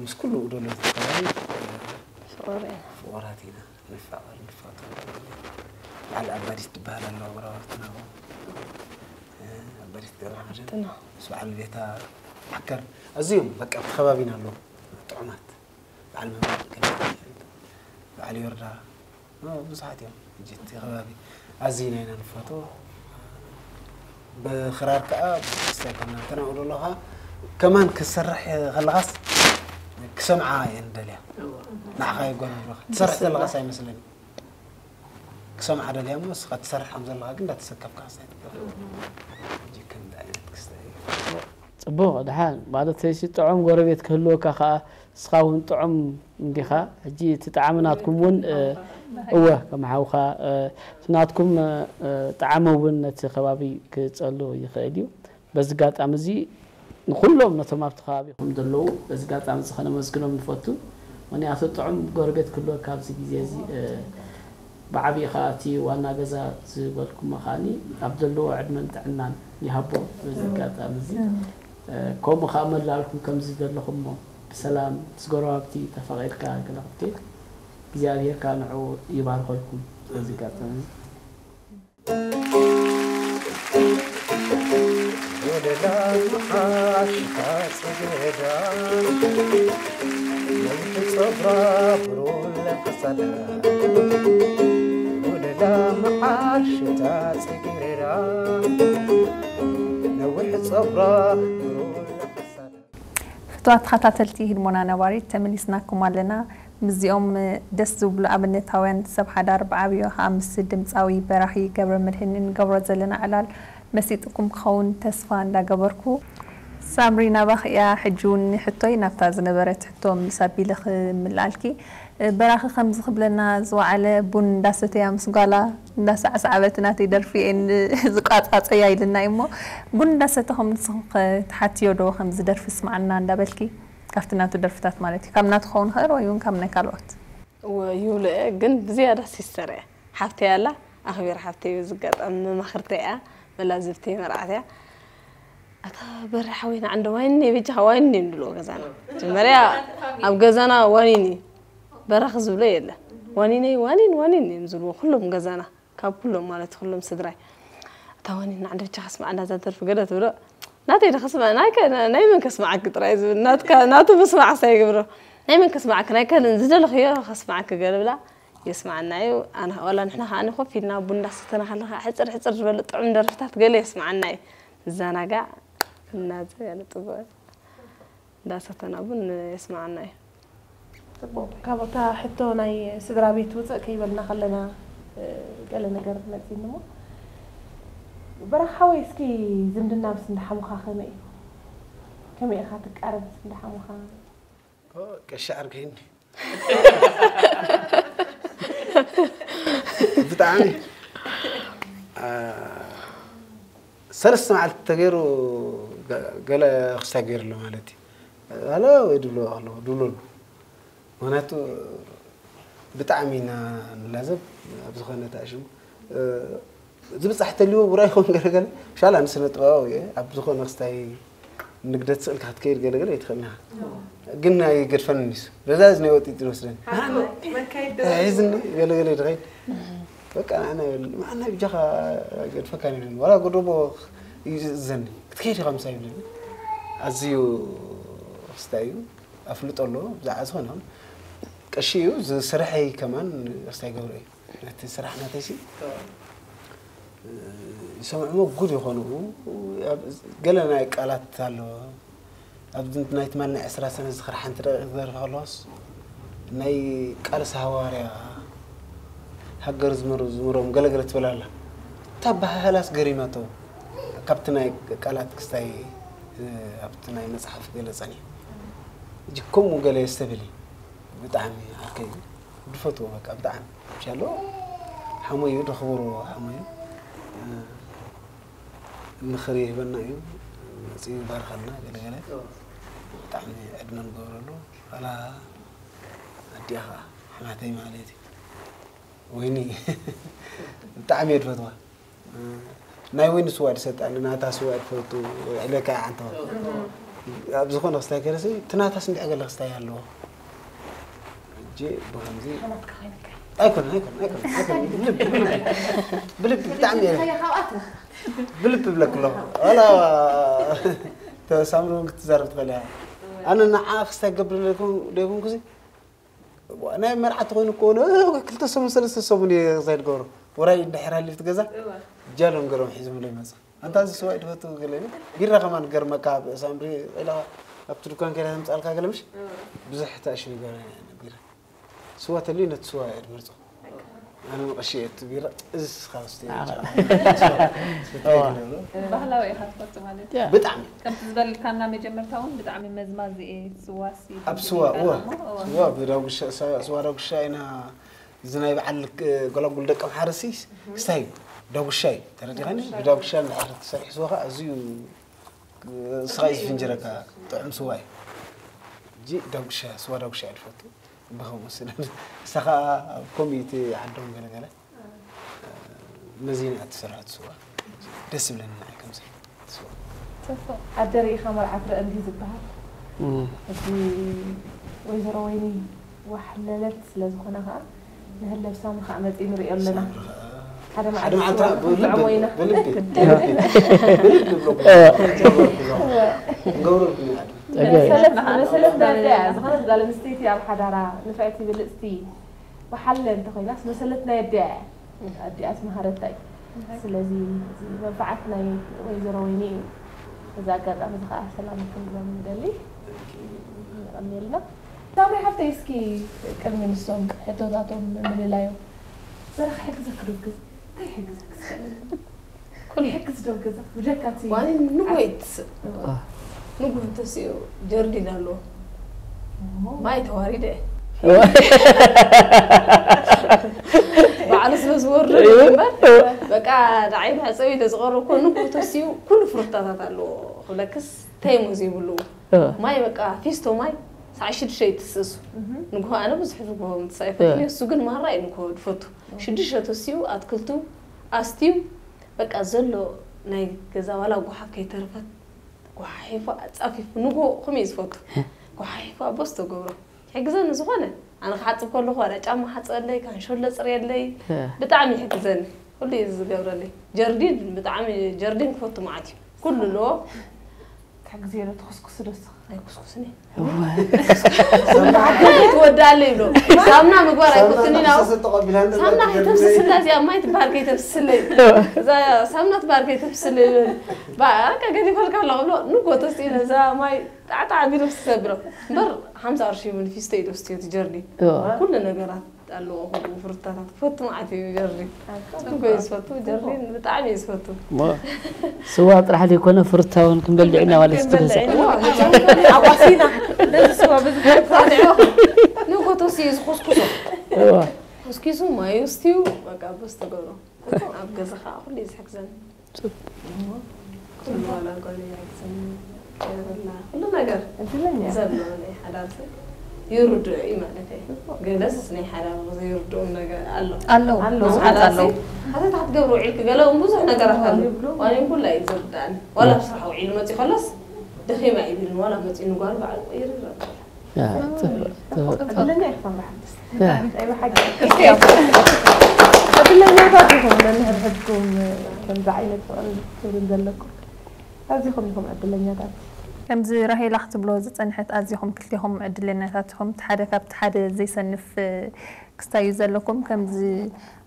ምስ ኩሉ ደለይቲ ከባቢ ፍቑር ኢና። ፍቑራት ኢና፣ ንፋቐር፣ ንፋቐር። በዓል ኣባዲት ትበሃል ኣለዋ፣ ጎረባብትና። ኣባዲት ገብረመድህን ሓፍትና። ምስ በዓል ቤታ ዓከር ኣዝዮም በቃ ኣብቲ ከባቢና ኣለዉ ጥዑማት። በዓል መምህር ገለ፣ በዓል ዮርዳ፣ እ፣ ብዙሓት እዮም። ሕጂ እቲ ከባቢ ኣዚና ኢና ንፈቶ። ብኽራር ከኣ ብክስታይ ኮና እንተናኡ ኣለኻ፣ ከማን ክሰርሕ ከለኻስ ክሰምዓ እየን ደልያ። ንዓኻ የጓናብረኻ። ትሰርሕ ዘለኻስ ኣይመስለኒ። ክሰምዓ ደልያ እሞ፣ ንስኻ ትሰርሕ ከም ዘለኻ ግን እንዳተሰከፍካ ክስታይ ትገብር። ሕጂ ከምዚ ዓይነት ክስታይ እዩ። እቦ ደሓን ማለት ሲ ጥዑም ጎረቤት ክህልወካ ከዓ ንስኻ እውን ጥዑም እንዲኻ። ሕጂ እቲ ጣዕሚ ናትኩም እውን እወ ከም ሓውኻ ናትኩም ጣዕሚ እውን ነቲ ከባቢ ክፀሉ ይኽእል እዩ። በዚ ኣጋጣሚ እዚ ንኩሎም ነቶም ኣብቲ ከባቢኹም ዘለዉ በዚ ኣጋጣሚ እዚ ከነመስግኖም ንፈቱ። ምክንያቱ ጥዑም ጎረቤት ክህልወካ ኣብዚ ግዜ እዚ ብዓብዪ ከዓ እቲ ዋና ገዛ ዝበልኩሞ ከዓኒ ኣብ ዘለዎ ዕድመን ጥዕናን ይሃቦ። በዚ ኣጋጣሚ እዚ ከምኡ ከዓ መላልኩም ከምዚ ዘለኹሞ ብሰላም ምስ ጎረባብቲ ተፋቒርካ ገለ ክትከይድ እግዚኣብሔር ከዓ ንዕኡ ይባርኸልኩም። በዚ ኣጋጣሚ እዚ ወለላ መዓሽ ታጽገዳ ነዊሕ ጸጉራ ብሩለ ከሳዳ ወለላ መዓሽ ታጽገዳ ነዊሕ ጸጉራ ብሩለ ከሳዳ ፍትዋት ተኸታተልቲ ህድሞና ነባሪት ተመሊስናኩም ኣለና። ምስዚኦም ደስ ዝብሉ ኣብነታውያን ሰብ ሓዳር ብዓብዮ ከዓ ምስ ድምፃዊ በራኺ ገብረመድህን ንገብሮ ዘለና ዕላል መሲጥኩም ክኸውን ተስፋ እንዳገበርኩ። ሳምሪ ናባኺ እያ ሕጂ እውን ሕቶይ ናብታ ዝነበረት ሕቶ ምልስ ኣቢለ ክምልኣልኪ። በራኺ ከምዚ ክብለና ዝወዓለ ቡን እንዳሰተያ ምስ ጓላ እንዳሳዕሳዕበት ናተይ ደርፊ እየን ዝቋጻጸያ ኢልና እዩ እሞ ቡን እንዳሰተኹም ንስኹም ከ ትሓትዮ ዶ ከምዚ ደርፊ ስምዓና እንዳበልኪ ካብቲ ናቱ ደርፍታት ማለት እዩ ካብ ናቱ ክኸውን ይኽእል ወይ እውን ካብ ናይ ካልኦት እወ ይብሎ እየ ግን ብዝያዳ ሲስተር እየ ሓፍተይ ኣላ ኣኽቢር ሓፍተይ እዩ ዝጋጣሚ መማኽርተይ እያ መላዝብተይ መርዓት እያ ኣታ በሪ ሓወይና ዓንደ ዋይኒ በጃኻ ዋይኒ እዮም ድልዎ ገዛና መጀመርያ ኣብ ገዛና ዋኒን እዩ በራኺ ዝብሎ የለን ዋኒነይ ዋኒን ዋኒን እዮም ዝብልዎ ኩሎም ገዛና ካብ ኩሎም ማለት ኩሎም ስድራይ ኣታ ዋኒን ዓንደ በጃኻ ስማዕ እንዳዛ ደርፊ ገለ ትብሎ ናተይ ዶ ከስማዕ ናይ ከ ናይ መን ከስማዓኪ ጥራይ ዝብል ናትካ ናቱ ምስማዕ ሳይ ይገብሮ ናይ መን ከስማዓኪ ናይ ከ ዝደለኽዮ ከስማዓኪ ገለ ብላ የስማዓና እዩ ኣነ ዋላ ንሕና ከኣ ኮፍ ኢልና ቡን እንዳሰተና ከለኻ ሕጽር ሕጽር ዝበለ ጥዑም ደርፍታት ገለ የስማዓና እዩ ንዘናጋዕ እናዘ ያለ ጽቡቅ እንዳሰተና ቡን የስማዓና እዩ ጽቡቕ ካብታ ሕቶ ናይ ስድራ ቤት ውፅእ ከይበልና ከለና ገለ ነገር መፂኒ እሞ በረኻ ሓወይ እስኪ ዝምድና ምስ እንዳሓሙኻ ከመይ እዩ ከመይ ኢኻ ትቃረብ ምስ እንዳሓሙኻ ቀሺ ዓርከይኒ ብጣዕሚ ሰለስተ መዓልቲ ተገይሩ ገለ ክስታይ ገይሩ ኣሎ ማለት እዩ ሃለ ወይ ድብሎ ኣለዎ ድብሎ ኣሎ ምክንያቱ ብጣዕሚ ኢና ንላዘብ ኣብ ዝኾነ ተኣሽሙ ዝብጻሕ ተልዎ ውራይ ይኸውን ገለገለ ሻላ ንስነ ጥበባዊ እየ ኣብ ዝኾነ ክስታይ ንግደት ስእልካ ክትከይድ ገለገለ ይትኽእል ኢኻ ግን ኣይገድፈንን እዩ በዛ እዚ ናይ ወጢጥ ይወስደኒ ሒዝኒ ገለገለ ድኸይድ በቃ ንዓና ይብል ንዓና ብጃኻ ገድፈካ ይብለኒ ዋላ ጎደቦ እዩ ዝእዘኒ ክትከይድ ኢኻ ምሳይ ይብለኒ ኣዝዩ ክስታይ እዩ ኣፍልጦ ኣለዎ ብዛዕባ ዝኾነ ቀሺ እዩ ዝስርሐይ ከማን ክስታይ ገብረ እዩ ነቲ ስራሕ ናተይሲ ይሰምዑ መጉድ ይኾኑ ገለ ናይ ቃላት ኣሎ ኣብ ናይ ትማል ናይ ዕስራ ሰነ ዝኽሪ ሓንቲ ደቂቕ ክደርፍ ከለዋስ ናይ ቃልሲ ሃዋርያ ሃገር ዝመሩ ዝመሮም ገለገለ ትብል ኣላ እታ ኣበሃህላስ ገሪመቶ ካብቲ ናይ ቃላት ክስታይ ኣብቲ ናይ መፅሓፍ ገለ ፀኒሑ ከምኡ ገለ የስተብህል ብጣዕሚ ዓርከይ እዩ ዝፈትዎ በቃ ብጣዕሚ ሻሎ ሓሞይ እዩ ደኽብሮ ሓሞይ እዩ ምኽሪ ይህበና እዩ መፅኡ ይባርኸልና ገለገለ ብጣዕሚ ዕድመ ንገብረሉ ኣላ ኣዲኣ ከዓ ሓማተይ ማለት እዩ ወይኒ ብጣዕሚ እየ ድፈትዋ ናይ ወይኒ ስዋ ድሰጣኒ ናታ ስዋ ድፈቱ ዕለካ ዓንተዋ ኣብ ዝኾነ ክስታይ ከለሲ እቲ ናታስ እንድዕ ገለ ክስታይ ኣለዎ እጂ ብከምዚ ኣይኮነ ኣይኮነ ኣይኮነ ኣይኮነ ብልቢ ብልቢ ብልቢ ብጣዕሚ እየ ብልቢ ብለክ ኣለኹ ዋላ ተሳምሪ እውን ክትዛረብ ትኽእል እያ ኣነ ንዓ ክስታይ ገብር ደይኮንኩዚ ናይ መርዓቲ ኮይኑ እኮ ክልተ ሰሙን ሰለስተ ሰሙን እየ ክሳይ ዝገብሮ ወራይ እንድሕር ሃሊፍቲ ገዛ ጃሎም ገሮም ሒዞምለይ መፁ ኣንታ እዚ ስዋ እዩ ድፈቱ ገለ ቢራ ከማን ገርመካ ሳምሪ ኢላ ኣብቲ ድኳን ከይዳ ተምፃልካ ገለ ምሽ ብዙሕ ተእሽቢ ገረ ቢራ ስዋ ተልዩ ነቲ ስዋ እየ ድመርፆ ኣነ መቐሸ እየ እቲ ቢራ፣ እዚ ስኻ ስተ ኣዎ። ባህላዊ ኢኻ ትፈቱ ማለት እዩ። ያ። ብጣዕሚ ከምቲ ዝበልካና መጀመርታ እውን ብጣዕሚ መዝማዚ እየ። ስዋሲ ኣብ ስዋ እዋ እዋ ብዳጉሻ ሳ- ስዋ ዳጉሻ ኢና። እዚ ናይ በዓል ክ- ጎላጉል ደቂ ኣምሓረ ሲ ክስታይ ዳጉሻ እዩ። ተረዲኻኒ? ብዳጉሻ እንድሕር ትሰርሒ ስዋ ከዓ ኣዝዩ ስኻ እዩ ዝፍንጅረካ። ጥዑም ስዋ እዩ። እጂ ዳጉሻ ስዋ ዳጉሻ እየ ዝፈቱ። ብኸምኡ ስለ ንሳ ከዓ ኣብ ኮሚቴ ዓዶም ገለገለ መዚና እያ ትሰርሕ ስዋ። ደስ ይብለኒ ንዓይ ከምዚ ስዋ። ኣደ ርኢኻ መርዓ ትረአ እንዲህ ዝበሃል። ሕጂ ወይዘሮ ወይኒ ዋሕለለት ስለ ዝኾና ከዓ ንህለብ ሳሚ ከዓ መፂኡ ንሪኦ ኣለና። ሓደ ሓደ መዓልቲ መዓልቲ ስዋ ብልቢ ክንጥዕሞ ኢና። ብልቢ ብልቢ ብልቢ ብሎ ክንገብረልኩም ኢና። መሰለት መሰለት ዳዳ እያ። ዝኾነት ጓል ኣንስተይቲ ኣብ ሓዳራ ንፍዕቲ ብልፅቲ ወሓለ እንተኾይናስ መሰለት ናይ ኣዲኣ እያ። ኣዲኣስ መሃረታ እዩ። ስለዚ እዚ መንፈዓት ናይ ወይዘሮ ወይኒ እዩ። እዚ ኣጋጣሚ እዚ ከዓ ሰላም ክንብሎም ንደሊ። የቐንየልና። ሳምሪ ሓፍተይ እስኪ ቅድሚ ንሶም ሕቶታቶም ምልላዮም በረኻ ሕግዘክ ዶ ገዛ እንታይ ሕግዘክ እስከ? ኩሉ ይሕግዝ ዶ ገዛ ብጀካ እቲ ዋኒ ንጎይት ንጉህ ተሲኡ ጀርዲን ኣለዎ። ማይ ተዋሪደ ባዕሉ ስለ ዝወርድ እምበር በቃ ንዓይ መሕፀቢ ኢለ ዝቐረብኮ ንጉህ ተሲኡ ኩሉ ፍሩታታት ኣለዎ ክብለክስ ተይሞ ዘይብሉ ማይ በቃ ፊስቶ ማይ ሰዓ ሽዱሽተ ይትስእሱ ንጉህ ኣነ ብዙሕ ንጉህ ምትሳእ ይፈትኒ እሱ ግን ማራ እዩ ንጉህ ዝፈቱ ሽዱሽተ ተሲኡ ኣትክልቱ ኣስትዩ በቃ ዘሎ ናይ ገዛ ዋላ ጎሓፍ ከይተረፈት ጎሓሒፉ ኣፃፊፉ ንጎ ኹም እዩ ዝፈቱ ጎሓሒፉ ኣቦ ዝተገብሮ ይሕግዘኒ ዝኾነ ኣነ ክሓፅብ ከለኹ ዋላ ጫማ ሓፀለይ ካንሾሎ ፅርየለይ ብጣዕሚ ይሕግዘኒ ኩሉ እዩ ዝገብረለይ ጀርዲን ብጣዕሚ ጀርዲን ክፈቱ መዓት እዩ ኩሉ ኣለዎ ካብ ግዜ ዶ ትኹስኩስ ዶ ንስኻ? ኣይኩስኩስኒ ትወዳለይ ብሎ ሳምና ምግባር ኣይኮትኒ ናው ሳምና ከይተፍስስላ እዚኣ ማይ ትበሃል ከይተፍስስለይ እዛ ሳምና ትበሃል ከይተፍስስለይ ይብል በቃ ገዲፈልካ ኣለኹ ብሎ ንጎ ተስኢነ እዛ ማይ ጣዕጣዕ ኣቢሉ ፍስስ ኣቢሎ እምበር ሓምሳ ቅርሺ እውን ፊስቶ ኢሉ ስትዮ ትጀርኒ ኩሉ ነገራት ኣለዎ ኩሉ ፍሩታታት ክፈቱ መዓት እዩ ጀርዲን ጽቡቅ እዩ ዝፈቱ ጀርዲን ብጣዕሚ እዩ ዝፈቱ እሞ ስዋ ጥራሕ ዘይኮነ ፍሩታ እውን ክንበልዕ ኢና ማለት ትብል ኣቋሲና በዚ ስዋ በዚ ንጎቶሲ እዩ ዝኮስኩሶ ኮስኪሱ ማዩ ስትዩ በቃ በስተገሮ ኣብ ገዛ ከዓ ኩሉ እዩ ዝሕግዘኒ ኩሉ ዋላ ጓል ይሕግዘኒ የብላ ኩሉ ነገር እድለኛ ዘሎ ናይ ሓዳር ሰብ ይርድኦ እዩ ማለት እዩ ገለስ ናይ ሓዳር ዘይርድኦም ነገር ኣሎ ኣለዉ ኣለዉ። ብዙሓት ኣለዉ ሓተት ክትገብሩ ውዒልኪ ገለ እውን ብዙሕ ነገራት ኣሎ ዋላ ኩላ እዩ ዝርዳእኒ ዋላ ኣብ ስራሕ ውዒሉ መፂ ከሎስ ደኺማ ይብልን ዋላ መፂ ንጓል ባዕሉ ይርረብ እድለኛ ኢኻ ሳምራ ሓፍተይ። ኣይ ብሓቂ እድለኛታት ኢኹም ነንሕድሕድኩም ከምዚ ዓይነት ፍቕርን ክብርን ዘለኩም ኣዚኹም ኢኹም ዕድለኛታት። ከምዚ ራሄላ ክትብሎ ዝጸንሐት ኣዚኹም ክልቴኹም ዕድለኛታት ኢኹም። እቲ ሓደ ካብቲ ሓደ ዘይሰንፍ ክስታይ እዩ ዘለኩም። ከምዚ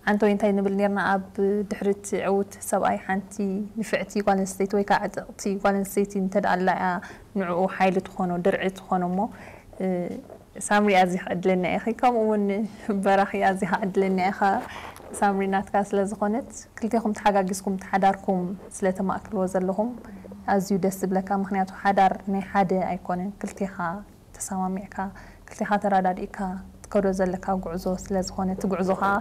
ዓንተወይ እንታይ ንብል ኔርና ኣብ ድሕሪት ዕውት ሰብኣይ ሓንቲ ንፍዕቲ ጓል ኣንስተይቲ ወይ ከዓ ዕጥቕቲ ጓል ኣንስተይቲ እንተ ደኣ ኣላ እያ ንዕኡ ሓይሊ ትኾኖ ድርዒ ትኾኖ እሞ ሳምሪ ኣዚኺ ዕድለኛ ኢኺ ከምኡ እውን በራኺ ኣዚኻ ዕድለኛ ኢኻ ሳምሪ ናትካ ስለ ዝኾነት ክልቴኹም ተሓጋጊዝኩም ተሓዳርኩም ስለ ተማእክልዎ ዘለኹም ኣዝዩ ደስ ዝብለካ ምኽንያቱ ሓዳር ናይ ሓደ ኣይኮነን ክልቴኻ ተሰማሚዕካ ክልቴኻ ተራዳዲእካ ትከዶ ዘለካ ጉዕዞ ስለ ዝኾነ እቲ ጉዕዞ ከዓ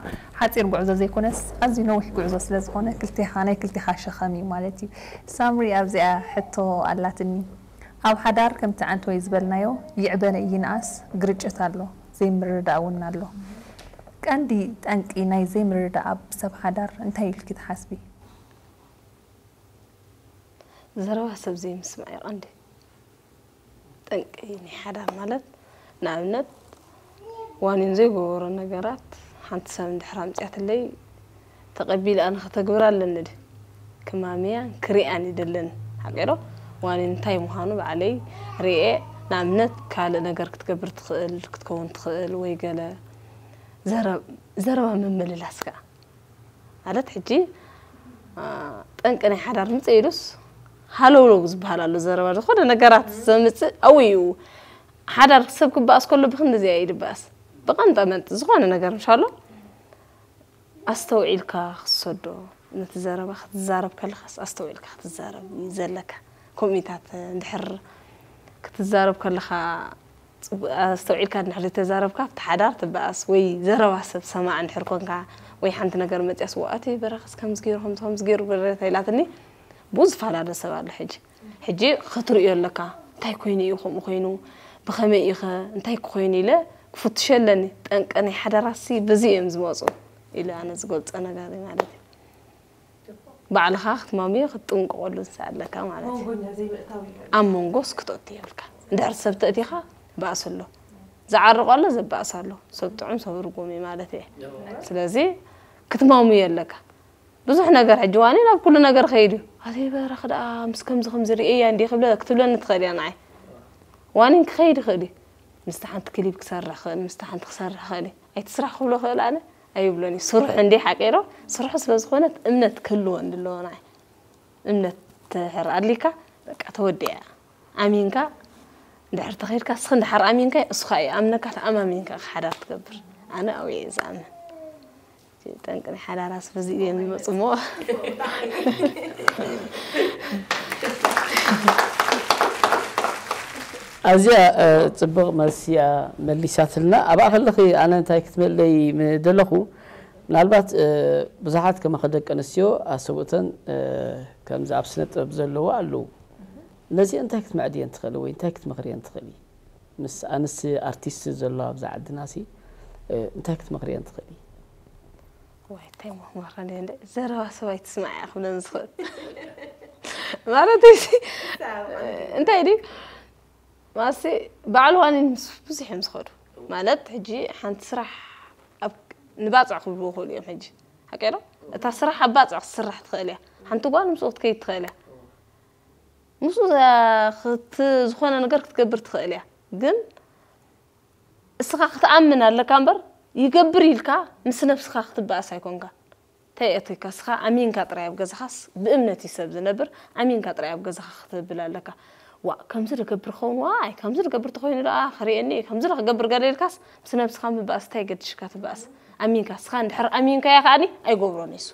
ሓፂር ጉዕዞ ዘይኮነስ ኣዝዩ ነዊሕ ጉዕዞ ስለ ዝኾነ ክልቴኻ ናይ ክልቴኻ ሸኸም እዩ ማለት እዩ ሳምሪ ኣብዚኣ ሕቶ ኣላትኒ ኣብ ሓዳር ከምቲ ዓንተወይ ዝበልናዮ ይዕበ ይንኣስ ግርጭት ኣሎ፣ ዘይምርድዳእ እውን ኣሎ። ቀንዲ ጠንቂ ናይ ዘይምርድዳእ ኣብ ሰብ ሓዳር እንታይ ኢልኪ ትሓስቢ? ዘረባ ሰብ ዘይምስማዕ እዩ ቀንዲ ጠንቂ ናይ ሓዳር ማለት ንኣብነት ዋኒን ዘይገበሮ ነገራት ሓንቲ ሰብ እንድሕር ኣምፅያትለይ ተቐቢለ ኣነ ከተግብር ኣለኒ ድ ክማምያን ክሪኣን ይደለኒ ሓቂዶ ዋኒን እንታይ ምዃኑ ባዕለይ ርኤ ንኣብነት ካልእ ነገር ክትገብር ትኽእል ክትከውን ትኽእል ወይ ገለ ዘረባ ምምልላስ ከዓ ማለት ሕጂ ጠንቂ ናይ ሓዳር ምፅእ ኢሉስ ሃለውለው ዝበሃል ኣሎ ዘረባ ዝኾነ ነገራት ዘምፅእ ኣብኡ እዩ ሓዳር ሰብ ክበኣስ ከሎ ብክንድዚ እያ ይድበኣስ ብቐንጠመንጢ ዝኾነ ነገር ምሻሎ ኣስተውዒልካ ክትሰዶ፣ ነቲ ዘረባ ክትዛረብ ከለኻስ ኣስተውዒልካ ክትዛረብ እዩ ዘለካ። ከምኡታት እንድሕር ክትዛረብ ከለኻ ኣስተውዒልካ እንድሕር ዘይተዛረብካ ኣብቲ ሓዳር ትበኣስ፣ ወይ ዘረባ ሰብ ሰማዕ እንድሕር ኮንካ፣ ወይ ሓንቲ ነገር መፅያስ፣ ዋኣቲ በረኸስ ከምዚ ገይሩ ከምዚ ከምዚ ገይሩ በረታ ኢላትኒ፣ ብኡ ዝፈላለ ሰብ ኣሎ። ሕጂ ሕጂ ክትርእዮ ኣለካ፣ እንታይ ኮይኑ እዩ ከምኡ ኮይኑ፣ ብኸመይ እዩ ኸ፣ እንታይ ክኾይኑ ኢለ ክፍትሾ ኣለኒ። ጠንቂ ናይ ሓዳራሲ በዚ እዮም ዝመፁ ኢለ ኣነ ዝገልፆ ነገር እዩ ማለት እዩ። ባዕልኻ ክትማምዮ ክትጥንቀቐሉ ኣለካ ማለት እዩ። ኣብ መንጎስ ክትኦቲ የብልካ። እንድሕር ሰብ ተእቲኻ ባእስ ኣሎ፣ ዝዓርቕ ኣሎ፣ ዘባእስ ኣሎ። ሰብ ጥዑም ሰብ ርጉም እዩ ማለት እየ። ስለዚ ክትማምዮ ኣለካ። ብዙሕ ነገር ሕጂ ዋኒን ኣብ ኩሉ ነገር ከይዱ። ኣቲ በረኽ ደኣ ምስ ከምዚ ከምዚ ርእያ እንዲ ክብለ ክትብለኒ ትኽእል እያ ንዓይ። ዋኒን ክኸይድ ይኽእል እዩ። ምስቲ ሓንቲ ክሊፕ ክሰርሕ ክእል፣ ምስቲ ሓንቲ ክሰርሕ ክእል እዩ። ኣይትስራሕ ክብሎ ክእል ኣነ ኣይብሎን እዩ። ስርሑ እንዲ ሓቂሮ ስርሑ ስለ ዝኾነት እምነት ክህልዎ እንድለዎ ንዓይ። እምነት ትሕር ኣድሊካ በቃ ተወዲያ። ኣሚንካ እንድሕር ተኸይድካ እስኺ እንድሓር ኣሚንካ እሱ ከዓ ይኣምነካ ተኣማሚንካ ሓዳር ትገብር። ኣነ ኣብየ ዝኣምን። ጠንቂ ናይ ሓዳራስ በዚ እየ ዝመፅሞ። ኣዝያ ጽብቕ መልሲ እያ መሊሳትልና። ኣብኣ ከለኺ ኣነ እንታይ ክትመለይ ምደለኹ፣ ምናልባት ብዙሓት ከማኸ ደቂ ኣንስትዮ ኣሰብኡተን ከምዚ ኣብ ስነ ጥበብ ዘለዋ ኣለዉ። ነዚአን እንታይ ክትመዕድየን ትኽእሊ ወይ እንታይ ክትመኽርየን ትኽእሊ? ምስ ኣንስቲ ኣርቲስት ዘሎ ኣብዛ ዓድና ሲ እንታይ ክትመኽርየን ትኽእሊ? ወይ እንታይ መኽመኸን እንደ ዘረባ ሰብ ኣይትስማዕ እያ ክብለን ዝኽእል ማለት እዩ። እንታይ ድዩ ማሲ ባዕሉ ዋኒን ምስ ብዙሕ እዮም ዝኸዱ ማለት ሕጂ ሓንቲ ስራሕ ኣብ ንባፅዕ ክብሉ ይኽእሉ እዮም። ሕጂ ሓቂ ዶ እታ ስራሕ ኣብ ባፅዕ ክትስራሕ ትኽእል እያ። ሓንቲ ጓል ምስኡ ክትከይድ ትኽእል እያ። ምስኡ ዘ- ክት- ዝኾነ ነገር ክትገብር ትኽእል እያ። ግን እስኻ ክትኣምን ኣለካ እምበር ይገብር ኢልካ ምስ ነብስኻ ክትበኣስ ኣይኮንካ። እንታይ የእትካ እስኻ ኣሚንካ ጥራይ ኣብ ገዛኻስ ብእምነት እዩ ሰብ ዝነብር። ኣሚንካ ጥራይ ኣብ ገዛኻ ክትብል ኣለካ። ዋ ከምዚ ዝገብር ኸውን ዋ ኣይ ከምዚ ዝገብር ተኾይኑ ደኣ ክርእየኒ ከምዚ ክገብር ገለ ኢልካስ ምስ ነብስኻ ምባኣስ እንታይ ገድሽካ ትባኣስ። ኣሚንካ እስኻ እንድሕር ኣሚንካያ ከኣኒ ኣይገብሮን እዩ እሱ።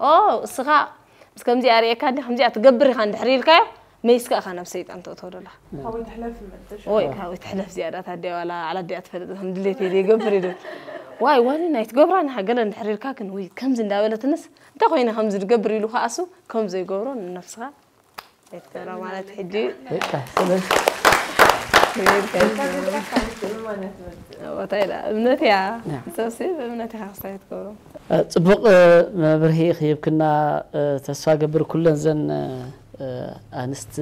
ኦ እስኻ ምስ ከምዚኣ ርእየካ እንዲ ከምዚኣ ትገብር ኢኻ እንድሕር ኢልካዮ መይስካ ኢኻ ናብ ሰይጣን ተእትዎ ዶላ። ካበይ ትሕለፍ መጥሽ? ወይ ካበይ ትሕለፍ ዝያዳ ታዲያ ዋላ ዓላ ዲኣ ትፈልጥ ከም ድሌት እየ ይገብር ኢሉ። ዋይ ዋኒ ናይ ትገብራ ንሓ ገለ እንድሕር ኢልካ ግን ወይ ከምዚ እንዳበለትንስ እንታይ ኮይነ ከምዚ ዝገብር ኢሉ ከኣሱ ከም ዘይገብሮ ንነፍስኻ ኣይትገብራ ማለት ሕጂ በቃ ስለዚ ከመይ ኢልካ ይገብር? እምነት እያ። ሰብሲ ብእምነት ኢኻ ክስታይ ትገብሮ። ጽቡቕ መብርሂ ክህብክና ተስፋ ገብር ኩለን ዘን ኣንስቲ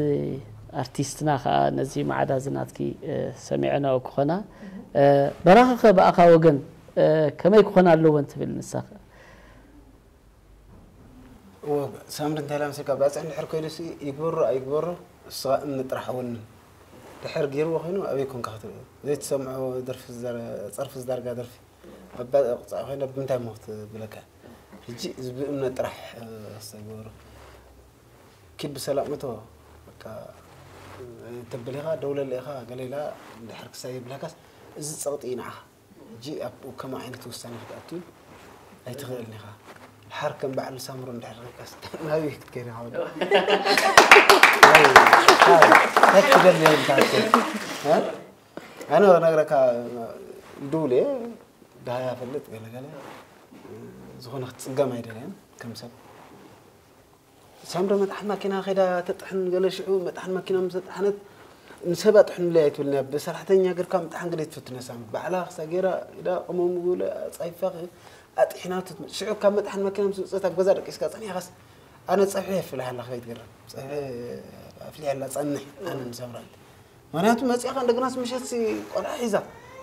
ኣርቲስትና ከዓ ነዚ ማዕዳ እዚ ናትኪ ሰሚዐናኦ ክኾና በራኸኸ ብኣኻ ወገን ከመይ ክኾና ኣለወን ትብል ንሳኸ? እዎ ሳምሪ እንታይ ኢላ መሲልካ ባፅዕ እንድሕር ኮይኑሲ ይግበሩ ኣይግበሩ እሱ እምኒ ጥራሕ ኣወንን ድሕር ገይርዎ ኮይኑ ኣበይ ኮንካ ክትርእዮ ዘይትሰምዖ ደርፊ ጸርፊ ዝዳርጋ ደርፊ ኣብ ባፅዕ ኮይና ብምንታይ እሞ ክትብለካ ሕጂ እዚ ብእምነት ጥራሕ ክሳይ ግበሩ ኪድ ብሰላም እቶ በቃ ተብል ኢኻ ደውለለ ኢኻ ገለ ኢላ እንድሕር ክሳይ ይብለካስ እዚ ፀቕጢ እዩ ንዓኻ ሕጂ ኣብኡ ከምኡ ዓይነት ውሳነ ክትኣቱ ኣይትኽእልን ኢኻ። ድሓር ከም በዓል ሳምሮ እንድሕር ርኢካስ ናበይ ክትከይድ ኢኻ ወዲ? ናይ ሓር እንታይ ክትደሊ ኢልካ ክትከይድ? እ? ኣነ ነግረካ ድውል እየ ድሃያ ፈልጥ ገለ ገለ ዝኾነ ክትፅገም ኣይደለየን ከም ሰብ ሳምረ መጥሓን ማኪና ከይዳ ተጥሕን ገለ ሽዑ መጥሓን ማኪና ምስ ተጥሓነት ንሰብ ኣጥሕኑለይ ኣይትብልን እያ ብሰራሕተኛ ገርካ ምጥሓን ገለ ትፍትን እያ ሳምሪ ባዕላ ክሳ ገይራ ኢዳ ቅመሙ ገለ ኣፃይፋ ኣጥሒናቶ ሽዑ ካብ መጥሓን ማኪና ምስ ውፅእት ኣብ ገዛ ደቂስካ ፀኒሕካስ ኣነ ፀብሒ የፍልሕ ኣለካ ከይትገርም ፀብሒ ኣፍሊሐላ ፀንሕ ኣነ ንሳምራ ምክንያቱ መፂእኻ እንደገናስ ምሸትሲ ቆልዓ ሒዛ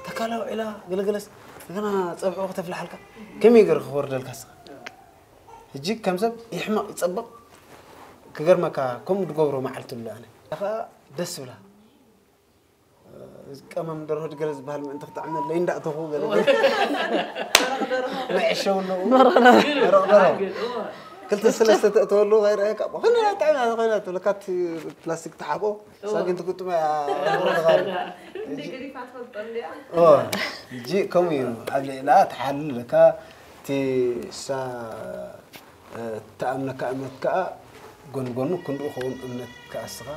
ተካላ ውዒላ ገለገለስ እንደገና ፀብሒ ከተፍልሓልካ ከመይ ገይሩ ክወርደልካ ስኻ ሕጂ ከም ሰብ ይሕመቕ ይጸብቕ ክገርመካ ከምኡ ዝገብሮ መዓልቲ ኣሎ ኣነ ከኣ ደስ ብላ ቀመም ደርሆ ድገለ ዝበሃል ምእንቲ ክጥዕመለይ እንዳእተኹ ገለ መዐሸው ኣለዉ መረቕ ደርሆ ክልተ ሰለስተ ተእተወሉ ከይረኣየካ ኮይና ጥዕና ኮይና ትብለካ ፕላስቲክ ተሓብኦ ሳግን ትግጥሞ እያ ሕጂ ከምኡ እዩ ኣብ ልዕላ ትሓልል ለካ እቲ እሳ ትኣምነካ እምነት ከኣ ጎን ጎኑ ክንድኡ ኸውን እምነት ከኣ እስኻ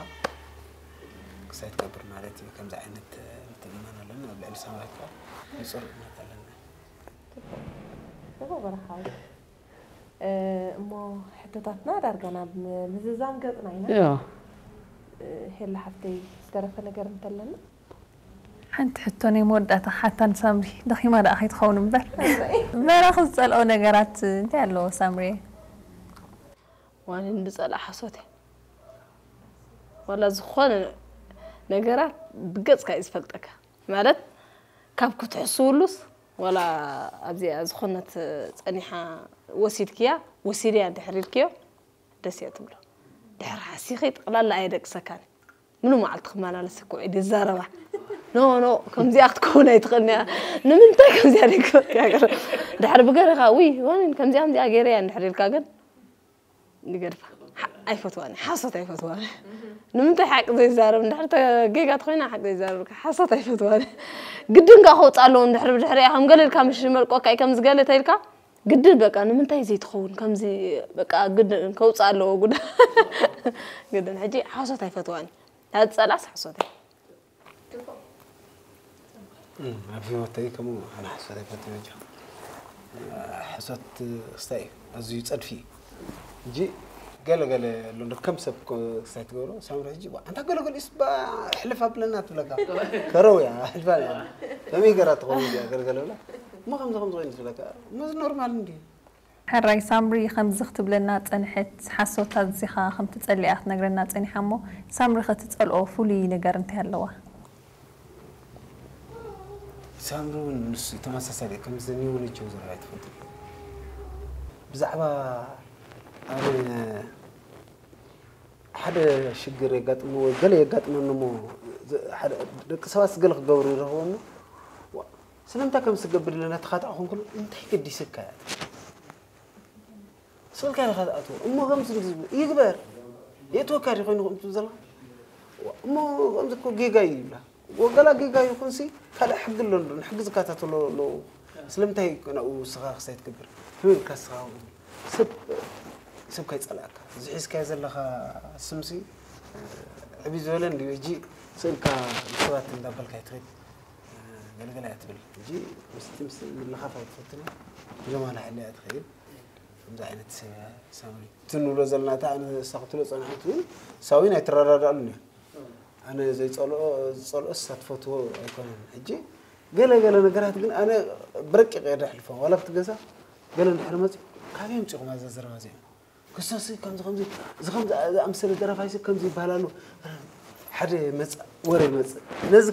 ክሳይ ትገብር ማለት እዩ። ከምዚ ዓይነት ምትእምማን ኣለና። ኣብ ልዕሊ ሳምራዊት ከኣ ንጹር እምነት ኣለና። ጽቡቕ በረኻዊ። እሞ ሕቶታትና ዳርጋ ናብ ምዝዛም ገጽና ኢና። ሄላ ሓፍተይ ዝተረፈ ነገር እንተለና? ሓንቲ ሕቶ ናይ መወዳእታ ክሓታ ንሳምሪ፣ ደኺማ ደኣ ከይትኸውን እምበር። በራኺ ዝጸልኦ ነገራት እንታይ ኣለዎ ሳምሪ? ዋኒን ዝጸልኣ ሓሶት እየ። ዋላ ዝኾነ ነገራት ብገጽካ እዩ ዝፈልጠካ። ማለት ካብ ክትሕስውሉስ ዋላ ኣብዚኣ ዝኾነት ጸኒሓ ወሲድክያ፣ ወሲድያ እንድሕር ኢልክዮ ደስ እያ ትብሎ። ድሕር ሓሲኺ ጠቕላላ ኣየደቅሰካን። ምሉ መዓልቲ ክመላለስ እኮ እዩ ዝዛረባ። ኖ ኖ ከምዚኣ ክትከውን ኣይትኽእልን እያ። ንምንታይ ከምዚኣ ደይ ክፈትያ ገለ። ድሕር ብገለኻ ውይ ዋኒን ከምዚኣ ከምዚኣ ገይረያ እንድሕር ኢልካ ግን ይገድፋ። ሓ- ኣይፈትዋን እየ። ሓሶት ኣይፈትዋን እየ። ንምንታይ ሓቂ ዘይዛረብ እንድሕር ተ- ጌጋ ተኾይና ሓቂ ዘይዛረብ ሓሶት ኣይፈትዋን እየ። ግድን ከ ከውፅእ ኣለዎ እንድሕር ብድሕሪኣ ከም ገለ ኢልካ ምሽ መልቆካ እዩ ከምዚ ገለ ተይልካ ግድን በቃ ንምንታይ ዘይትኸውን ከምዚ በቃ ግድን ከውፅእ ኣለዎ ጉዳ ግድን ሕጂ ሓሶት ኣይፈትዋን እየ። ዝፀላእስ ሓሶት እየ። ኣብ ህይወተይ ከምኡ ኣነ ሓሶት ኣይፈትን እየ። ሓሶት ክስታይ እዩ ኣዝዩ ጸድፊ እዩ። ሕጂ ገለ ገለ ኣሎ እንዶ ከም ሰብ ኮ- ክስታይ ትገብሮ ሳምሪ ሕጂ ዋ፣ ኣንታ ገለ ገለ ይስባ ሕልፍ ኣብለና ትብለካ ከረው እያ ሕልፋ እያ። ከመይ ገራ ትኸውን እዚኣ ገለ ገለ ብላ እሞ ከምዚ ከምዚ ኮይኑ ትብለካ እሞ እዚ ኖርማል እንዲ ሕራይ ሳምሪ ከምዚ ክትብለና ጸንሐት ሓሶት ኣዚኻ ከም ትጸልእ እያ ክትነግረና ጸኒሓ እሞ ሳምሪ ከትጸልኦ ፍሉይ ነገር እንታይ ኣለዋ? ሳምሪ እውን ንሱ ተመሳሳሊ ከምዚ ኒው ንቸው ዝረኣይ ትፈልጥ ብዛዕባ ኣነ ሓደ ሽግር የጋጥሞ ወይ ገለ የጋጥመኒ እሞ ዝ- ሓደ ደቂ ሰባት ገለ ክገብሩ ይረኽቦ እሞ ዋ፣ ስለምንታይ ከም ዝገብር ኢለ እናተኻታዕኹ እንከሎ እንታይ ገዲስካ እያ ስልካ ኢኻ ትኣትዎ እሞ ከምዚ ዝብል ይግበር የእትወካ ድዩ ኮይኑ ከምዚ ዘለኻ እሞ ከምዚ እኮ ጌጋ እዩ ይብላ ወገላ ጌጋ ይኹንሲ ካልእ ሕጊ ኣሎ እንዶ ንሕጊ ዝከታተሎ ኣለዎ ስለምንታይ ናብኡ ንስኻ ክሳይ ትገብር ከመይ ኢልካ ንስኻ ሰብ ሰብ ከይጸላእካ እዚ ሒዝካዮ ዘለኻ ስምሲ ዕብይ ዝበለ እንድዩ ሕጂ ስእልካ ንሰባት እንዳበልካ ይትኸድ ገለገለ እያ ትብል ሕጂ ምስቲ ምስ ምልኻፍ ኣይትፈትን ኢሎም ኣላሕለ እያ ትኸይድ ከምዚ ዓይነት ሰብ እያ ሳምሪ እቲ ንብሎ ዘለና እታ ኣነ እሳ ክትብሎ ጸንሐት እውን እሳ እውን ኣይትረዳድኣሉን እያ ኣነ ዘይጸልኦ ዝጸልኦ እሳ ትፈትዎ ኣይኮነን ሕጂ ገለ ገለ ነገራት ግን ኣነ ብረቂቕ እየ ደሕልፎ ዋላ ኣብቲ ገዛ ገለ እንድሕር መጽኡ ካበይ ኣምጺኹም ኣዛ ዘረባ እዚኣ ክሶሲ ከምዚ ከምዚ እዚ ከምዚ ዝኣምሰለ ደረፋይሲ ከምዚ ይበሃል ኣሎ ሓደ መጽእ ወረ ይመጽእ ነዚ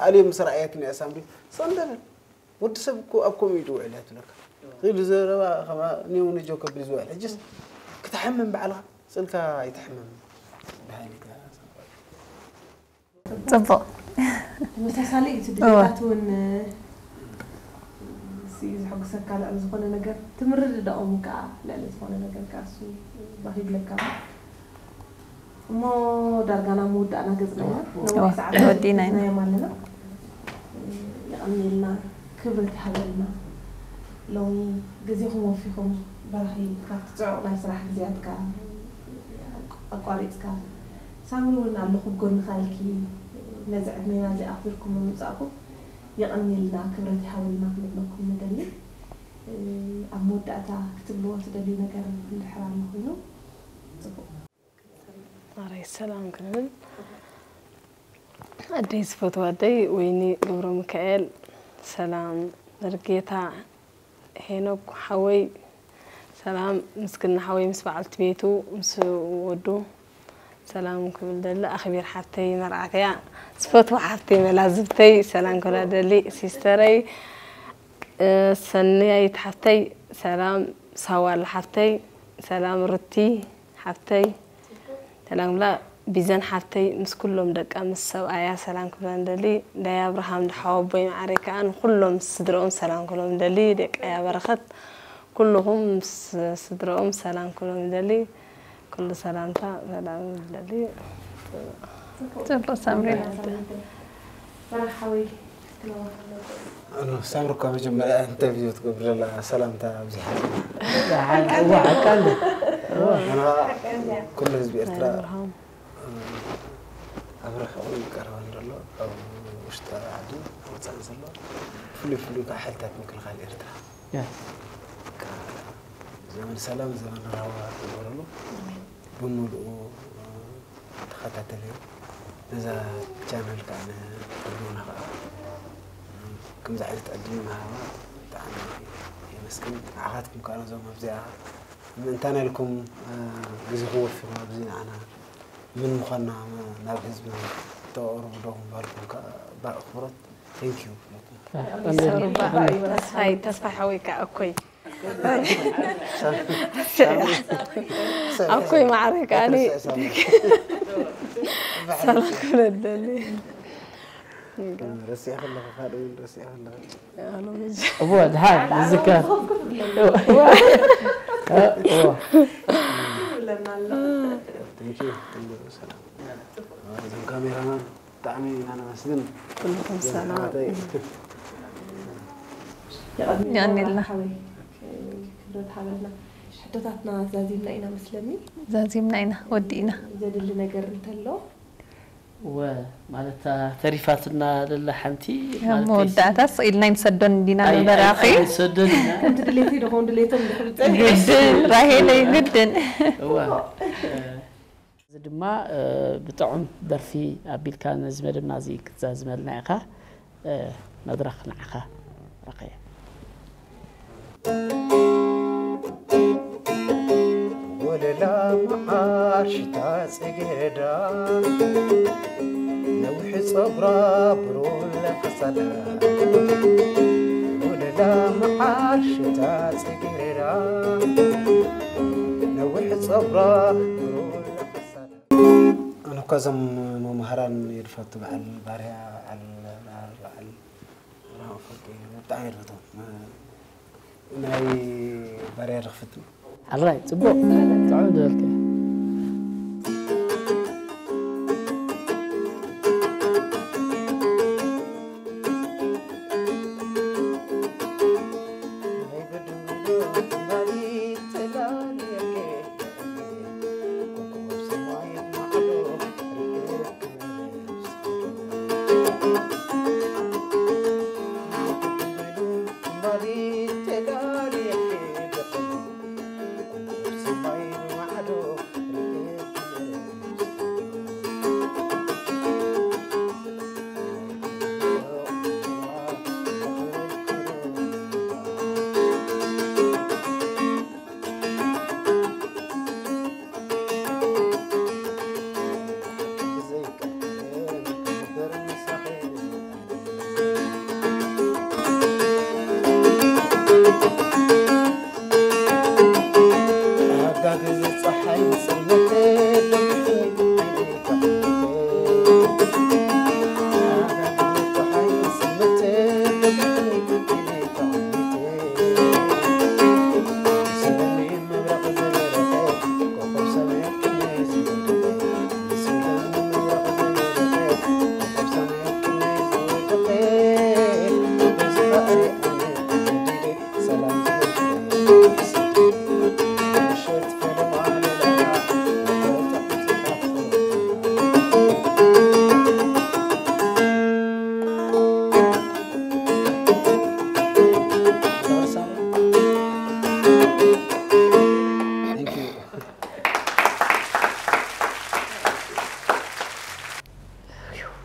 ኣልየ ምስ ረኣየትኒ እያ ሳምሪ ሰንደበል ወዲ ሰብ እኮ ኣብ ከምኡ እዩ ድውዕል እያ ትብለካ ኢሉ ዘረባ ከማ ኒው ንጆ ከብል ዝውዕል ሕጅስ ክትሓምም ባዕልኻ ስእልካ ኣይትሕመም ብሃይልካ ጽቡቕ ተመሳሳሊ እዩ እቲ ድሌታት እውን እዚ እዩ ዘሐጉሰካ ልዕሊ ዝኾነ ነገር እቲ ምርድዳኦም ከዓ ልዕሊ ዝኾነ ነገር ከዓ እሱ ባህ ይብለካ እሞ ዳርጋ ናብ ምውዳእና ገፅና ኢና ነዊሕ ሰዓት ወዲእና ኢና። ሒዝናዮም ኣለና የቐንየልና ክብረት ይሃበልና ሎሚ ግዜኹም ወፊኹም በራኺ ካብቲ ፅዑቕ ናይ ስራሕ ግዜያትካ ኣቋሪፅካ ሳሚ እውን ኣለኹ ጎንኻ ኢልኪ ነዚ ዕድሜና እዚ ኣኽቢርኩም ብምምፃእኩም የቐንየልና ክብረት ይሃበልና ክንብለኩም ንደሊ ኣብ መወዳእታ ክትብልዎ ትደልዩ ነገር እንድሕር ኣሎ ኮይኑ ፅቡቕ ማረይ ሰላም ክንብል ኣደይ ዝፈትዋ ኣደይ ወይኒ ገብረ ሚካኤል ሰላም መርጌታ ሄኖክ ሓወይ ሰላም ምስግና ሓወይ ምስ በዓልቲ ቤቱ ምስ ወዱ ሰላም ክብል ደሊ ኣኽቢር ሓፍተይ መርዓተያ ዝፈትዋ ሓፍተይ መላዝብተይ ሰላም ክብላ ደሊ ሲስተረይ ሰንያይት ሓፍተይ ሰላም ሳዋል ሓፍተይ ሰላም ሩቲ ሓፍተይ ሰላም ክብላ ቢዘን ሓፍተይ ምስ ኩሎም ደቃ ምስ ሰብኣያ ሰላም ክብላ ንደሊ ዳይ ኣብርሃም ድሓወቦይ ማዓረይ ከዓ ንኩሎም ስድረኦም ሰላም ክብሎም ንደሊ ደቀያ በረኸት ኩልኹም ምስ ስድረኦም ሰላም ክብሎም ንደሊ ኩሉ ሰላምታ ሰላም ንደሊ ጽቡቅ ሳምሪ በረኻ ሓወይ ኣነ ሳምሪ እኳ መጀመርያ ኢንተርቪው ትገብር ዘላ ሰላምታ ኣብዚሓ። እዋ ሓቃ እንደ ኣነ ኩሉ ህዝቢ ኤርትራ ኣብ ርሑቕን ቀረባን ዘሎ ኣብ ውሽጢ ዓድን ኣብ ወፃእን ዘሎ ፍሉይ ፍሉይ ከዓ ሓይልታት ምክልኻል ኤርትራ ዘመን ሰላም ዘመን ራህዋ ይግበረሉ። ብምሉኡ ተኸታተለ ነዛ ቻነል ከዓ ንህልውና ከዓ ከምዚ ዓይነት ዕድል ምሃባ ብጣዕሚ የመስግን። ንዓኻትኩም ከዓ ነዞም ኣብዚኣ ምእንታና ኢልኩም ግዜኹም ወፊኹም ኣብዚ ንዓና መን ምዃንና ናብ ህዝቢ ተቕርቡ ዶ ምባልኩም ከዓ ብኣኽብሮት thank you ክብለኩም። ተስፋይ ተስፋይ ሓወይ ከዓ እኮይ ኣኮይ ማዕረ ከዓ ሰላም ክብለደሊ ረሲዕ ከለኻ ካልእ እውን ረሲዕ ከለኻ እዎ ድሓር ዝዝከር እዎ Thank you ኩሉ ሰላም እዞም ካሜራማን ብጣዕሚ ኢና ነመስግን ኩልኩም ሰላም ሓወይ የቐንየልና ክብረት ሃበልና። ሕቶታትና ዛዚምና ኢና መስለኒ። ዛዚምና ኢና ወዲእና ዘድሊ ነገር እንተሎ እወ ማለት እታ ተሪፋትና ዘላ ሓንቲ ኣብ መወዳእታ ስቕ ኢልና ኣይንሰዶን እንዲና ንበራኺ ሰዶን ኢና ከምቲ ድሌተይ ዶ ከውን ድሌቶም ድሕሪ ግድን ራሄለይ ግድን እወ እዚ ድማ ብጥዑም ደርፊ ኣቢልካ ነዚ መደብና እዚ ክትዛዝመልና ኢኻ። መድረኽ ንዓኻ ረኸየ። ወለላ መዓር ሽታ ጽጌረዳ ነዊሕ ጸጉራ ብሩለ ከሳዳ ወለላ መዓር ሽታ ጽጌረዳ ነዊሕ ጸጉራ ብሩለ ከሳዳ ኣነ እኳ እዞም መምሃራን የድፈቱ በዓል ባርያ በዓል በዓል በዓል ራእፎ ብጣዕሚ የድፈቶም ናይ ባርያ ድኽፍት ሓራይ ጽቡቕ ጥዑም ዝበልከ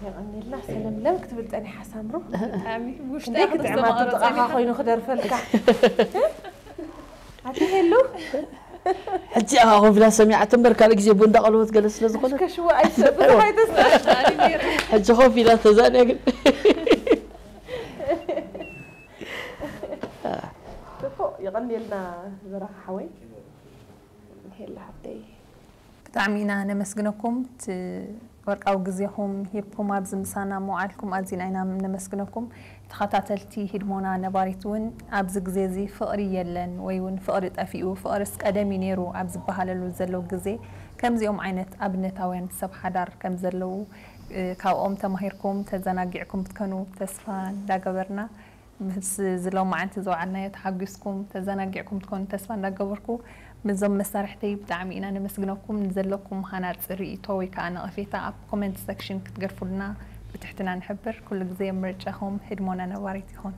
የቐኒልና ሰለምለም ክትብል ጸኒሓ ሳምሩ ብጣዕሚ ውሽጢ እንዴ ክትዕማ ጥቓኻ ኮይኑ ክደርፈልካ ኣቲ ሄሉ ሕጂ ኣኻ ኮፍ ኢላ ሰሚዓቶ እምበር ካልእ ግዜ ቡን እንዳቐለወት ገለ ስለ ዝኾነ ከሽዋ ኣይሰብዙ ኣይተስናሽ ሕጂ ኮፍ ኢላ ተዛንያ ግን ጽቡቕ የቐኒልና በራኻ ሓወይ ሄሉ ሓብተይ ብጣዕሚ ኢና ነመስግነኩም እቲ ወርቃዊ ግዜኹም ሂብኩም ኣብዚ ምሳና ምውዓልኩም ኣዚና ኢና ነመስግነኩም። ተኸታተልቲ ሂድሞና ነባሪት እውን ኣብዚ ግዜ እዚ ፍቕሪ የለን ወይ እውን ፍቕሪ ጠፊኡ ፍቕርስ ቀደም እዩ ነይሩ ኣብ ዝበሃለሉ ዘለዉ ግዜ ከምዚኦም ዓይነት ኣብነታውያን ሰብ ሓዳር ከም ዘለዉ ካብኦም ተማሂርኩም ተዘናጊዕኩም ክትኮኑ ተስፋ እንዳገበርና፣ ምስ ዝሎማዓንቲ ዝወዓልናዮ ተሓጒስኩም ተዘናጊዕኩም ትኮኑ ተስፋ እንዳገበርኩ፣ ምስዞም መሳርሕተይ ብጣዕሚ ኢና ነመስግነኩም። ንዘለኩም ሃናፂ ርእይቶ ወይ ከዓ ነቐፌታ ኣብ ኮመንት ሰክሽን ክትገድፉልና ብትሕትና ንሕብር። ኩሉ ግዜ ምርጫኹም ህድሞና ነባሪት ይኹን።